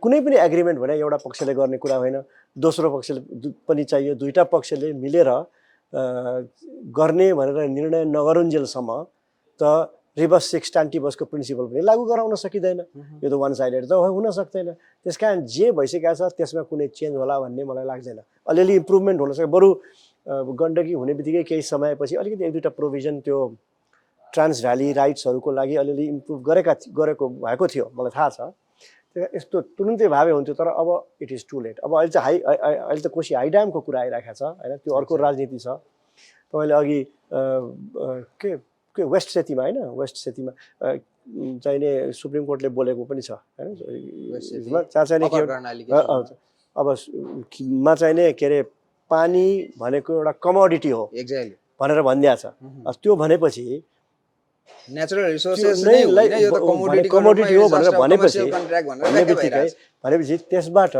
कुनै पनि एग्रिमेन्ट भने एउटा पक्षले गर्ने कुरा होइन, दोस्रो पक्षले पनि चाहियो। दुईटा पक्षले मिलेर गर्ने भनेर निर्णय नगरुन्जेलसम्म त रिभर्स सिक्स टान्टिबसको प्रिन्सिपल पनि लागू गराउन सकिँदैन। यो त वान साइडेड त हुन सक्दैन। त्यस कारण जे भइसकेको छ त्यसमा कुनै चेन्ज होला भन्ने मलाई लाग्दैन। अलिअलि इम्प्रुभमेन्ट हुन सक्छ। बरु गण्डकी हुने बित्तिकै केही समयपछि अलिकति 1-2टा प्रोभिजन त्यो ट्रान्स भ्याली राइट्सहरूको लागि अलिअलि इम्प्रुभ गरेको भएको थियो, मलाई थाहा छ। यस्तो तुरुन्तै भावे हुन्थ्यो, तर अब इट इज टु लेट। अब अहिले त कोशी हाई ड्यामको कुरा आइरहेको छ, होइन, त्यो अर्को राजनीति छ। तपाईँले अघि के वेस्ट सेतीमा, होइन, वेस्ट सेतीमा चाहिने सुप्रिम कोर्टले बोलेको पनि छ, होइन, चाहिने अब मा चाहिने के अरे पानी भनेको एउटा कमोडिटी हो भनेर भनिदिएको छ। त्यो भनेपछि नेचुरल रिसोर्सेस नै होइन, यो त कमोडिटी हो भनेर भनेपछि त्यसबाट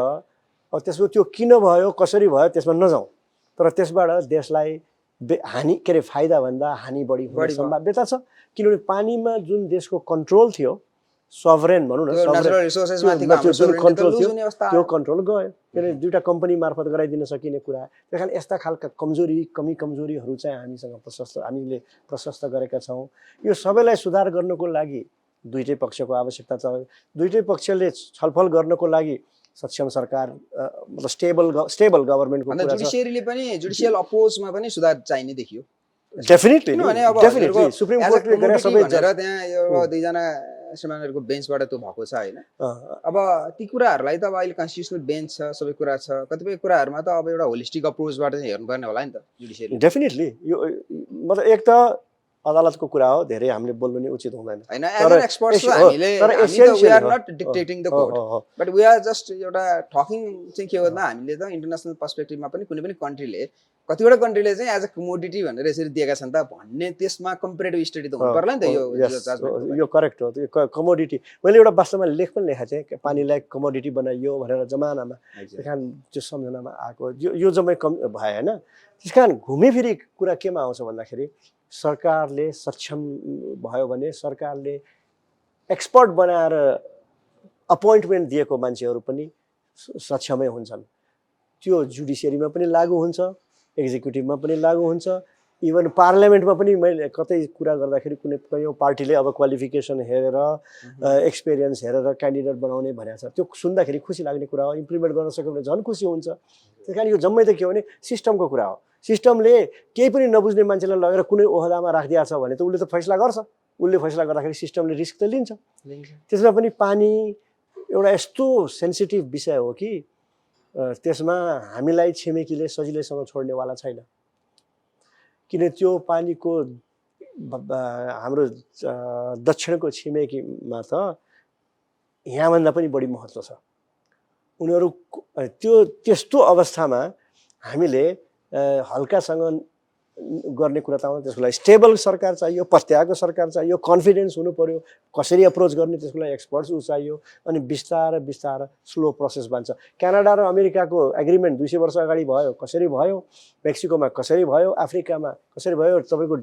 त्यसको त्यो किन भयो कसरी भयो त्यसमा नजाउँ, तर त्यसबाट देशलाई हानि के अरे फाइदा भन्दा हानि बढी हुने सम्भाव्यता छ। किनभने पानीमा जुन देशको कन्ट्रोल थियो, सभरेन भनौँ न, त्यो कन्ट्रोल गयो। किनभने 2टा कम्पनी मार्फत गराइदिन सकिने कुरा। त्यस कारण यस्ता खालका कमजोरीहरू चाहिँ हामीले प्रशस्त गरेका छौँ। यो सबैलाई सुधार गर्नको लागि दुईटै पक्षको आवश्यकता छ। दुईटै पक्षले छलफल गर्नको लागि सक्षम सरकार, मतलब स्टेबल गभर्मेन्टको कुरा छ। जुडिसियरीले पनि जुडिसियल अप्रोचमा पनि सुधार चाहिने देखियो। डेफिनेटली सुप्रिम कोर्टले गरे सबै जरा त्यहाँ एउटा 2जना श्रीमानहरुको बेन्चबाट त्यो भएको छ, हैन। अब ती कुराहरुलाई त अब अहिले कन्स्टिट्युसनल बेन्च छ, सबै कुरा छ। कतिपय कुराहरुमा त अब एउटा होलिस्टिक अप्रोचबाट चाहिँ हेर्नुपर्ने होला नि त जुडिसियरी। डेफिनेटली यो मतलब एक त अदालतको कुरा हो, धेरै हामीले बोल्नु नि उचित हुँदैन। हैन एज एन एक्सपर्ट्स हामीले हामी त we are not dictating the court but we are just एउटा टकिङ चाहिँ के हो भन्दा हामीले त इन्टरनेसनल पर्सपेक्टिभमा पनि कुनै पनि कन्ट्रीले कतिवटा कन्ट्रीले चाहिँ एज अ कमोडिटी भनेर यसरी दिएका छन् त भन्ने त्यसमा कम्पेरेटिभ स्टडी त हुनु पर्ला नि त यो करेक्ट हो। त्यो कमोडिटी मैले एउटा वास्तवमा लेख पनि लेखेको थिएँ, पानीलाई कमोडिटी बनाइयो भनेर जमानामा, त्यस कारण त्यो सम्झनामा आएको यो जम्मै भयो होइन। त्यस कारण घुमेफिरी कुरा केमा आउँछ भन्दाखेरि सरकारले सक्षम भयो भने सरकारले एक्सपर्ट बनाएर अपोइन्टमेन्ट दिएको मान्छेहरू पनि सक्षमै हुन्छन्। त्यो जुडिसियरीमा पनि लागु हुन्छ, एक्जिक्युटिभमा पनि लागु हुन्छ, इभन पार्लियामेन्टमा पनि मैले कतै कुरा गर्दाखेरि कयौँ पार्टीले अब क्वालिफिकेसन हेरेर एक्सपिरियन्स हेरेर क्यान्डिडेट बनाउने भनेको छ। त्यो सुन्दाखेरि खुसी लाग्ने कुरा हो, इम्प्लिमेन्ट गर्न सक्यो भने झन् खुसी हुन्छ। त्यस कारण यो जम्मै त के हो भने सिस्टमको कुरा हो। सिस्टमले केही पनि नबुझ्ने मान्छेलाई लगेर कुनै ओहदामा राखिदिएको छ भने त उसले त फैसला गर्छ, उसले फैसला गर्दाखेरि सिस्टमले रिस्क त लिन्छ। त्यसमा पनि पानी एउटा यस्तो सेन्सिटिभ विषय हो कि त्यसमा हामीलाई छिमेकीले सजिलैसँग छोड्नेवाला छैन, किन त्यो पानीको हाम्रो दक्षिणको छिमेकीमा त यहाँभन्दा पनि बढी महत्त्व छ। उनीहरू त्यस्तो अवस्थामा हामीले हल्कासँग गर्ने कुरा त आउँदैन। त्यसको लागि स्टेबल सरकार चाहियो, पत्याएको सरकार चाहियो, कन्फिडेन्स हुनु पर्यो, कसरी अप्रोच गर्ने त्यसको लागि एक्सपर्ट्स चाहियो, अनि बिस्तारै बिस्तारै स्लो प्रोसेस बन्छ। क्यानाडा र अमेरिकाको एग्रिमेन्ट 200 वर्ष अगाडि भयो, कसरी भयो, मेक्सिकोमा कसरी भयो, अफ्रिकामा कसरी भयो, तपाईँको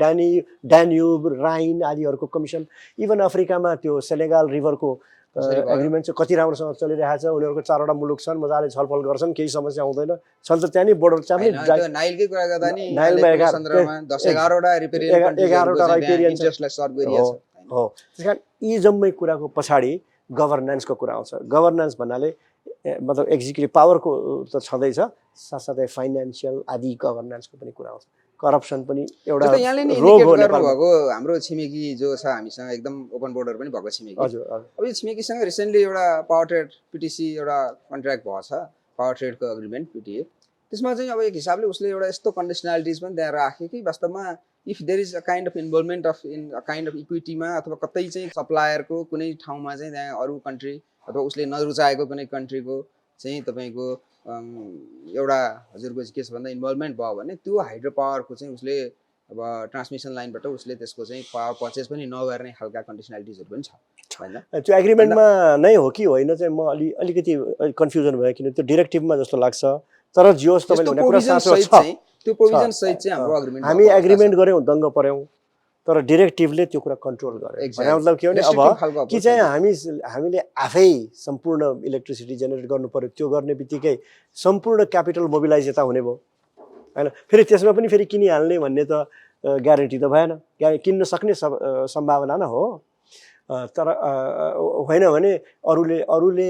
ड्यान्युब राइन आदिहरूको कमिसन, इभन अफ्रिकामा त्यो सेनेगाल रिभरको एग्रिमेन्ट चाहिँ कति राम्रोसँग चलिरहेको छ। उनीहरूको 4वटा मुलुक छन्, मजाले छलफल गर्छन्, केही समस्या आउँदैन। छन् त त्यहाँ नि बोर्डर चाहिँ नाइलकै कुरा गर्दा नि नाइलमा 11वटा रिपेरियन इन्ट्रेस्टलाई सर्भ गरिएको छ हो। त्यस कारण यी जम्मै कुराको पछाडि गभर्नेन्सको कुरा आउँछ। गभर्नेन्स भन्नाले मतलब एक्जिक्युटिभ पावरको त छँदैछ, साथसाथै फाइनेन्सियल आदि गभर्नेन्सको पनि कुरा आउँछ। करप्सन पनि एउटा यहाँले नि इन्डिकेट गर्नुभएको हाम्रो छिमेकी जो छ हामीसँग एकदम ओपन बोर्डर पनि भएको छिमेकी। हजुर। अब यो छिमेकीसँग रिसेन्टली एउटा पावर ट्रेड पिटिसी एउटा कन्ट्र्याक्ट भएको छ, पावर ट्रेडको एग्रिमेन्ट पिटिए। त्यसमा चाहिँ अब एक हिसाबले उसले एउटा यस्तो कन्डिसनालिटिज पनि त्यहाँ राख्यो कि वास्तवमा if there is a kind of involvement in a kind of इक्विटीमा अथवा कतै चाहिँ सप्लायरको कुनै ठाउँमा चाहिँ त्यहाँ अरू कन्ट्री अथवा उसले नरुचाएको कुनै कन्ट्रीको चाहिँ तपाईँको एउटा हजुरको के छ भन्दा इन्भल्भमेन्ट भयो भने त्यो हाइड्रो पावरको चाहिँ उसले अब ट्रान्समिसन लाइनबाट उसले त्यसको चाहिँ पावर पर्चेस पनि नगर्ने खालका कन्डिसनालिटिजहरू पनि छ हैन। त्यो एग्रिमेन्टमा नै हो कि होइन चाहिँ म अलिकति कन्फ्युजन भयो, किन त्यो डिरेक्टिभमा जस्तो लाग्छ। तर जियोस् तपाईँले भने कुरा साँचो छ, त्यो प्रोभिजन सहित चाहिँ हाम्रो एग्रिमेन्ट हामी एग्रिमेन्ट गर्यौँ, दङ्ग पर्यौँ, तर डिरेक्टिभले त्यो कुरा कन्ट्रोल गर्यो। मतलब के भने अब कि चाहिँ हामीले आफै सम्पूर्ण इलेक्ट्रिसिटी जेनेरेट गर्नु पर्यो, त्यो गर्ने बित्तिकै सम्पूर्ण क्यापिटल मोबिलाइज यता हुने भयो हैन। फेरि त्यसमा पनि फेरि किनिहाल्ने भन्ने त ग्यारेन्टी त भएन, किन्न सक्ने सम्भावना न हो। तर होइन भने अरूले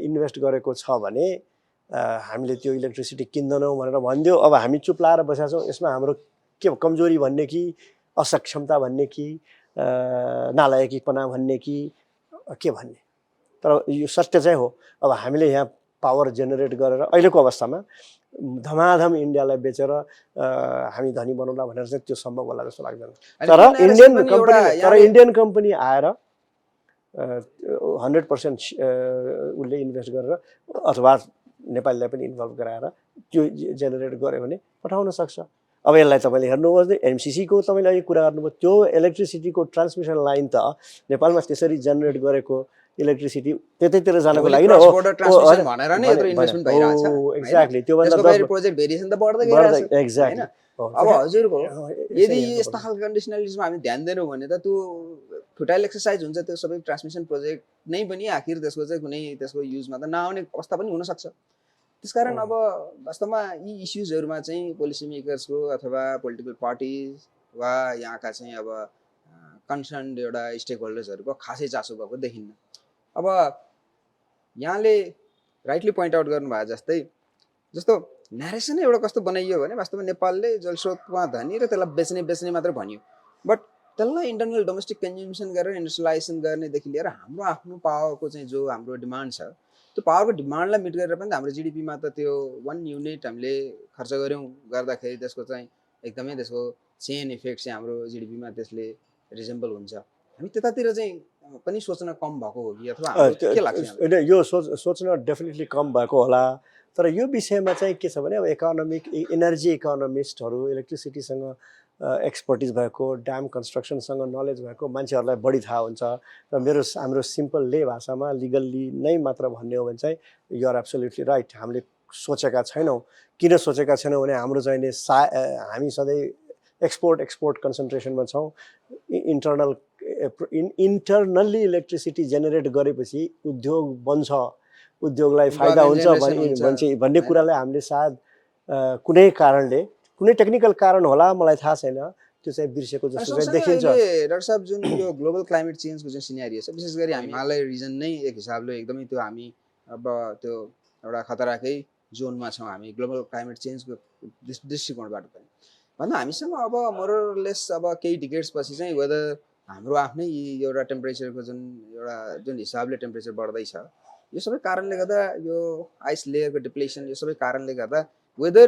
इन्भेस्ट गरेको छ भने हामीले त्यो इलेक्ट्रिसिटी किन्दैनौँ भनेर भनिदियो। अब हामी चुप लाएर बसेका छौँ, यसमा हाम्रो के कमजोरी भन्ने कि असक्षमता भन्ने कि नालायकीपना भन्ने कि के भन्ने। तर यो सत्य चाहिँ हो। अब हामीले यहाँ पावर जेनेरेट गरेर अहिलेको अवस्थामा धमाधम इन्डियालाई बेचेर हामी धनी बनाउला भनेर चाहिँ त्यो सम्भव होला जस्तो लाग्दैन। तर इन्डियन कम्पनी आएर 100% उसले इन्भेस्ट गरेर अथवा नेपालीलाई पनि इन्भल्भ गराएर त्यो जेनेरेट गर्यो भने पठाउन सक्छ। अब यसलाई तपाईँले हेर्नुहोस् एमसिसीको तपाईँले अहिले कुरा गर्नुभयो, त्यो इलेक्ट्रिसिटीको ट्रान्समिसन लाइन त नेपालमा त्यसरी जेनेरेट गरेको इलेक्ट्रिसिटी त्यतैतिर जानको लागि न हो। एक्ज्याक्टली, त्योभन्दा प्रोजेक्ट भेरिएसन त बढ्दै गइरहेछ। एक्ज्याक्टली। अब हजुरको यदि यस्ता खालको कन्डिसनलिटिजमा हामी ध्यान दिएनौँ भने त त्यो फुटाइल एक्सर्साइज हुन्छ। त्यो सबै ट्रान्समिसन प्रोजेक्ट नै पनि आखिर त्यसको चाहिँ कुनै त्यसको युजमा त नआउने अवस्था पनि हुनसक्छ। त्यसकारण अब वास्तवमा यी इस्युजहरूमा चाहिँ पोलिसी मेकर्सको अथवा पोलिटिकल पार्टिज वा यहाँका चाहिँ अब कन्सर्न्ड एउटा स्टेक होल्डर्सहरूको खासै चासो भएको देखिन्न। अब यहाँले राइटली पोइन्ट आउट गर्नुभयो जस्तो न्यारेसन एउटा कस्तो बनाइयो भने वास्तवमा नेपालले जलस्रोतमा धनी र त्यसलाई बेच्ने मात्र भनियो, बट त्यसलाई इन्टरनल डोमेस्टिक कन्ज्युम्सन गरेर इन्डस्ट्रियलाइजेसन गर्नेदेखि लिएर हाम्रो आफ्नो पावरको चाहिँ जो हाम्रो डिमान्ड छ, त्यो पावरको डिमान्डलाई मिट गरेर पनि हाम्रो जिडिपीमा त त्यो 1 युनिट हामीले खर्च गर्यौँ गर्दाखेरि त्यसको चाहिँ एकदमै त्यसको चेन इफेक्ट चाहिँ हाम्रो जिडिपीमा त्यसले रिजेम्बल हुन्छ, हामी त्यतातिर चाहिँ पनि सोच्न कम भएको हो कि अथवा हाम्रो के लाग्छ यहाँलाई? होइन, यो सोच्न डेफिनेटली कम भएको होला, तर यो विषयमा चाहिँ के छ भने अब एनर्जी इकोनोमिस्टहरू, इलेक्ट्रिसिटीसँग एक्सपर्टिज भएको, ड्याम कन्स्ट्रक्सनसँग नलेज भएको मान्छेहरूलाई बढी थाहा हुन्छ। र हाम्रो सिम्पल ले भाषामा लिगल्ली नै मात्र भन्ने हो भने चाहिँ यु आर एब्सोल्युटली राइट, हामीले सोचेका छैनौँ। किन सोचेका छैनौँ भने हाम्रो चाहिँ हामी सधैँ एक्सपोर्ट कन्सन्ट्रेसनमा छौँ। इन्टरनल्ली इलेक्ट्रिसिटी जेनेरेट गरेपछि उद्योग बन्छ, उद्योगलाई फाइदा हुन्छ भन्ने कुरालाई हामीले सायद कुनै कारणले, कुनै टेक्निकल कारण होला, मलाई थाहा छैन, त्यो चाहिँ बिर्सेको जस्तो चाहिँ देखिन्छ। डाक्टर साहब, जुन यो ग्लोबल क्लाइमेट चेन्जको जुन सिनेरियो छ, विशेष गरी हामी हिमालय रिजन नै एक हिसाबले एकदमै त्यो हामी अब त्यो एउटा खतराकै जोनमा छौँ हामी ग्लोबल क्लाइमेट चेन्जको दृष्टिकोणबाट पनि। भन्दा हामीसँग अब मोरलेस अब केही डिकेड्स पछि चाहिँ वेदर हाम्रो आफ्नै एउटा टेम्परेचरको जुन हिसाबले टेम्परेचर बढ्दैछ, यो सबै कारणले गर्दा, यो आइस लेयरको डिप्लेसन, यो सबै कारणले गर्दा whether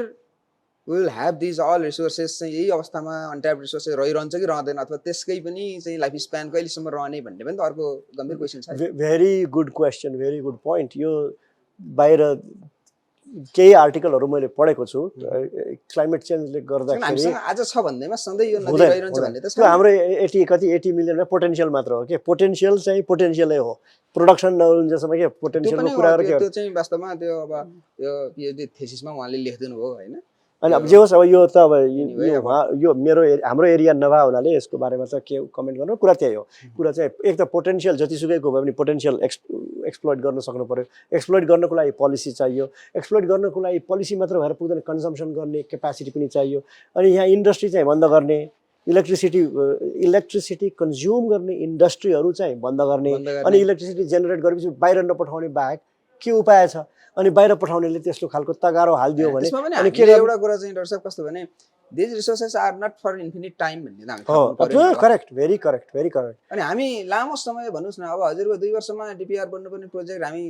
will have these all resources चाहिँ यही अवस्थामा अनट्याप रिसोर्सेस रहिरहन्छ कि रहँदैन, अथवा त्यसकै पनि चाहिँ लाइफ स्प्यान कहिलेसम्म रहने भन्ने पनि त अर्को गम्भीर क्वेसन छ। Very good question, very good point. यो बाहिर केही आर्टिकलहरू मैले पढेको छु, क्लाइमेट चेन्जले गर्दाखेरि आज छ भन्दैमा सधैँ यो नदी रहिरहन्छ भन्ने त त्यो हाम्रो 80 मिलियनमा पोटेन्सियल मात्र हो के, पोटेन्सियल चाहिँ पोटेन्सियलै हो, प्रोडक्सन नहुन्जेसम्म के पोटेन्सियलको कुरा गरेको त्यो चाहिँ वास्तवमा त्यो अब यो पिएचडी थेसिसमा उहाँले लेखिदिनु भयो हैन। अनि अब जे होस्, अब यो त अब यो हाम्रो एरिया नभए हुनाले यसको बारेमा चाहिँ के कमेन्ट गर्नु, कुरा त्यही हो। कुरा चाहिँ एक त पोटेन्सियल जतिसुकैको भए पनि पोटेन्सियल एक्सप्लोइट गर्न सक्नु पर्यो। एक्सप्लोइट गर्नको लागि पोलिसी चाहियो, एक्सप्लोइट गर्नको लागि पोलिसी मात्र भएर पुग्दैन, कन्जम्सन गर्ने क्यापासिटी पनि चाहियो। अनि यहाँ इन्डस्ट्री चाहिँ बन्द गर्ने, इलेक्ट्रिसिटी कन्ज्युम गर्ने इन्डस्ट्रीहरू चाहिँ बन्द गर्ने, अनि इलेक्ट्रिसिटी जेनेरेट गरेपछि बाहिर नपठाउने बाहेक के उपाय छ? अनि बाहिर पठाउनेले त्यस्तो खालको तगारो हालिदियो भने अनि के एउटा कुरा चाहिँ डाक्टर साहब कस्तो भने these resources are not for infinite time भन्ने त हामी थाहा पर्यो। Correct, very correct, very correct. अनि हामी लामो समय भन्नुस् न, अब हजुरको 2 वर्षमा डिपिआर बन्नुपर्ने प्रोजेक्ट हामी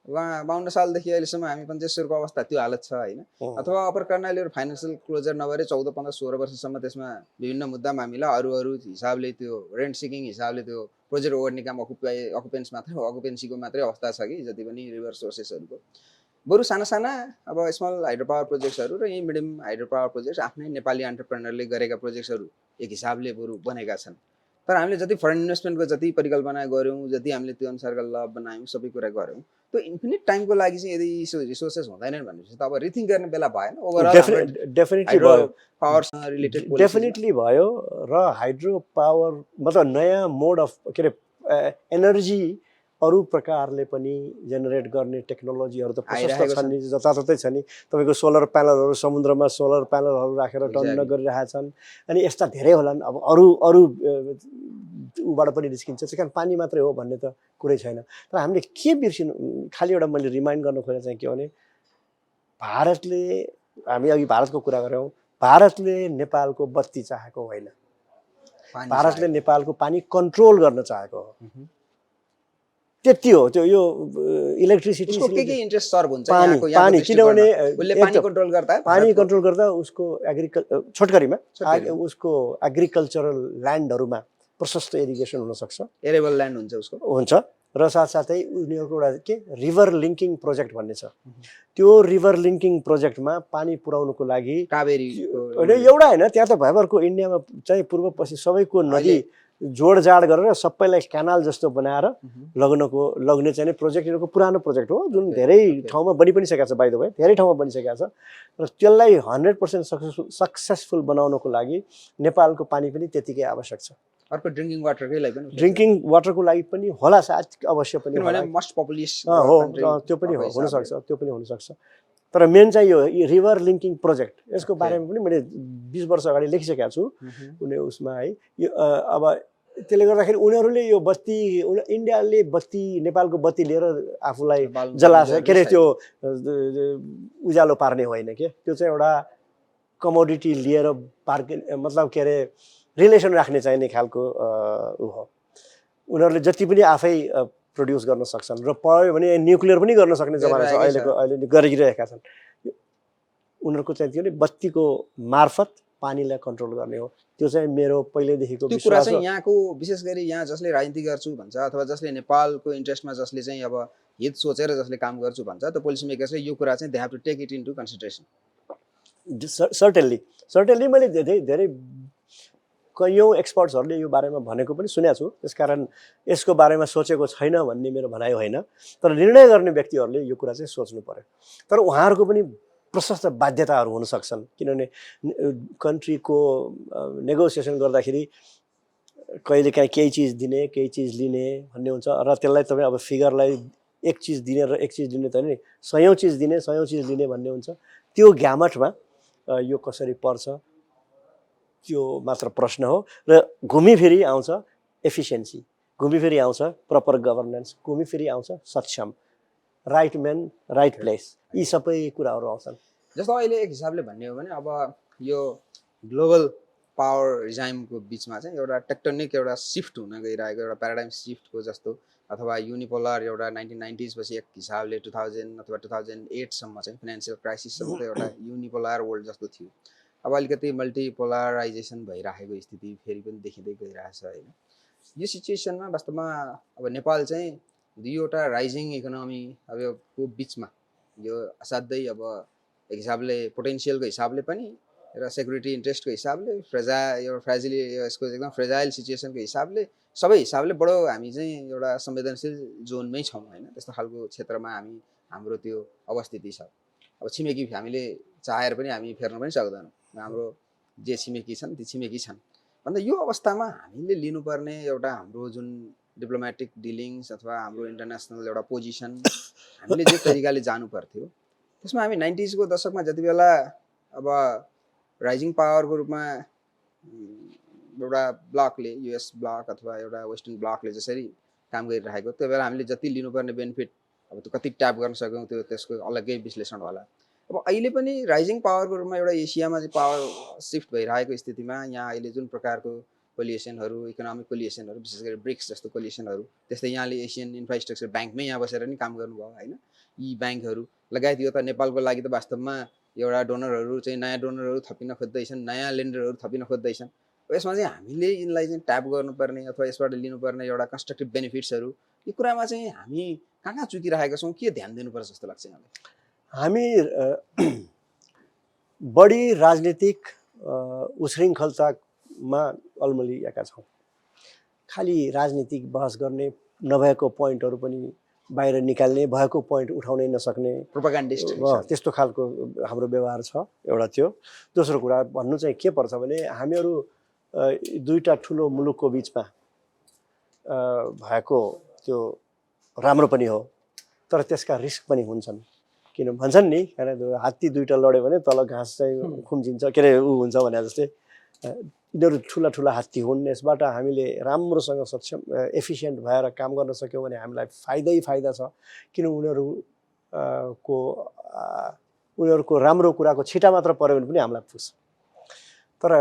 52 सालदेखि अहिलेसम्म हामी 75को अवस्था त्यो हालत छ हैन। अथवा अपर कर्णालीहरु फाइनान्शियल क्लोजर नभएर 14, 15, 16 वर्षसम्म त्यसमा विभिन्न मुद्दा मामिला अरु हिसाबले त्यो रेन्ट सिकिङ हिसाबले त्यो प्रोजेक्ट ओगर्ने काम अकुपेन्सीको मात्रै अवस्था छ कि जति पनि रिभर सोर्सेसहरुको। बरु साना अब स्मल हाइड्रो पावर प्रोजेक्ट्सहरु र यही मिडियम हाइड्रो पावर प्रोजेक्ट्स आफ्नै नेपाली एन्टरप्रेन्योरले गरेका प्रोजेक्ट्सहरु एक हिसाबले बरु बनेका छन्। तर हामीले जति फरेन इन्भेस्टमेन्टको जति परिकल्पना गर्यौं, जति हामीले त्यो अनुसारको ल बनायौं, सबै कुरा गर्यौं, त्यो इन्फिनिट टाइमको लागि चाहिँ यदि रिसोर्सेस हुँदैनन् भनेपछि त अब रिथिङ गर्ने बेला भएन। ओभरअल डेफिनेटली भयो, पावरसँग रिलेटेड डेफिनेटली भयो। र हाइड्रो पावर मतलब नयाँ मोड अफ के अरे एनर्जी अरू प्रकारले पनि जेनेरेट गर्ने टेक्नोलोजीहरू त प्रशस्त छन् नि, जताततै छ नि। तपाईँको सोलर प्यानलहरू, समुद्रमा सोलर प्यानलहरू राखेर टन्न गरिरहेका छन्। अनि यस्ता धेरै होलान्। अब अरू ऊबाट पनि निस्किन्छ, चाहिँ कारण पानी मात्रै हो भन्ने त कुरै छैन। तर हामीले के बिर्सिनु, खालि एउटा मैले रिमाइन्ड गर्न खोजेँ चाहिँ के भने, भारतले, हामी अघि भारतको कुरा गऱ्यौँ, भारतले नेपालको बत्ती चाहेको होइन, भारतले नेपालको पानी कन्ट्रोल गर्न चाहेको हो। त्यति हो। त्यो यो इलेक्ट्रिसिटी के इन्ट्रेस्ट सर्भ हुन्छ पानी, किनभने पानी कन्ट्रोल गर्दा उसको छोटकरीमा उसको एग्रिकल्चरल ल्यान्डहरूमा प्रशस्त इरिगेसन हुन सक्छ, एरेबल ल्यान्ड हुन्छ उसको हुन्छ। र साथसाथै उनीहरूको एउटा के रिभर लिङ्किङ प्रोजेक्ट भन्ने छ। त्यो रिभर लिङ्किङ प्रोजेक्टमा पानी पुर्याउनुको लागि कावेरी एउटा होइन, त्यहाँ त भयभरको इन्डियामा चाहिँ पूर्व पश्चिम सबैको नदी जोडजाड गरेर सबैलाई क्यानाल जस्तो बनाएर लग्ने चाहिँ प्रोजेक्ट यिनीहरूको पुरानो प्रोजेक्ट हो, जुन धेरै ठाउँमा बनि पनि सकेको छ, बाइ द वे धेरै ठाउँमा बनिसकेको छ। र त्यसलाई 100% सक्सेसफुल बनाउनको लागि नेपालको पानी पनि त्यतिकै आवश्यक छ। अर्को ड्रिङ्किङ वाटरको लागि पनि होला सायद, अवश्य पनि होला, मोस्ट पपुलेस हो, त्यो पनि हुनसक्छ। तर मेन चाहिँ यो रिभर लिङ्किङ प्रोजेक्ट, यसको बारेमा पनि मैले 20 वर्ष अगाडि लेखिसकेको छु कुनै उसमा है। यो अब त्यसले गर्दाखेरि उनीहरूले यो बत्ती, इन्डियाले बत्ती, नेपालको बत्ती लिएर आफूलाई जलाशय के अरे त्यो उज्यालो पार्ने होइन के, त्यो चाहिँ एउटा कमोडिटी लिएर मतलब के अरे रिलेसन राख्ने चाहिने खालको ऊ हो। उनीहरूले जति पनि आफै प्रड्युस गर्न सक्छन्, र पऱ्यो भने न्युक्लियर पनि गर्न सक्ने जमाना छ, अहिले गरिरहेका छन्। उनीहरूको चाहिँ त्यो बत्तीको मार्फत पानीलाई कन्ट्रोल गर्ने हो। त्यो चाहिँ मेरो पहिल्यैदेखिको त्यो कुरा विश्वास चाहिँ हो। यहाँको विशेष गरी यहाँ जसले राजनीति गर्छु भन्छ अथवा जसले नेपालको इन्ट्रेस्टमा जसले चाहिँ अब हित सोचेर जसले काम गर्छु भन्छ त्यो पोलिसी मेकर्सले यो कुरा चाहिँ they have to take it into consideration. Certainly मैले धेरै धेरै कैयौँ एक्सपर्ट्सहरूले यो बारेमा भनेको पनि सुनेको छु। त्यसकारण यसको बारेमा सोचेको छैन भन्ने मेरो भनाइ होइन, तर निर्णय गर्ने व्यक्तिहरूले यो कुरा चाहिँ सोच्नु पर्यो। तर उहाँहरूको पनि प्रशस्त बाध्यताहरू हुन सक्छन्, किनभने कन्ट्रीको नेगोसिएसन गर्दाखेरि कहिलेकाहीँ केही चिज दिने केही चिज लिने भन्ने हुन्छ र त्यसलाई तपाईँ अब फिगरलाई एक चिज दिने र एक चिज दिने त नि, 100औँ चिज दिने 100औँ चिज लिने भन्ने हुन्छ। त्यो ग्यामटमा यो कसरी पर्छ त्यो मात्र प्रश्न हो। र घुमिफिरी आउँछ एफिसियन्सी, घुमिफिरी आउँछ प्रपर गभर्नेन्स, घुमिफिरी आउँछ सक्षम, राइट म्यान राइट प्लेस, यी सबै कुराहरू आउँछन्। जस्तो अहिले एक हिसाबले भन्ने हो भने अब यो ग्लोबल पावर रिजाइमको बिचमा चाहिँ एउटा टेक्टोनिक एउटा सिफ्ट हुन गइरहेको एउटा प्याराडाइम सिफ्टको जस्तो अथवा युनिपोलर एउटा 1990s पछि एक हिसाबले 2000 अथवा 2008सम्म चाहिँ फाइनेन्सियल क्राइसिससम्म त एउटा युनिपोलर वर्ल्ड जस्तो थियो। अब अलिकति मल्टिपोलराइजेसन भइरहेको स्थिति फेरि पनि देखिँदै गइरहेछ होइन। यो सिचुएसनमा वास्तवमा अब नेपाल चाहिँ दुईवटा राइजिङ इकोनोमी अब को बिचमा यो असाध्यै अब एक हिसाबले पोटेन्सियलको हिसाबले पनि र सेक्युरिटी इन्ट्रेस्टको हिसाबले फ्रेजिली यसको एकदम फ्रेजाइल सिचुएसनको हिसाबले सबै हिसाबले बडो हामी चाहिँ एउटा संवेदनशील जोनमै छौँ होइन। त्यस्तो खालको क्षेत्रमा हाम्रो त्यो अवस्थिति छ। अब छिमेकी हामीले चाहेर पनि हामी फेर्न पनि सक्दैनौँ, हाम्रो जे छिमेकी छन् ती छिमेकी छन् भन्दा यो अवस्थामा हामीले लिनुपर्ने एउटा हाम्रो जुन डिप्लोमेटिक डिलिङ्स अथवा हाम्रो इन्टरनेसनल एउटा पोजिसन हामीले जे तरिकाले जानु पर्थ्यो त्यसमा हामी 90s को दशकमा जति बेला अब राइजिङ पावरको रूपमा एउटा ब्लकले युएस ब्लक अथवा एउटा वेस्टर्न ब्लकले जसरी काम गरिरहेको त्यो बेला हामीले जति लिनुपर्ने बेनिफिट अब त्यो कति ट्याप गर्न सक्यौँ त्यो त्यसको अलग्गै विश्लेषण होला। अब अहिले पनि राइजिङ पावरको रूपमा एउटा एसियामा चाहिँ पावर सिफ्ट भइरहेको स्थितिमा यहाँ अहिले जुन प्रकारको कोलिएसनहरू इकोनोमिक कोलिएसनहरू विशेष गरी ब्रिक्स जस्तो कोलिएसनहरू त्यस्तै यहाँले एसियन इन्फ्रास्ट्रक्चर ब्याङ्कमै यहाँ बसेर नि काम गर्नुभयो होइन। यी ब्याङ्कहरू लगायत यो त नेपालको लागि त वास्तवमा एउटा डोनरहरू चाहिँ नयाँ डोनरहरू थपिन खोज्दैछन्, नयाँ लेन्डरहरू थपिन खोज्दैछन्। यसमा चाहिँ हामीले यिनलाई चाहिँ ट्याप गर्नुपर्ने अथवा यसबाट लिनुपर्ने एउटा कन्स्ट्रक्टिभ बेनिफिट्सहरू यो कुरामा चाहिँ हामी कहाँ चुकिरहेका छौँ, के ध्यान दिनुपर्छ जस्तो लाग्छ यहाँलाई? हामी बढी राजनीतिक उच्छृङ्खलतामा अल्मलिएका छौँ। खालि राजनीतिक बहस गर्ने, नभएको पोइन्टहरू पनि बाहिर निकाल्ने, भएको पोइन्ट उठाउनै नसक्ने प्रोपागेन्डिस्ट त्यस्तो खालको हाम्रो व्यवहार छ एउटा त्यो। दोस्रो कुरा भन्नु चाहिँ के पर्छ भने हामीहरू दुईटा ठुलो मुलुकको बिचमा भएको त्यो राम्रो पनि हो, तर त्यसका रिस्क पनि हुन्छन्। किन भन्छन् नि, हात्ती दुईटा लड्यो भने तल घाँस चाहिँ खुम्चिन्छ, के अरे ऊ हुन्छ भने जस्तै यिनीहरू ठुला ठुला हात्ती हुन्। यसबाट हामीले राम्रोसँग सक्षम एफिसियन्ट भएर काम गर्न सक्यौँ भने हामीलाई फाइदै फाइदा छ। किन उनीहरूको राम्रो कुराको छिटा मात्र पऱ्यो भने पनि हामीलाई पुग्छ। तर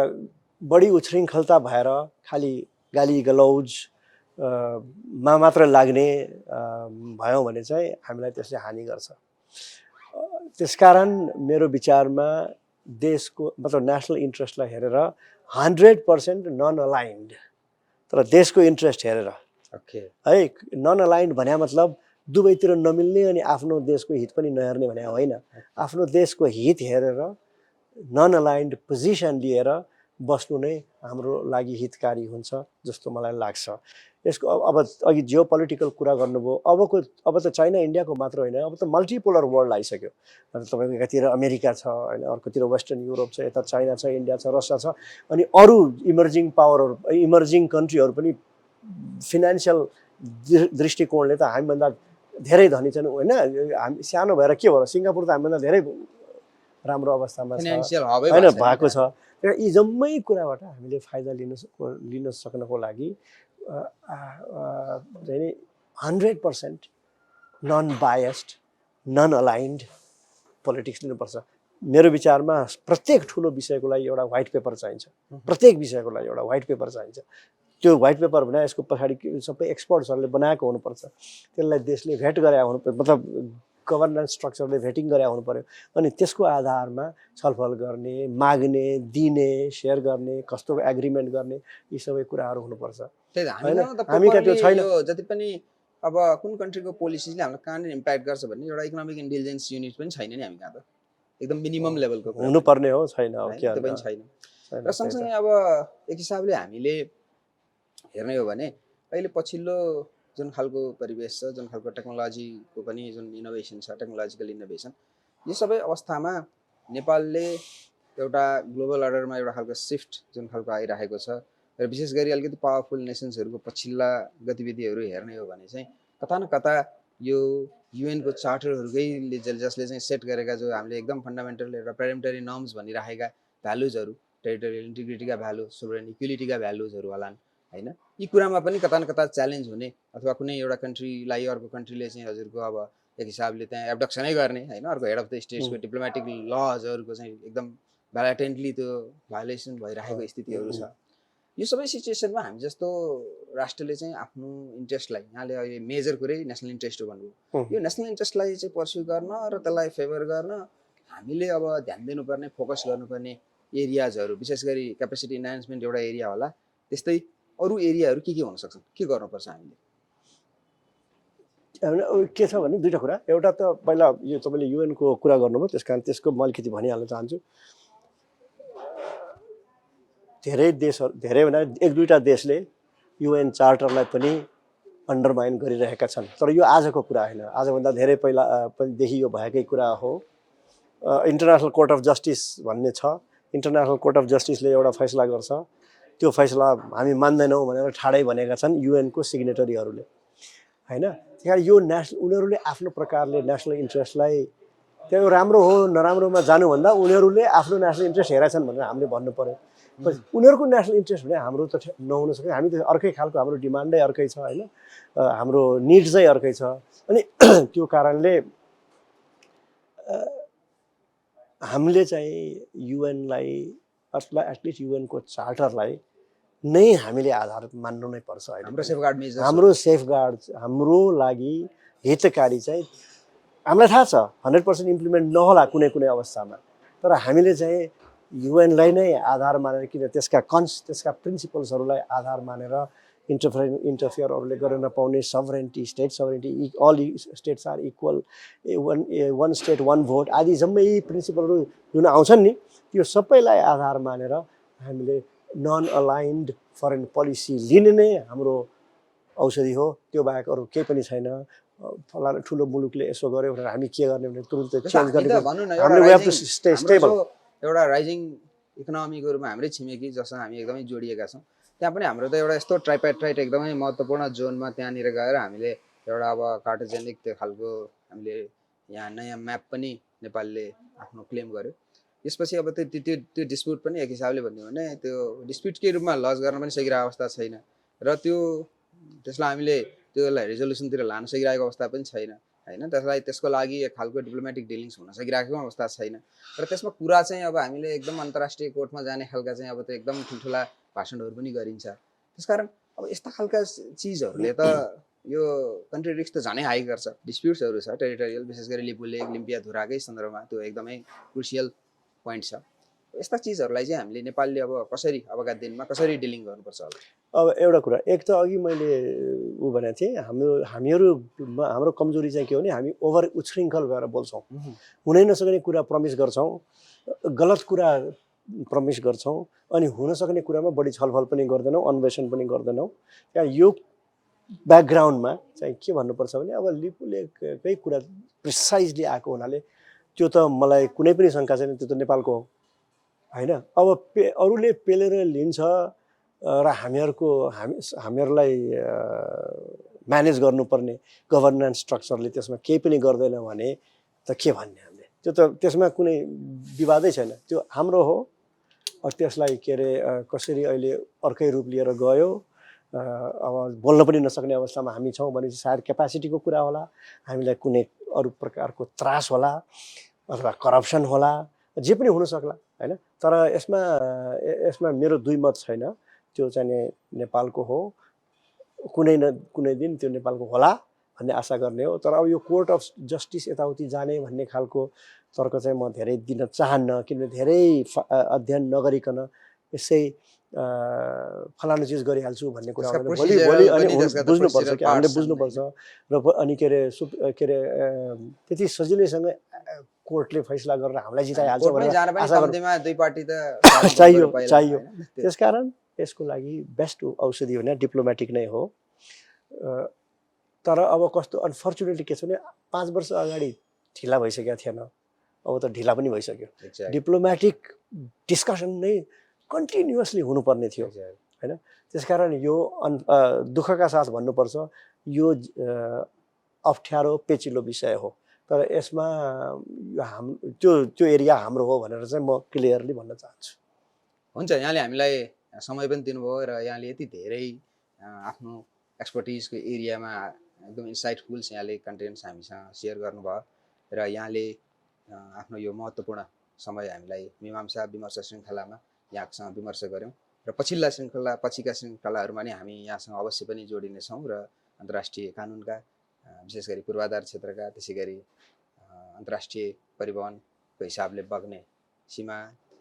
बढी उच्छृङ्खलता भएर खालि गाली गलौज मा मात्र लाग्ने भयौँ भने चाहिँ हामीलाई त्यसले हानि गर्छ। त्यसकारण मेरो विचारमा देशको मतलब नेसनल इन्ट्रेस्टलाई हेरेर 100% नन अलाइन्ड, तर देशको इन्ट्रेस्ट हेरेर है। नन अलाइन्ड भने मतलब दुवैतिर नमिल्ने अनि आफ्नो देशको हित पनि नहेर्ने भने होइन। आफ्नो देशको हित हेरेर नन अलाइन्ड पोजिसन लिएर बस्नु नै हाम्रो लागि हितकारी हुन्छ जस्तो मलाई लाग्छ। यसको अब अघि जियो पोलिटिकल कुरा गर्नुभयो, अब त चाइना इन्डियाको मात्र होइन, अब त मल्टिपोलर वर्ल्ड आइसक्यो। तपाईँको एकातिर अमेरिका छ होइन, अर्कोतिर वेस्टर्न युरोप छ, यता चाइना छ, इन्डिया छ, रसिया छ, अनि अरू इमर्जिङ पावरहरू इमर्जिङ कन्ट्रीहरू पनि फिनान्सियल दृष्टिकोणले त हामीभन्दा धेरै धनी छन् होइन। हामी सानो भएर के भयो, सिङ्गापुर त हामीभन्दा धेरै राम्रो अवस्थामा छ होइन भएको छ। यी जम्मै कुराबाट हामीले फाइदा लिन सक्नको लागि चाहिँ 100% non biased non aligned politics लिनुपर्छ। मेरो विचारमा प्रत्येक ठुलो विषयको लागि एउटा व्हाइट पेपर चाहिन्छ, प्रत्येक विषयको लागि एउटा व्हाइट पेपर चाहिन्छ। त्यो व्हाइट पेपर भने यसको पछाडि सबै एक्सपर्ट्सहरूले बनाएको हुनुपर्छ, त्यसलाई देशले भेट गरे हुनुपर्छ, मतलब गभर्नेन्स स्ट्रक्चरले भेटिङ गरे हुनु पर्यो अनि त्यसको आधारमा छलफल गर्ने माग्ने दिने सेयर गर्ने कस्तो एग्रिमेन्ट गर्ने यी सबै कुराहरू हुनुपर्छ त्यही त होइन हामीसँग त हामी कहाँ त्यो properly छैन यो जति पनि अब कुन कन्ट्रीको पोलिसीले हामीलाई कहाँनिर इम्प्याक्ट गर्छ भन्ने एउटा इकोनोमिक इन्टेलिजेन्स युनिट पनि छैन नि हामी कहाँ त एकदम मिनिमम लेभलको कुरा हुनुपर्ने हो छैन हो होइन, के त्यो पनि अन्त छैन छैन, र त्यही त। सँगसँगै अब एक हिसाबले हामीले हेर्ने हो भने अहिले पछिल्लो जुन खालको परिवेश छ जुन खालको टेक्नोलोजीको पनि जुन इनोभेसन छ टेक्नोलोजिकल इनोभेसन यो सबै अवस्थामा नेपालले एउटा ग्लोबल अर्डरमा एउटा खालको सिफ्ट जुन खालको आइरहेको छ र विशेष गरी अलिकति पावरफुल नेसन्सहरूको पछिल्ला गतिविधिहरू हेर्ने हो भने चाहिँ कता न कता यो युएनको चार्टरहरूकै जसले चाहिँ सेट गरेका जो हामीले एकदम फन्डामेन्टल एउटा पेरिमेटरी नर्म्स भनिराखेका भ्यालुजहरू टेरिटोरियल इन्टिग्रिटीका भ्यालु सोभरेन इक्विलिटीका भ्यालुजहरू होलान् होइन यी कुरामा पनि कता न कता च्यालेन्ज हुने अथवा कुनै एउटा कन्ट्रीलाई अर्को कन्ट्रीले चाहिँ हजुरको अब एक हिसाबले त्यहाँ एब्डक्सनै गर्ने होइन अर्को हेड अफ द स्टेट्सको डिप्लोमेटिक लजहरूको चाहिँ एकदम भ्यालाटेन्टली त्यो भायोलेसन भइरहेको स्थितिहरू छ यो सबै सिचुएसनमा हामी जस्तो राष्ट्रले चाहिँ आफ्नो इन्ट्रेस्टलाई यहाँले अहिले मेजर कुरै नेसनल इन्ट्रेस्ट हो भन्नुभयो यो नेसनल इन्ट्रेस्टलाई चाहिँ पर्स्यु गर्न र त्यसलाई फेभर गर्न हामीले अब ध्यान दिनुपर्ने फोकस गर्नुपर्ने एरियाजहरू विशेष गरी क्यापेसिटी इन्हान्समेन्ट एउटा एरिया होला त्यस्तै अरू एरियाहरू के हुन सक्छन् के गर्नुपर्छ हामीले के छ भने दुईवटा कुरा एउटा त पहिला यो तपाईँले युएनको कुरा गर्नुभयो त्यस कारण त्यसको म अलिकति भनिहाल्न चाहन्छु धेरै देशहरू धेरै भन्दा एक दुईवटा देशले युएन चार्टरलाई पनि अन्डरमाइन गरिरहेका छन् तर यो आजको कुरा होइन आजभन्दा धेरै पहिला पनिदेखि यो भएकै कुरा हो इन्टरनेसनल कोर्ट अफ जस्टिस भन्ने छ इन्टरनेसनल कोर्ट अफ जस्टिसले एउटा फैसला गर्छ त्यो फैसला हामी मान्दैनौँ भनेर ठाडै भनेका छन् युएनको सिग्नेटरीहरूले होइन त्यही कारण यो उनीहरूले आफ्नो प्रकारले नेसनल इन्ट्रेस्टलाई त्यो राम्रो हो नराम्रोमा जानुभन्दा उनीहरूले आफ्नो नेसनल इन्ट्रेस्ट हेरेछन् भनेर हामीले भन्नु पर्यो उनीहरूको नेसनल इन्ट्रेस्ट भने हाम्रो त नहुन सक्छ हामी त अर्कै खालको हाम्रो डिमान्डै अर्कै छ होइन हाम्रो निड्सै अर्कै छ अनि त्यो कारणले हामीले चाहिँ युएनलाई अथवा एटलिस्ट युएनको चार्टरलाई नै हामीले आधार मान्नु नै पर्छ हाम्रो सेफगार्ड मेजर्स हाम्रो सेफगार्ड हाम्रो लागि हितकारी चाहिँ हामीलाई थाहा छ 100% इम्प्लिमेन्ट नहोला कुनै कुनै अवस्थामा तर हामीले चाहिँ युएनलाई नै आधार मानेर किन त्यसका प्रिन्सिपल्सहरूलाई आधार मानेर इन्टरफियर अरूले गर्न नपाउने sovereignty state sovereignty all states are equal one state one vote आदि जम्मै प्रिन्सिपलहरू जुन आउँछन् नि त्यो सबैलाई आधार मानेर हामीले नन अलाइन्ड फरेन पोलिसी लिने नै हाम्रो औषधि हो त्यो बाहेक अरू केही पनि छैन फलाना ठुलो मुलुकले यसो गर्यो भनेर हामी के गर्ने भने तुरुन्तै चेन्ज गर्ने हामीले स्टे स्टेबल एउटा राइजिङ इकोनोमीको रूपमा हाम्रै छिमेकी जससँग हामी एकदमै जोडिएका छौँ त्यहाँ पनि हाम्रो त एउटा यस्तो ट्राइपेट्राइट एकदमै महत्त्वपूर्ण जोनमा त्यहाँनिर गएर हामीले एउटा अब कार्टोजेनिक त्यो खालको हामीले यहाँ नयाँ म्याप पनि नेपालले आफ्नो क्लेम गर्यो यसपछि अब त्यो डिस्प्युट पनि एक हिसाबले भन्यो भने त्यो डिस्प्युटकै रूपमा लज गर्न पनि सकिरहेको अवस्था छैन र त्यसलाई हामीले त्यसलाई रिजोल्युसनतिर लान सकिरहेको अवस्था पनि छैन होइन त्यसको लागि एक खालको डिप्लोमेटिक डिलिङ्स हुन सकिरहेको अवस्था छैन र त्यसमा कुरा चाहिँ अब हामीले एकदम अन्तर्राष्ट्रिय कोर्टमा जाने खालका चाहिँ अब त्यो एकदम ठुल्ठुला भाषणहरू पनि गरिन्छ त्यसकारण अब यस्ता खालका चिजहरूले त यो कन्ट्री रिस्क त झनै हाई गर्छ डिस्प्युट्सहरू छ टेरिटोरियल विशेष गरी लिपुलेक लिम्पियाधुराकै सन्दर्भमा त्यो एकदमै क्रुसियल पोइन्ट छ यस्ता चिजहरूलाई चाहिँ हामीले नेपालले अब कसरी अबका दिनमा कसरी डिलिङ गर्नुपर्छ होला अब एउटा कुरा एक त अघि मैले भनेको थिएँ हाम्रो कमजोरी चाहिँ के हो भने हामी ओभर उच्छृङ्खल भएर बोल्छौँ हुनै नसक्ने कुरा प्रमिस गर्छौँ गलत कुरा प्रमिस गर्छौँ अनि हुन सक्ने कुरामा बढी छलफल पनि गर्दैनौँ अन्वेषण पनि गर्दैनौँ यहाँ यो ब्याकग्राउन्डमा चाहिँ के भन्नुपर्छ भने अब लिपुलेकै कुरा प्रिसाइजली आएको हुनाले त्यो त मलाई कुनै पनि शङ्का छैन त्यो त नेपालको हो होइन अब अरूले पेलेर लिन्छ र हामीहरूलाई म्यानेज गर्नुपर्ने गभर्नेन्स स्ट्रक्चरले त्यसमा केही पनि गर्दैन भने त के भन्ने हामीले त्यो त त्यसमा कुनै विवादै छैन त्यो हाम्रो हो त्यसलाई के अरे कसरी अहिले अर्कै रूप लिएर गयो अब बोल्न पनि नसक्ने अवस्थामा हामी छौँ भने सायद क्यापासिटीको कुरा होला हामीलाई कुनै अरू प्रकारको त्रास होला अथवा करप्सन होला जे पनि हुन सक्ला हैन तर यसमा मेरो दुई मत छैन त्यो चाहिँ नेपालको हो कुनै न कुनै दिन त्यो नेपालको होला भन्ने आशा गर्ने हो। तर अब यो कोर्ट अफ जस्टिस यताउति जाने भन्ने खालको तर्क चाहिँ म धेरै दिन चाहन्न, किनभने धेरै अध्ययन नगरिकन यसै फलानु चिज गरिहाल्छु भन्ने कुरा त्यसका भोलि भोलि procedural अनि पनि त्यसका त बुझ्नुपर्छ procedural कि हामीले parts छन् बुझ्नुपर्छ र अनि के अरे त्यति सजिलैसँग कोर्टले फैसला गरेर हामीलाई जिताइहाल्छ कोर्टमै भनेर जान पनि आशा गर्नु कम्तीमा दुई पार्टी त चाहियो पहिला चाहियो। हैन? त्यसकारण यसको लागि बेस्ट औषधि भने डिप्लोमेटिक नै हो। तर अब कस्तो अनफर्चुनेटली के छ भने 5 वर्ष अगाडि ढिला भइसकेको थिएन, अब त ढिला पनि भइसक्यो। Exactly. डिप्लोमेटिक डिस्कसन नै कन्टिन्युअसली हुनुपर्ने थियो Exactly. हैन। त्यसकारण यो दुःखका साथ भन्नुपर्छ यो अप्ठ्यारो पेचिलो विषय हो, तर यसमा त्यो त्यो एरिया हाम्रो हो भनेर चाहिँ म क्लियरली भन्न चाहन्छु। हुन्छ, यहाँले हामीलाई समय पनि दिनुभयो र यहाँले यति धेरै आफ्नो एक्सपर्टिजको एरियामा एकदम इन्साइटफुल यहाँले कन्टेन्ट्स हामीसँग सेयर गर्नुभयो र यहाँले आफ्नो यो महत्त्वपूर्ण समय हामीलाई मीमांसा विमर्श श्रृङ्खलामा यहाँसँग विमर्श गऱ्यौँ र पछिका श्रृङ्खलाहरूमा नि हामी यहाँसँग अवश्य पनि जोडिनेछौँ र अन्तर्राष्ट्रिय कानुनका विशेष गरी पूर्वाधार क्षेत्रका, त्यसै गरी अन्तर्राष्ट्रिय परिवहनको हिसाबले बग्ने सीमा,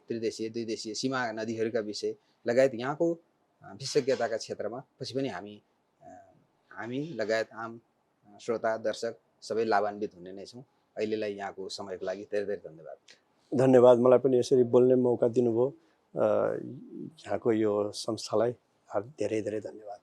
त्रिदेशीय द्विदेशीय सीमा नदीहरूका विषय लगायत यहाँको विशेषज्ञताका क्षेत्रमा पछि पनि हामी लगायत आम श्रोता दर्शक सबै लाभान्वित हुने नै छौँ। अहिलेलाई यहाँको समयको लागि धेरै धेरै धन्यवाद। धन्यवाद, मलाई पनि यसरी बोल्ने मौका दिनुभयो। यहाँको यो संस्थालाई धेरै धेरै धन्यवाद।